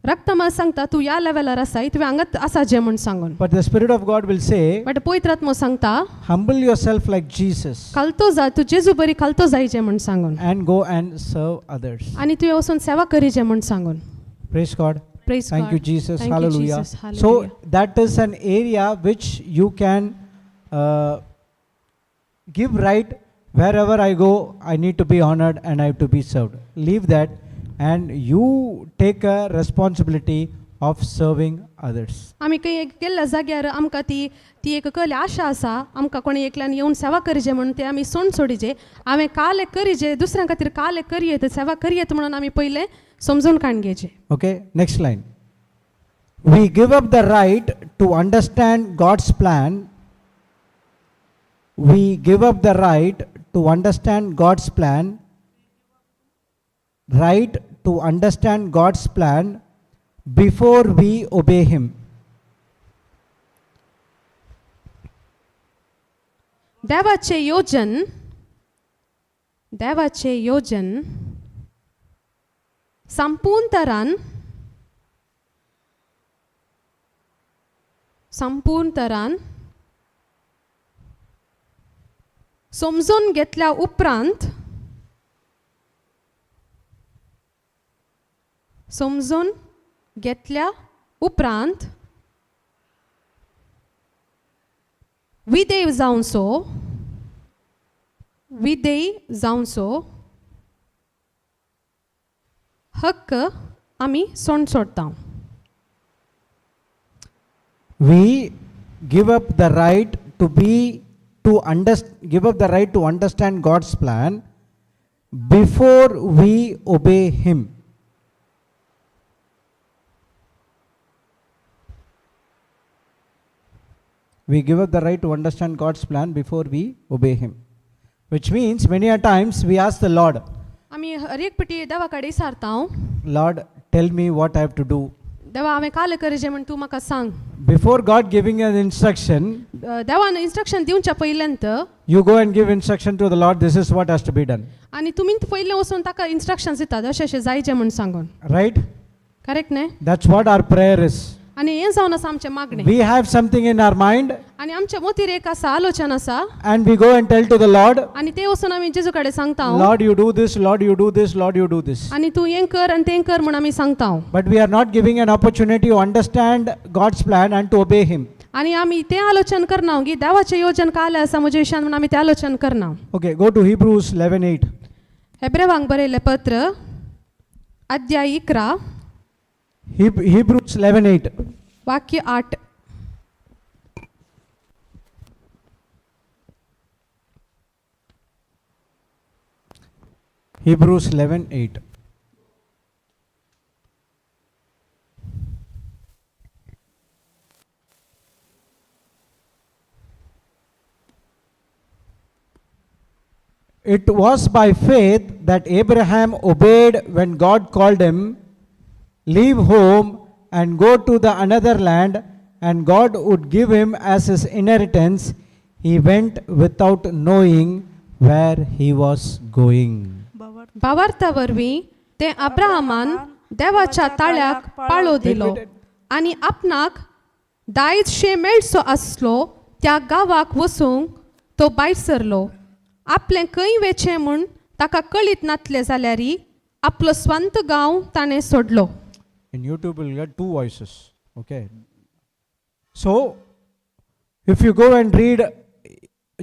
रक्तमास सांगता तूं ह्या लेवलार आसाय, तुवें हांगाच आसा जें म्हूण सांगून. But the Spirit of God will say, but पवित्र आत्मो सांगता, humble yourself like Jesus खालतो जा, तूं जेजू बरी खालतो जायचें म्हूण सांगून and go and serve others. आनी तुवें वचून सेवा करीचें म्हूण सांगून. Praise God. Praise Thank God. you, Jesus. Thank you, Hallelujah. Jesus. So Hallelujah. that is an area which you can give right. Wherever I go, I need to be honored and I have to be served. Leave that and you take a responsibility of serving others. आमी खंय एक गेल्ल्या जाग्यार आमकां ती ती एक कहली आशा आसा, आमकां कोणी एकल्यान येवन सेवा करीचे म्हणून, ते आमी सोण सोडीचे. हांवें काल एक करीचे, दुसऱ्यां खातीर काल एक करयेत, सेवा करयेत म्हणून आमी पयलें समजून काण घेवचें. Okay, next line. We give up the right to understand God's plan We give up the right to understand God's plan, right to understand God's plan before we obey Him. देवाचें योजन, देवाचें योजन संपूर्ण तरान, संपूर्ण तरान समजून घेतल्या उपरांत, समजून घेतल्या उपरांत विदेव जावचो, विदेय जावचो हक्क आमी सोंड सोडटा. We give up the right to be to understand, give up the right to understand God's plan before we obey Him. We give up the right to understand God's plan before we obey Him. Which means many a times we ask the Lord, आमी हर एक पटी देवा कडेन विचारता, "Lord, tell me what I have to do." देवा हांवें काल करचें म्हण तूं म्हाका सांग. Before God giving an instruction, देवान इन्स्ट्रक्शन दिवच्या पयल्यांत you go and give instruction to the Lord, this is what has to be done. आनी तुमी पयलें वचून ताका इन्स्ट्रक्शन्स दितात अशें अशें जायचें म्हूण सांगून. Right? Correct न्ही? That's what our prayer is. आनी हें जावन आसा आमचें मागणें. We have something in our mind आनी आमच्या मोतीर एक आसा आलोचन आसा and we go and tell to the Lord, आनी ते वचून आमी जेजू कडेन सांगता "Lord, you do this, Lord, you do this, Lord, you do this." आनी तूं हें कर आनी तें कर म्हूण आमी सांगता. But we are not giving an opportunity to understand God's plan and to obey Him. आनी आमी तें आलोचन करना की देवाचें योजन काल आसा म्हज्या विशयान म्हूण आमी तें आलोचन करना. Okay, go to Hebrews 11:8. हेब्रेवांक बरयल्लें पत्र अध्याय 11 Hebrews 11:8. वाक्य 8. Hebrews 11:8. It was by faith that Abraham obeyed when God called him, "Leave home and go to the another land," and God would give him as his inheritance. He went without knowing where he was going. भावार्था वरवीं ते अब्राहमान देवाच्या ताळ्याक पाळो दिलो आनी आपणाक दायजशें मेळचो आसलो त्या गांवाक वचूंक तो भायर सरलो. आपलें खंय वेचें म्हूण ताका कळीत नातलें जाल्यारय आपलो स्वांत गांव ताणें सोडलो. In YouTube, you'll get two voices. Okay. So, if you go and read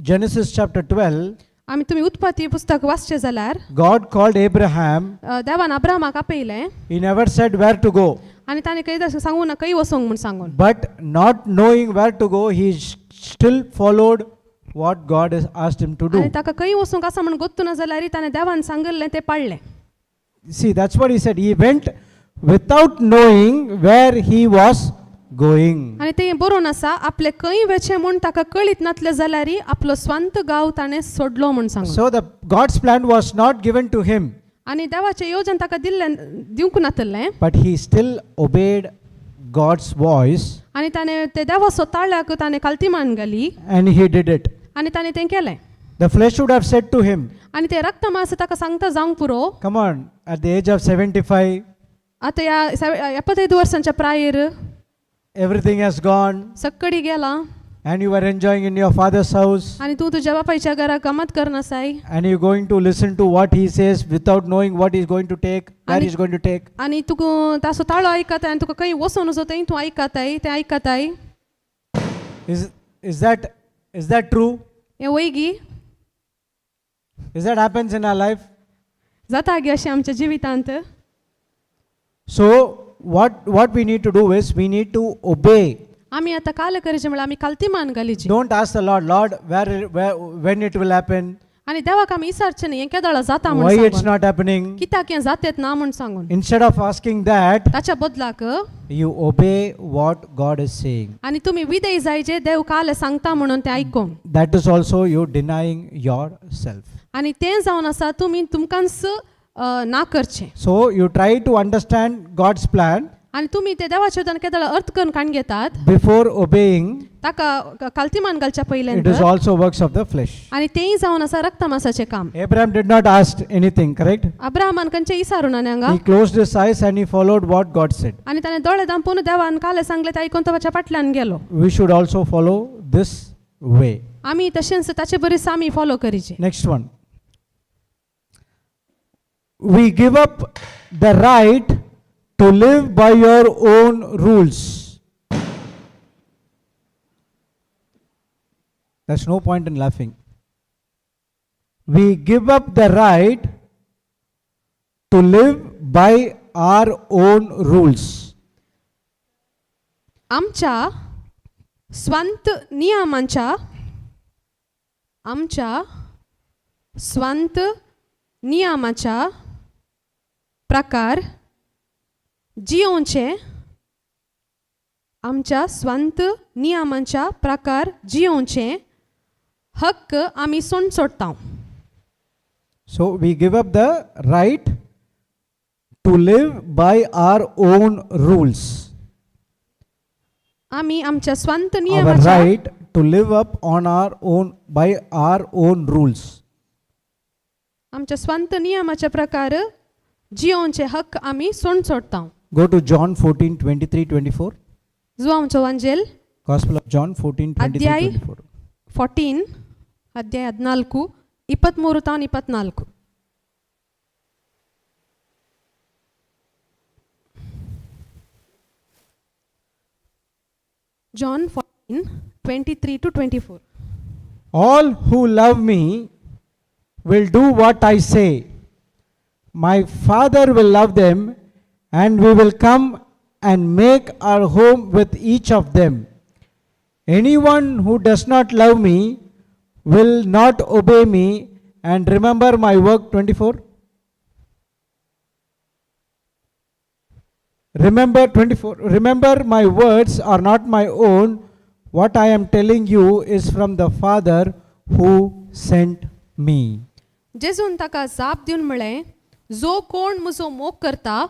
Genesis chapter 12, आमी तुमी उत्पत्ती पुस्तक वाचचें जाल्यार God called Abraham. देवान अब्राहमाक आपयलें. He never said where to go. आनी ताणें खंय सांगू ना खंय वचोंक म्हूण सांगून. But not knowing where to go, he still followed what God has asked him to do. आनी ताका खंय वचूंक आसा म्हूण गोत्तू ना जाल्यार ताणें देवान सांगिल्लें तें पाळ्ळें. See, that's what he said. He went without knowing where he was going. आनी तें बरोवन आसा आपलें खंय वेचें म्हूण ताका कळीत नातलें जाल्यार आपलो स्वांत गांव ताणें सोडलो म्हूण सांगून. So the God's plan was not given to him, आनी देवाचें योजन ताका दिल्लें दिवंक नातलें. But he still obeyed God's voice आनी ताणें ते देवाचो ताळ्याक ताणें खालती मान घाली and he did it. आनी ताणें तें केलें. The flesh would have said to him, आनी ते रक्त मांस ताका सांगता जावंक पुरो. "Come on, at the age of 75, आतां ह्या 75 वर्सांच्या प्रायेर everything has gone, सक्कडी गेला and you were enjoying in your father's house, आनी तूं तुज्या बापायच्या घरा गमत करनासाय and you're going to listen to what he says without knowing what he's going to take, where And- he's going to take." आनी तुका ताचो ताळो आयकताय आनी तुका खंय वचोन वचो थंय तूं आयकताय तें आयकताय. Is that true? हें वयगी? Is that happens in our life? जाता गे अशें आमच्या जिवितांत? So what we need to do is we need to obey. आमी आतां काल करचें म्हळ्यार आमी खालती मान घालीची. Don't ask the Lord, "Lord, where when it will happen?" आनी देवाक आमी विचारचें न्ही हें केदळा जाता म्हूण Why it's सांगून. not happening? कित्याक हें जातेत ना म्हूण सांगून. Instead of asking that, ताच्या बदलाक you obey what God is saying. आनी तुमी विदय जायचे देव काल सांगता म्हणून तें आयकूंक. That is also you denying yourself. आनी तें जावन आसा तुमी तुमकांच ना करचें. So you try to understand God's plan आनी तुमी ते देवाचे वतान केदळा अर्थ करून काण घेतात before obeying. ताका कालतीमान घालच्या पयलें. It is also works of the flesh. आनी तेंय जावन आसा रक्तमासाचें काम. Abraham did not ask anything, correct? अब्राहमान खंयचें इसारू ना हांगा. He closed his eyes and he followed what God said. आनी ताणें दोळे दांपून देवान काले सांगलें तें आयकून तो ताच्या फाटल्यान गेलो. We should also follow this way. आमी तशेंच ताचे बरीच आमी follow करीचे. Next one. We give up the right to live by your own rules. There's no point in laughing. We give up the right to live by our own rules. आमच्या स्वांत नियमांच्या आमच्या स्वांत नियमाच्या प्रकार जियोवचें आमच्या स्वांत नियमांच्या प्रकार जियोवचें हक्क आमी सोड सोडटा. So we give up the right to live by our own rules. आमी आमच्या स्वांत Our नियमाच्या right to live up on our own by our own rules. आमच्या स्वांत नियमाच्या प्रकार जियोवचे हक्क आमी सोड सोडटा. Go to John 14 23 24. जुवांचो वांजेल Gospel of John 14 23 ಅಧ್ಯಾಯ 24. 14 ಅಧ್ಯಾಯ 14 23 ತಾನು 24. John 14:23 to 24. All who love me will do what I say. My Father will love them, and we will come and make our home with each of them. Anyone who does not love me will not obey me and remember my work. 24. Remember 24. Remember my words are not my own. What I am telling you is from the Father who sent me. जेजून ताका जाप दिवन म्हळें जो कोण म्हजो मोग करता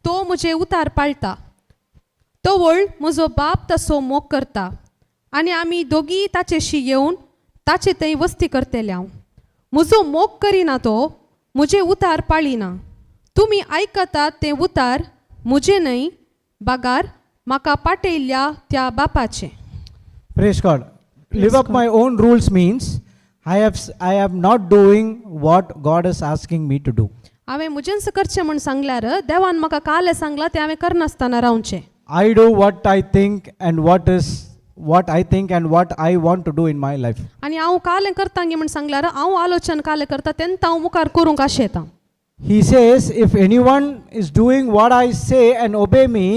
तो म्हजें उतार पाळटा तवळ म्हजो बाप तसो मोग करता आनी आमी दोगीय ताचेशी येवन ताचे थंय वस्ती करतले हांव. म्हजो मोग करिना तो म्हजें उतार पाळिना. तुमी आयकतात तें उतार म्हजें न्हय बागार म्हाका पाटयल्ल्या त्या बापाचें. Praise God. Live up my own rules means I am not doing what God is asking me to do. हांवें म्हजेंच करचें म्हूण सांगल्यार देवान म्हाका कालें सांगलां तें हांवें करनासतना रावचें. I do what I think and what is what I think and what I want to do in my life. आनी हांव कालें करता गे म्हूण सांगल्यार हांव आलोचन कालें करता तेन्ना हांव मुखार करूंक आशेता. He says, if anyone is doing what I say and obey me,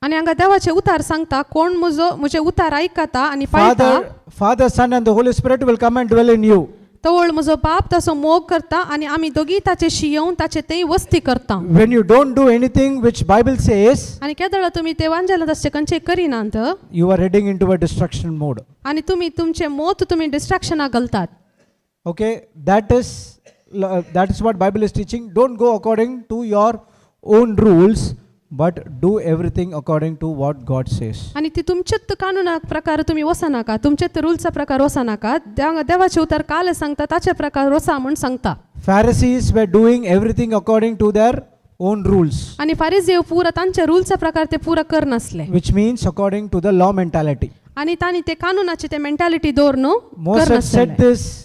आनी हांगा देवाचे उतार सांगता कोण म्हजो म्हजें उतार आयकता आनी पाळटा Father, Son, and the Holy Spirit will come and dwell in you. तवळ म्हजो बाप तसो मोग करता आनी आमी दोगीय ताचेशी येवन ताचे थंय वस्ती करता. When you don't do anything which Bible says, आनी केदळा तुमी ते वांजेला तशें खंयचें करिनात you are heading into a destruction mode. आनी तुमी तुमचें मोत तुमी डिस्ट्रक्शनाक घालतात. Okay, that is what Bible is teaching. Don't go according to your own rules, but do everything according to what God says. आनी ती तुमचेच कानुना प्रकार तुमी वचनाका तुमचेच रुल्सा प्रकार वचनाका देवाचे उतर काल सांगता ताचे प्रकार वचा म्हूण सांगता. Pharisees were doing everything according to their own rules, आनी फारीजेव पुरा तांच्या रुल्सा प्रकार ते पुरा करनासले which means according to the law mentality. आनी तांणी ते कानुनाची ते मेंटालिटी दवर न्हू Moses said करनासले. this,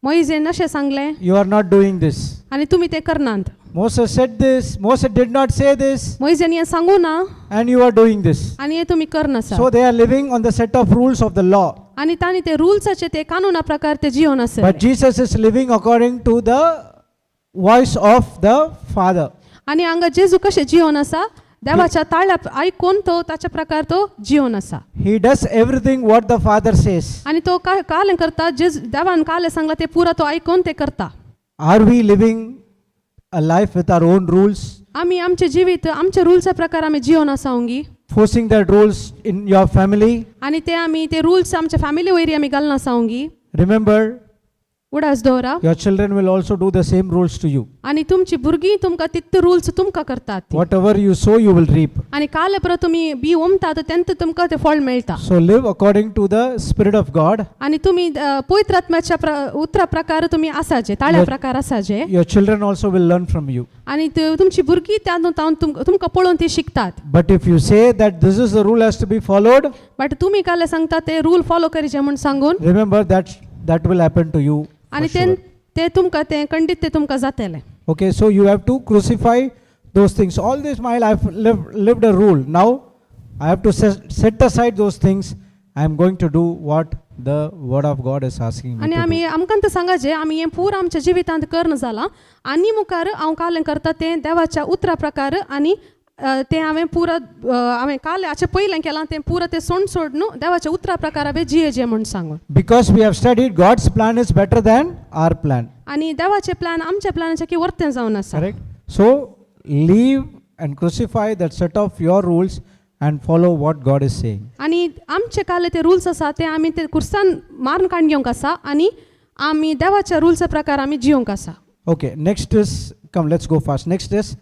मोइजेन अशें सांगलें you are not doing this. आनी तुमी ते करनात. Moses said this, Moses did not say this, मोइजेन हें सांगू ना and you are doing this. आनी हें तुमी करनासा. So they are living on the set of rules of the law. आनी तांणी ते रुल्साचे ते कानुना प्रकार ते जिवन आसले. But Jesus is living according to the voice of the Father. आनी हांगा जेजू कशें जिवन आसा देवाच्या ताळ्या आयकून तो ताच्या प्रकार तो जिवन आसा. He does everything what the Father says. आनी तो कालें करता जे देवान कालें सांगला ते पुरा तो आयकून ते करता. Are we living a life with our own rules, आमी आमचे जिवीत आमच्या रुल्सा प्रकार आमी जिवन आसा उंगी? Forcing that rules in your family? आनी ते आमी ते रुल्स आमच्या फॅमिली वयर आमी घालना आसा उंगी? Remember, उडास दवरा, your children will also do the same rules to you. आनी तुमची भुरगीं तुमकां तितले रुल्स तुमकां करतात ती. Whatever you sow, you will reap. आनी काल परत तुमी बी ओमतात तेन्ना तुमकां तें फळ मेळटा. So live according to the Spirit of God. आनी तुमी पवित्र आत्म्याच्या उतरा प्रकार तुमी आसाचे, ताळ्या प्रकार आसाचे. Your children also will learn from you. आनी तुमची भुरगीं त्या तुमकां पळोवन ती शिकतात. But if you say that this is the rule has to be followed, but तुमी काल सांगता ते रूल फॉलो करीचे म्हूण सांगून, remember that that will happen to you for आनी sure. ते तुमकां ते खंडीत ते तुमकां जातलें. Okay, so you have to crucify those things. All this my life lived a rule. Now I have to set aside those things. I am going to do what the word of God is asking me आनी to do. आमी आमकां तें सांगाचें आमी हें पूर आमच्या जिवितांत करना जालां आनी मुखार हांव कालें करता तें देवाच्या उतरा प्रकार आनी तें हांवें पुरा हांवें काल हाचे पयलें केलां तें पुरा तें सोड सोड न्हू देवाच्या उतरा प्रकार हांवें जियेचें म्हूण सांगून. Because we have studied, God's plan is better than our plan. आनी देवाचें प्लॅन आमच्या प्लॅनाच्या की वर्तें जावन आसा. Correct? So leave and crucify that set of your rules and follow what God is saying. आनी आमचे काल ते रुल्स आसा ते आमी ते कुर्सान मारून काडून घेवंक आसा आनी आमी देवाच्या रुल्सा प्रकार आमी जियोंक आसा. Okay, next is, come, let's go fast. Next is,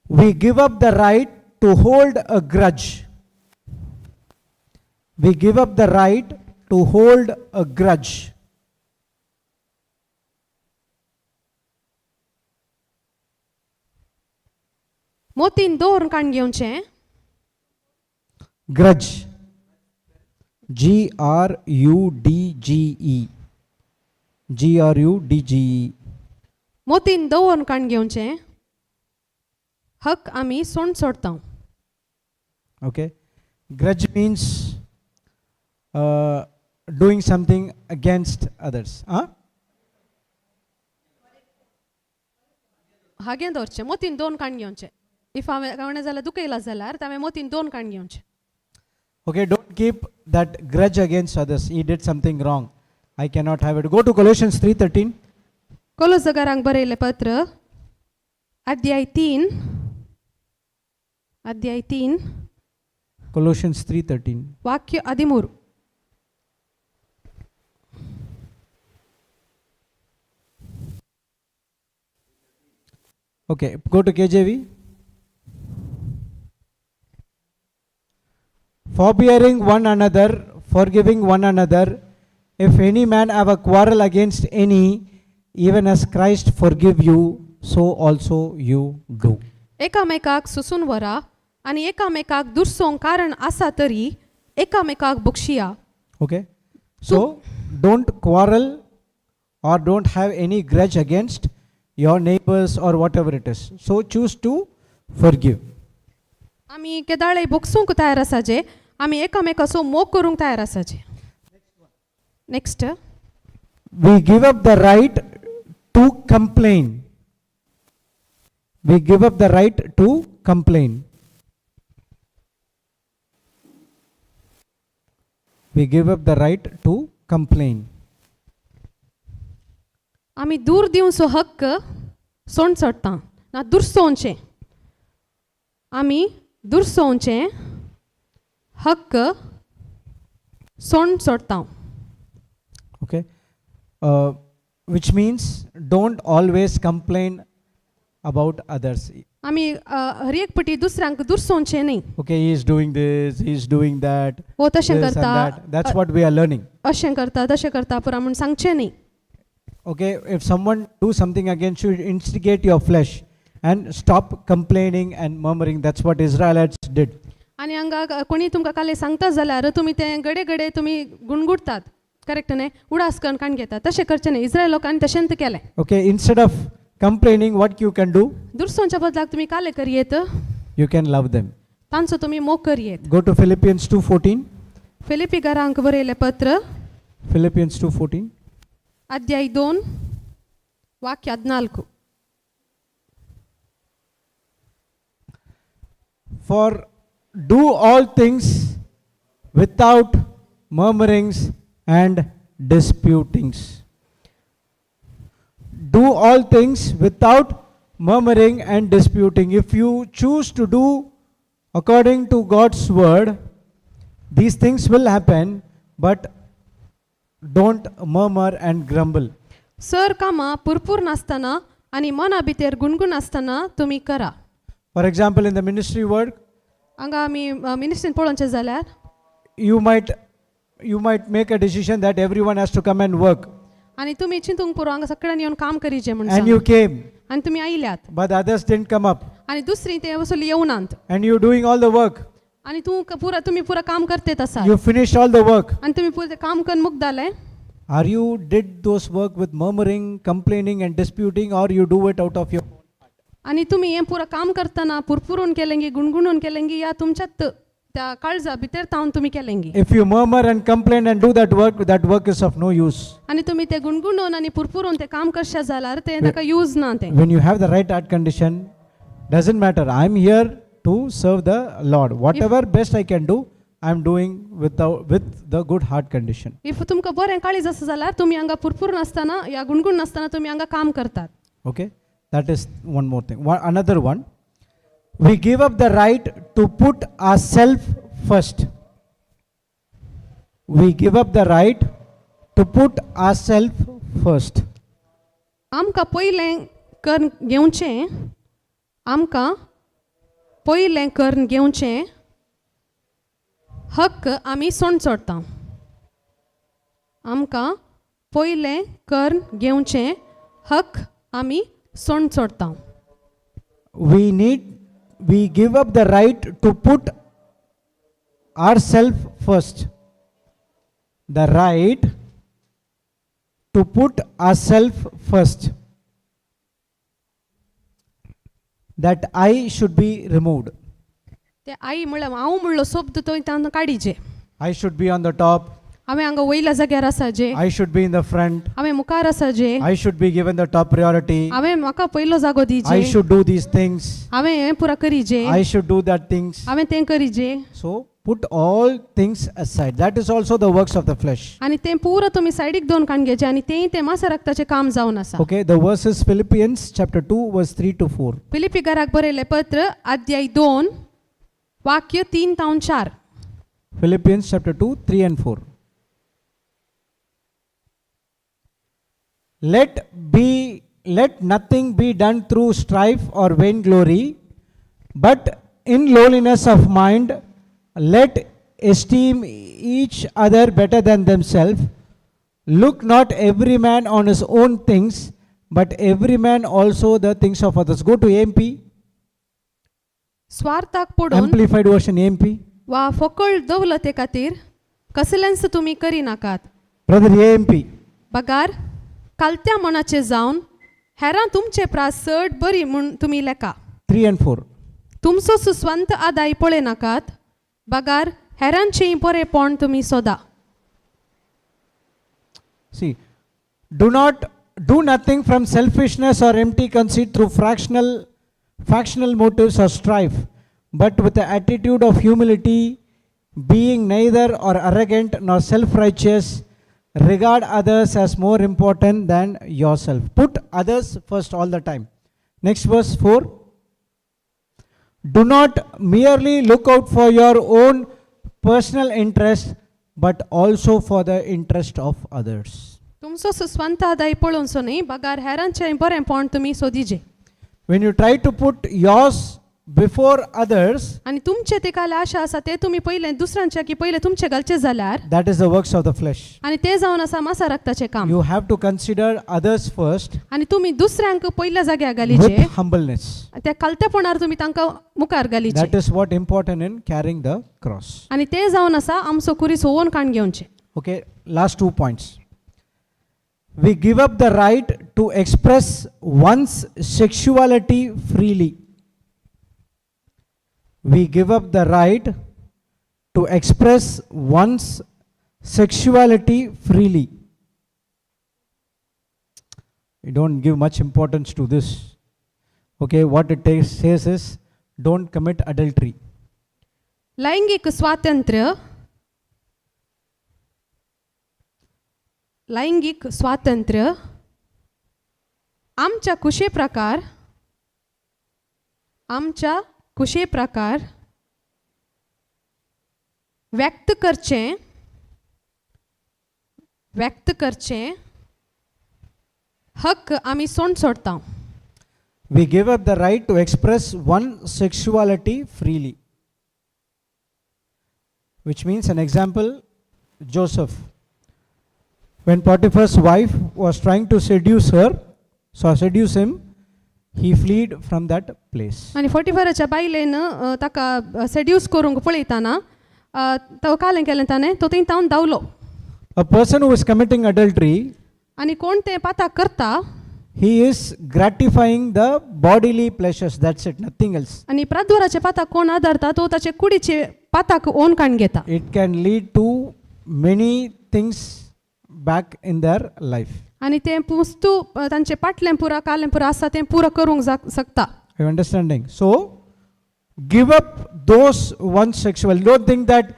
we give up the right to hold a grudge. We give up the right to hold a grudge. मोतीन दवरून काडून घेवचें. Grudge. G R U D G E. G R U D G E. मोतीन दवरून काडून घेवचें हक आमी सोड सोडता. Okay. Grudge means doing something against others. Huh? हागें दवरचें मोतीन दोन काडून घेवचें. If हांवें गावणें जाल्यार दुखयलां जाल्यार हांवें मोतीन दोन काडून घेवचें. Okay, don't keep that grudge against others. He did something wrong. I cannot have it. Go to Colossians 3:13. कोलोसगारांक बरयलें पत्र अध्याय 3, अध्याय 3, Colossians 3:13. वाक्य 13. Okay, go to KJV. Forbearing one another, forgiving one another, if any man have a quarrel against any, even as Christ forgive you, so also you do. एकामेकाक सुसून वरा आनी एकामेकाक दुरसोंक कारण आसा तरी एकामेकाक बक्षिया. Okay, so don't quarrel or don't have any grudge against your neighbors or whatever it is. So choose to forgive. आमी केदाळे बक्षूंक तयार आसाचे, आमी एकामेकाचो मोग करूंक तयार आसाचे. Next. We give up the right to complain. We give up the right to complain. We give up the right to complain. आमी दूर दिवचो हक्क सोड सोडटा ना दुरसोवचें, आमी दुरसोवचें हक्क सोड सोडटा. Okay, which means don't always complain about others. आमी हर एक पटी दुसऱ्यांक दुरसोवचें न्ही. Okay, he is doing this, he is doing that, हो तशें this and करता, that. That's what we are learning. अशें करता तशें करता पुरा म्हूण सांगचें न्ही. Okay, if someone do something against you, instigate your flesh and stop complaining and murmuring. That's what Israelites did. आनी हांगा कोणी तुमकां काले सांगता जाल्यार तुमी तें गडे गडे तुमी गुणगुडतात, करेक्ट न्ही, उडास करून काण घेतात, तशें करचें न्ही. इस्रायल लोकांनी तशेंच केलें. Okay, instead of complaining, what you can do? दुरसोंच्या बदलाक तुमी काले करयेत. You can love them. तांचो तुमी मोग करयेत. Go to Philippians 2:14. फिलिपी घरांक बरयलें पत्र Philippians 2:14. अध्याय 2 वाक्य 14. For do all things without murmurings and disputings. Do all things without murmuring and disputing. If you choose to do according to God's word, these things will happen, but don't murmur and grumble. Sir कामां पुरपूर नासतना आनी मना भितर गुणगुण आसतना तुमी करा. For example, in the ministry work, हांगा आमी मिनिस्ट्रीन पळोवचें जाल्यार you might make a decision that everyone has to come and work. आनी तुमी चिंतूंक पुरो हांगा सगळ्यांनी येवन काम करीचें म्हूण And सांग. you came, आनी तुमी आयल्यात but others didn't come up. आनी दुसरी ते वसली येवनात. And you're doing all the work. आनी तूं पुरा तुमी पुरा काम करतेत आसात. You finished all the work. आनी तुमी पुरा तें काम करून मुगदाले. Are you did those work with murmuring, complaining, and disputing, or you do it out of your आनी तुमी हें पुरा काम करतना पुरपुरून केलेंगी, गुणगुणून केलेंगी या तुमच्यात त्या काळजा भितर तावन तुमी केलेंगी? If you murmur and complain and do that work, that work is of no use. आनी तुमी ते गुणगुणून आनी पुरपुरून ते काम करशे जाल्यार तें ताका यूज ना तें. When you have the right heart condition, doesn't matter. I'm here to serve the Lord. Whatever best I can do, I'm doing with the good heart condition. If तुमकां बरें काळीज आसा जाल्यार तुमी हांगा पुरपुरून आसतना या गुणगुण नासतना तुमी हांगा काम करतात. Okay, that is one more thing. Another one, we give up the right to put ourselves first. We give up the right to put ourselves first. आमकां पयलें करून घेवचें, आमकां पयलें करून घेवचें हक्क आमी सोण सोडटा. आमकां पयलें करून घेवचें हक्क आमी सोण सोडटा. We give up the right to put ourselves first. The right to put ourselves first. That I should be removed. ते आई म्हणल्यार हांव म्हणलो शब्द तो तांकां काडीचे. I should be on the top. हांवें हांगा वयल्या जाग्यार आसा जे. I should be in the front. हांवें मुखार आसा जे. I should be given the top priority. हांवें म्हाका पयलो जागो I दिजे. Should do these things. हांवें हें पुरा करीजे. I should do that things. हांवें तें करीजे. So put all things aside. That is also the works of the flesh. आनी तें पुरो तुमी सायडीक दोन काण घेवचें आनी तेंय तें मासा रक्ताचें काम जावन आसा. Okay, the verse is Philippians chapter 2, verse 3 to 4. फिलिपीकाराक बरयलें पत्र अध्याय 2 वाक्य 3 तावन 4. Philippians chapter 2, 3 and 4. Let nothing be done through strife or vainglory, but in lowliness of mind, let esteem each other better than themselves. Look not every man on his own things, but every man also the things of others. Go to AMP, स्वार्थाक पडून Amplified version AMP. वा फकळ दवलते खातीर कसलेंच तुमी करिनाकात. Brother AMP. बगार कालत्या मनाचे जावन हेरां तुमचे प्रास चड बरी म्हूण तुमी लेखा. 3 and 4. तुमचो सुस्वंत आदाय पळयनाकात बगार हेरांचेंय बरेंपण तुमी सोदा. See, do not do nothing from selfishness or empty conceit through fractional motives or strife, but with the attitude of humility, being neither or arrogant nor self-righteous, regard others as more important than yourself. Put others first all the time. Next verse 4. Do not merely look out for your own personal interest, but also for the interest of others. तुमचो सुस्वंत आदाय पळोवचो न्ही बगार हेरांचेंय बरेंपण तुमी सोदीचे. When you try to put yours before others, आनी तुमचे ते काल आशा आसा ते तुमी पयलें दुसऱ्यांचे की पयलें तुमचे घालचे जाल्यार that is the works of the flesh. आनी ते जावन आसा मासा रक्ताचें काम. You have to consider others first आनी तुमी दुसऱ्यांक पयल्या जाग्यार घालीचे with humbleness. त्या कालतेपणार तुमी तांकां मुखार घालीचे. That is what important in carrying the cross. आनी ते जावन आसा आमचो कुरीस होवन काण घेवचें. Okay, last two points. We give up the right to express one's sexuality freely. We give up the right to express one's sexuality freely. We don't give much importance to this. Okay, what it takes, says is don't commit adultery. लैंगीक स्वातंत्र्य, लैंगीक स्वातंत्र्य आमच्या कुशे प्रकार, आमच्या कुशे प्रकार व्यक्त करचें, व्यक्त करचें हक्क आमी सोंड सोडता. We give up the right to express one sexuality freely. Which means, an example, Joseph. When Potiphar's wife was trying to seduce her, so seduce him, he fled from that place. आनी फोर्टीफोराच्या बायलेन ताका seduces करूंक पळयतना तो कालें केलें ताणें, तो थंय तावन धांवलो. A person who is committing adultery, आनी कोण तें पाताक करता, he is gratifying the bodily pleasures. That's it, nothing else. आनी प्राद्वराचे पाताक कोण आदारता तो ताचे कुडीचे पाताक ओन काण घेता. It can lead to many things back in their life. आनी तें पुस्तू तांचे पाटलें पुरा कालें पुरा आसा तें पुरो करूंक शकता. Are you understanding? So, give up those one sexual. Don't think that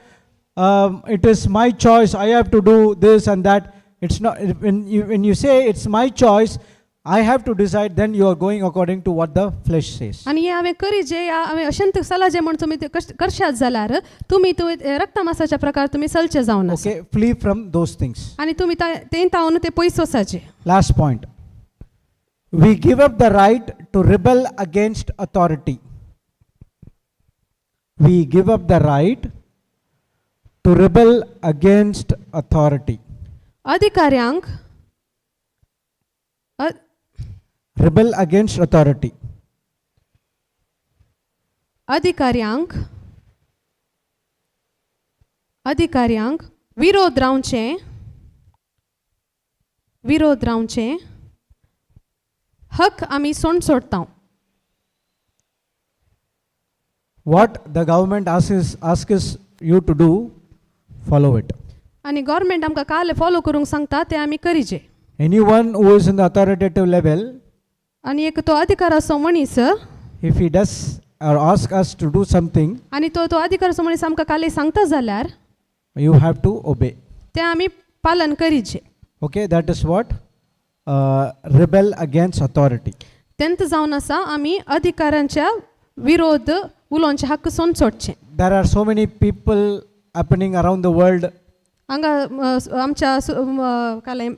it is my choice, I have to do this and that. It's not, when you say it's my choice, I have to decide, then you are going according to what the flesh says. आनी हें हांवें करी जे या हांवें अशेंत सलाजे म्हण तुमी ते करशात जाल्यार तुमी तुवें रक्तमासाच्या प्रकार तुमी चलचे जावन आसा. Okay, flee from those things. आनी तुमी तें तावन ते पयस वचाचे. Last point. We give up the right to rebel against authority. We give up the right to rebel against authority. अधिकाऱ्यांक Rebel against authority. अधिकाऱ्यांक, अधिकाऱ्यांक विरोध रावचें, विरोध रावचें हक आमी सोंड सोडता. What the government asks you to do, follow it. आनी गव्हर्मेंट आमकां काल फॉलो करूंक सांगता तें आमी करीचे. Anyone who is in the authoritative level, आनी एक तो अधिकाराचो मनीस, if he does or ask us to do something, आनी तो तो अधिकाराचो मनीस आमकां काल सांगता जाल्यार, you have to obey. तें आमी पालन करीचे. Okay, that is what rebel against authority. तेंत जावन आसा आमी अधिकारांच्या विरोध उलोवचे हक्क सोंड सोडचे. There are so many people happening around the world. हांगा आमच्या काल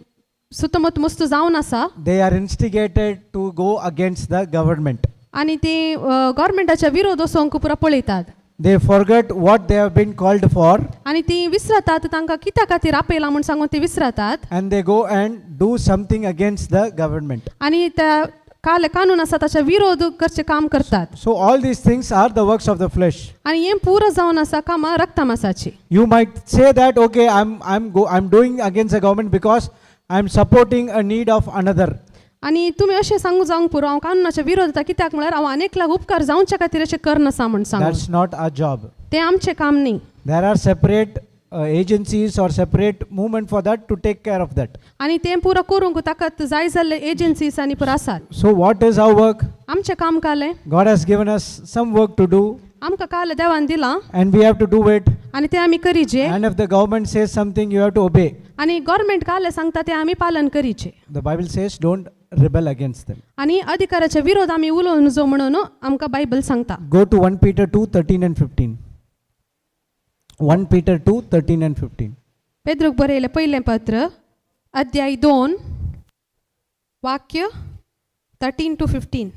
सुतमत मुस्त जावन आसा. They are instigated to go against the government. आनी ती गव्हर्मेंटाच्या विरोध वचोंक पुरा पळयतात. They forget what they have been called for आनी ती विसरतात तांकां कित्या खातीर आपयलां म्हूण सांगून ती विसरतात. and they go and do something against the government. आनी त्या काल कानून आसा ताच्या विरोध करचें काम करतात. So all these things are the works of the flesh. आनी हें पुरो जावन आसा कामां रक्तमासाची. You might say that, okay, I'm doing against the government because I'm supporting a need of another. आनी तुमी अशें सांगू जावंक पुरो हांव कानुनाच्या विरोध जाता कित्याक म्हळ्यार हांव आनेक लाग उपकार जावच्या खातीर अशें करनासा म्हूण सांगून. That's not our job. तें आमचें काम न्ही. There are separate agencies or separate movement for that to take care of that. आनी तें पुरो करूंक ताका जाय जाल्ले एजन्सीज आनी पुरो आसात. So what is our work? आमचें काम कालें? God has given us some work to do आमकां काल देवान दिलां and we have to do it. आनी तें आमी करीचे. And if the government says something, you have to obey. आनी गव्हर्मेंट काल सांगता तें आमी पालन करीचें. The Bible says don't rebel against them. आनी अधिकाराच्या विरोध आमी उलोवन जो म्हणून आमकां बायबल सांगता. Go to 1 Peter 2 13 and 15. 1 Peter 2 13 and 15. पेद्रूक बरयलें पयलें पत्र अध्याय 2 वाक्य 13 to 15.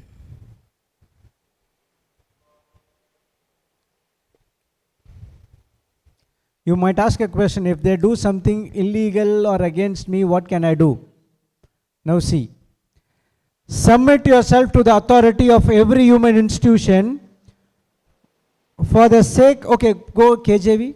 You might ask a question, if they do something illegal or against me, what can I do? Now see, submit yourself to the authority of every human institution for the sake, okay, go KJV.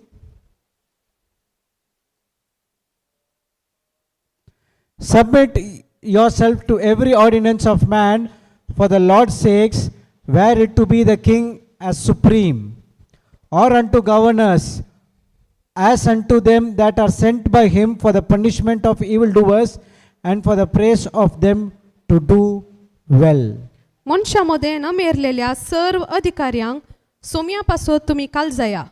Submit yourself to every ordinance of man for the Lord's sakes, were it to be the king as supreme, or unto governors, as unto them that are sent by him for the punishment of evildoers and for the praise of them to do well. मनशां मदें नमेरलेल्या सर्व अधिकाऱ्यांक सोम्या पासत तुमी कालजया.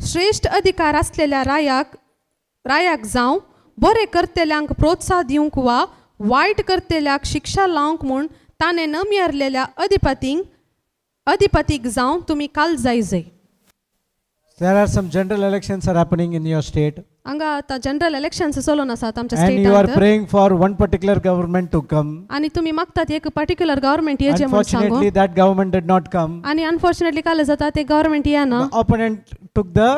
श्रेश्ठ अधिकार आसलेल्या रायाक रायाक जावं बरें करतल्यांक प्रोत्साह दिवंक वा वायट करतल्याक शिक्षा लावंक म्हूण ताणें नमियरलेल्या अधिपतींक अधिपतीक जावं तुमी काल जाय जय. There are some general elections are happening in your state, हांगा आतां जनरल इलेक्शन्स चलोवन आसात आमच्या and you are स्टेटांत praying for one particular government to come. आनी तुमी मागतात एक पर्टिक्युलर गव्हर्मेंट येचें म्हूण सांगू. Unfortunately, that government did not come. आनी अनफॉर्च्युनेटली काल जाता ते गव्हर्मेंट येना. The opponent took the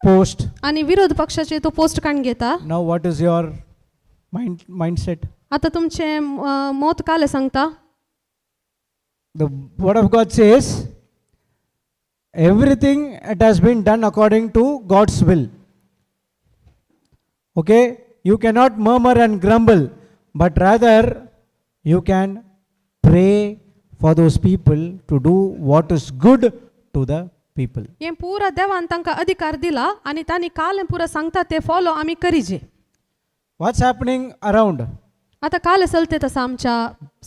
post. आनी विरोध पक्षाचे तो पोस्ट काडून घेता. Now, what is your mindset? आतां तुमचें मत काल सांगता. The word of God says, everything it has been done according to God's will. Okay, you cannot murmur and grumble, but rather you can pray for those people to do what is good to the people. हें पुरा देवान तांकां अधिकार दिला आनी तांणी काल पुरा सांगता ते फॉलो आमी करीजे. What's happening around? आतां काल चलते तसं आमच्या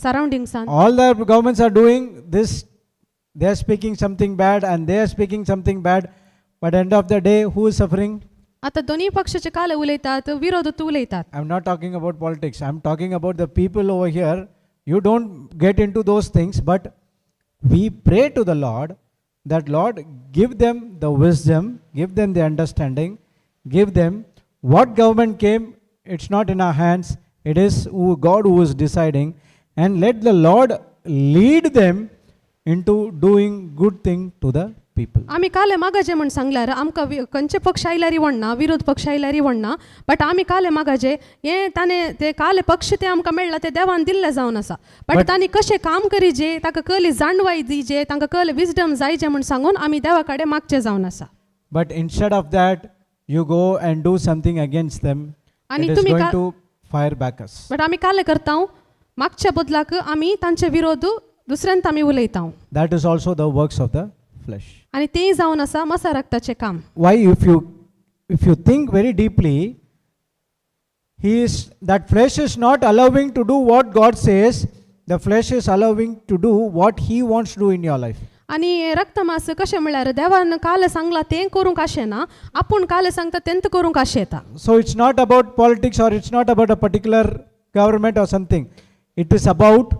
सरावंडिंग्सान. All the governments are doing this, they are speaking something bad and they are speaking something bad, but end of the day, who is suffering? आतां दोनूय पक्षाचे काल उलयतात विरोध उलयतात. I'm not talking about politics. I'm talking about the people over here. You don't get into those things, but we pray to the Lord that Lord give them the wisdom, give them the understanding, give them what government came, it's not in our hands. It is who God who is deciding, and let the Lord lead them into doing good thing to the people. आमी काले मागाजे म्हूण सांगल्यार आमकां खंयचे पक्ष आयल्यार वणना विरोध पक्ष आयल्यार वणना बट आमी काले मागाजे हें ताणें ते काले पक्ष ते आमकां मेळ्ळा ते देवान दिल्ले जावन आसा बट तांणी कशें काम करीजे ताका कहली जाणवाय दिजे तांकां कहले विजडम जायजे म्हूण सांगून आमी देवा कडेन मागचें जावन आसा. But instead of that, you go and do something against them. आणि It is तुम्ही going to fire back us. But आमी काले करता मागच्या बदलाक आमी तांचे विरोध दुसऱ्यांत आमी उलयता. That is also the works of the flesh. आनी तेंय जावन आसा मसा रक्ताचें काम. Why, if you think very deeply, he is that flesh is not allowing to do what God says. The flesh is allowing to do what he wants to do in your life. आनी हें रक्तमास कशें म्हळ्यार देवान काल सांगलां तें करूंक आशेना आपूण काल सांगता तेंत करूंक आशेता. So it's not about politics or it's not about a particular government or something. It is about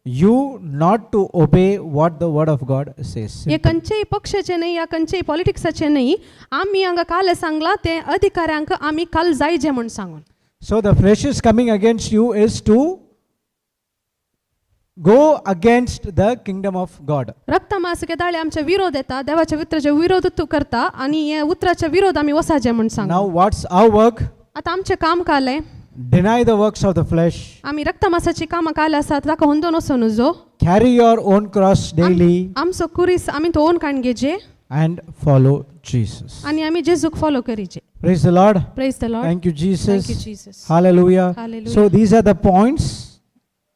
you not to obey what the word of God says. हे खंयचेय पक्षाचे न्ही या खंयचेय पॉलिटिक्साचे न्ही आमी हांगा काल सांगलां तें अधिकाऱ्यांक आमी काल जायजे म्हूण सांगून. So the flesh is coming against you is to go against the kingdom of God. रक्तमास केदाळे आमचे विरोध येता देवाच्या उतराचे विरोध तूं करता आनी हे उतराचे विरोध आमी वसाचे म्हूण सांग. Now what's our work? आतां आमचें काम कालें. Deny the works of the flesh. आमी रक्तमासाची कामां काल आसात ताका होंदोन वचून जो. Carry your own cross daily आमचो कुरीस आमी तो ओन काण घेजे and follow Jesus. आनी आमी जेजूक follow करीजे. Praise the Lord. Praise the Lord. Thank you, Jesus. Thank you, Jesus. Hallelujah. Hallelujah. So these are the points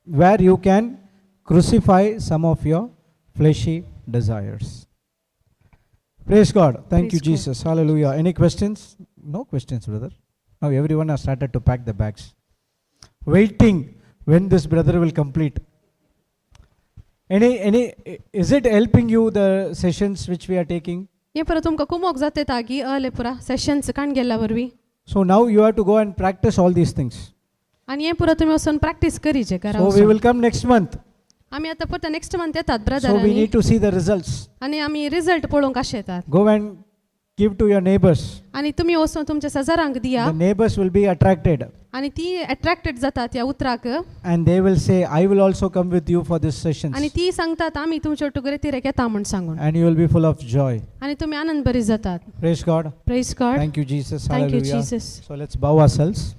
where you can crucify some of your fleshy desires. Praise God. Thank Praise you, God. Jesus. Hallelujah. Any questions? No questions, brother. Now everyone has started to pack the bags, waiting when this brother will complete. Any, is it helping you the sessions which we are taking? हें परत तुमकां कुमोक जाते तागी अले पुरा sessions काण गेल्ल्या वरवीं. So now you have to go and practice all these things. आनी हें पुरा तुमी वचून प्रॅक्टीस करीजे घरा So we वचून. will come next month. आमी आतां परत नेक्स्ट मंथ येतात So brother we need to see the results. आनी आमी रिजल्ट पळोवंक अशें येतात. Go and give to your neighbors. आनी तुमी वचून तुमच्या शेजारांक दिया. The neighbors will be attracted आनी ती एट्रॅक्टेड जातात ह्या उतराक. and they will say, I will also come with you for this sessions. आनी ती सांगतात आमी तुमच्या टुगरे तिरेक येता म्हूण सांगून. And you will be full of joy. आनी तुमी आनंद बरी जातात. Praise God. Praise God. Thank you, Jesus. Thank you Hallelujah. Jesus. So let's bow ourselves.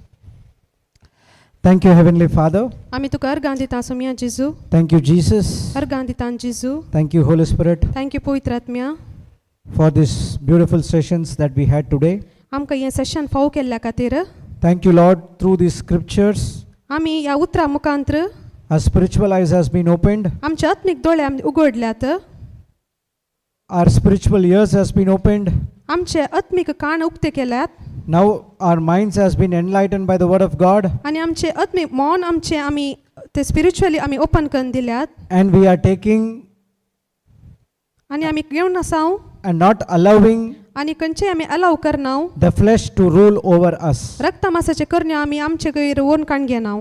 Thank you, Heavenly Father. आमी तुका अर्गां दिता सोमया जेजू. Thank you, Jesus. अर्गां दिता जेजू. Thank you, Holy Spirit, thank you पवित्र आत्म्या. for this beautiful sessions that we had today. आमकां हें सेशन फावो केल्ल्या खातीर. Thank you, Lord, through these scriptures, आमी ह्या उतरां मुखांत्र our spiritual eyes has been opened, आमचे आत्मीक दोळे आमी उगडल्यात. Our spiritual ears has been opened. आमचे आत्मीक कान उक्ते केल्यात. Now our minds has been enlightened by the word of God, आनी आमचे आत्मीक मन आमचे आमी ते स्पिरिच्युअली आमी ओपन करून दिल्यात. And we are taking आनी आमी घेवन आसाव and not allowing आनी खंयचेय आमी अलाव करना the flesh to rule over us. रक्तमासाचे करण्यो आमी आमचे गैर ओन काण घेना.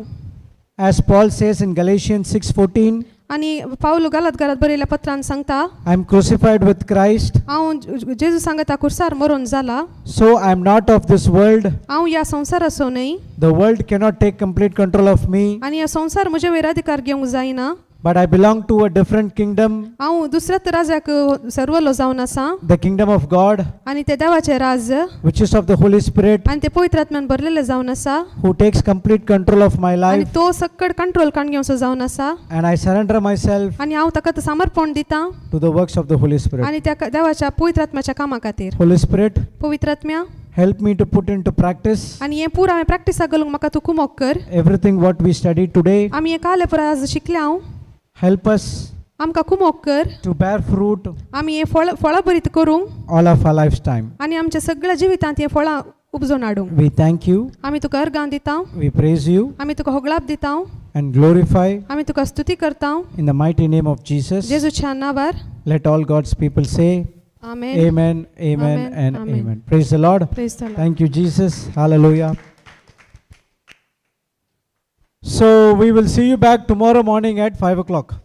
As Paul says in Galatians 6:14, आनी पावलो गालात गालात बरयल्या पत्रान सांगता, I am crucified with Christ, हांव जेजू सांगता कुर्सार मरोन जाला, so I am not of this world. हांव ह्या संवसाराचो न्हय. The world cannot take complete control of me, आनी ह्या संवसार म्हजे वयर अधिकार घेवंक जायना. but I belong to a different kingdom, हांव दुसऱ्याच राजाक सर्वलो जावन आसा, the kingdom of God, आनी ते देवाचें राज्य, which is of the Holy Spirit, आनी ते पवित्र आत्म्यान भरलेलें जावन आसा, who takes complete control of my आनी life, तो सक्कड कंट्रोल काण घेवचो जावन आसा. and I surrender myself आनी हांव ताका समर्पण दिता to the works of the Holy Spirit. आनी त्या देवाच्या पवित्र आत्म्याच्या कामा खातीर. Holy Spirit, पवित्र आत्म्या, help me to put into practice आनी हें पूरा हांवें प्रॅक्टिसाक घालूंक म्हाका तूं कुमोक कर. everything what we studied today. आमी हें काले पुरा आज शिकल्या हांव. Help us आमकां कुमोक कर to bear fruit आमी हें फळ फळां बरीत करूंक all of our lifetime. आनी आमच्या सगळ्या जिवितांत हें फळां उपजोवन हाडूंक. We thank you, आमी तुका अर्गां दिता, we praise you, आमी तुका होगळाप दिता, and glorify आमी तुका स्तुती करता in the mighty name of Jesus. जेजूच्या नांवार. Let all God's people say, amen. Amen, amen, Amen, and amen. Amen. Praise the Lord. Praise the Lord. Thank you, Jesus. Hallelujah. So we will see you back tomorrow morning at 5 o'clock.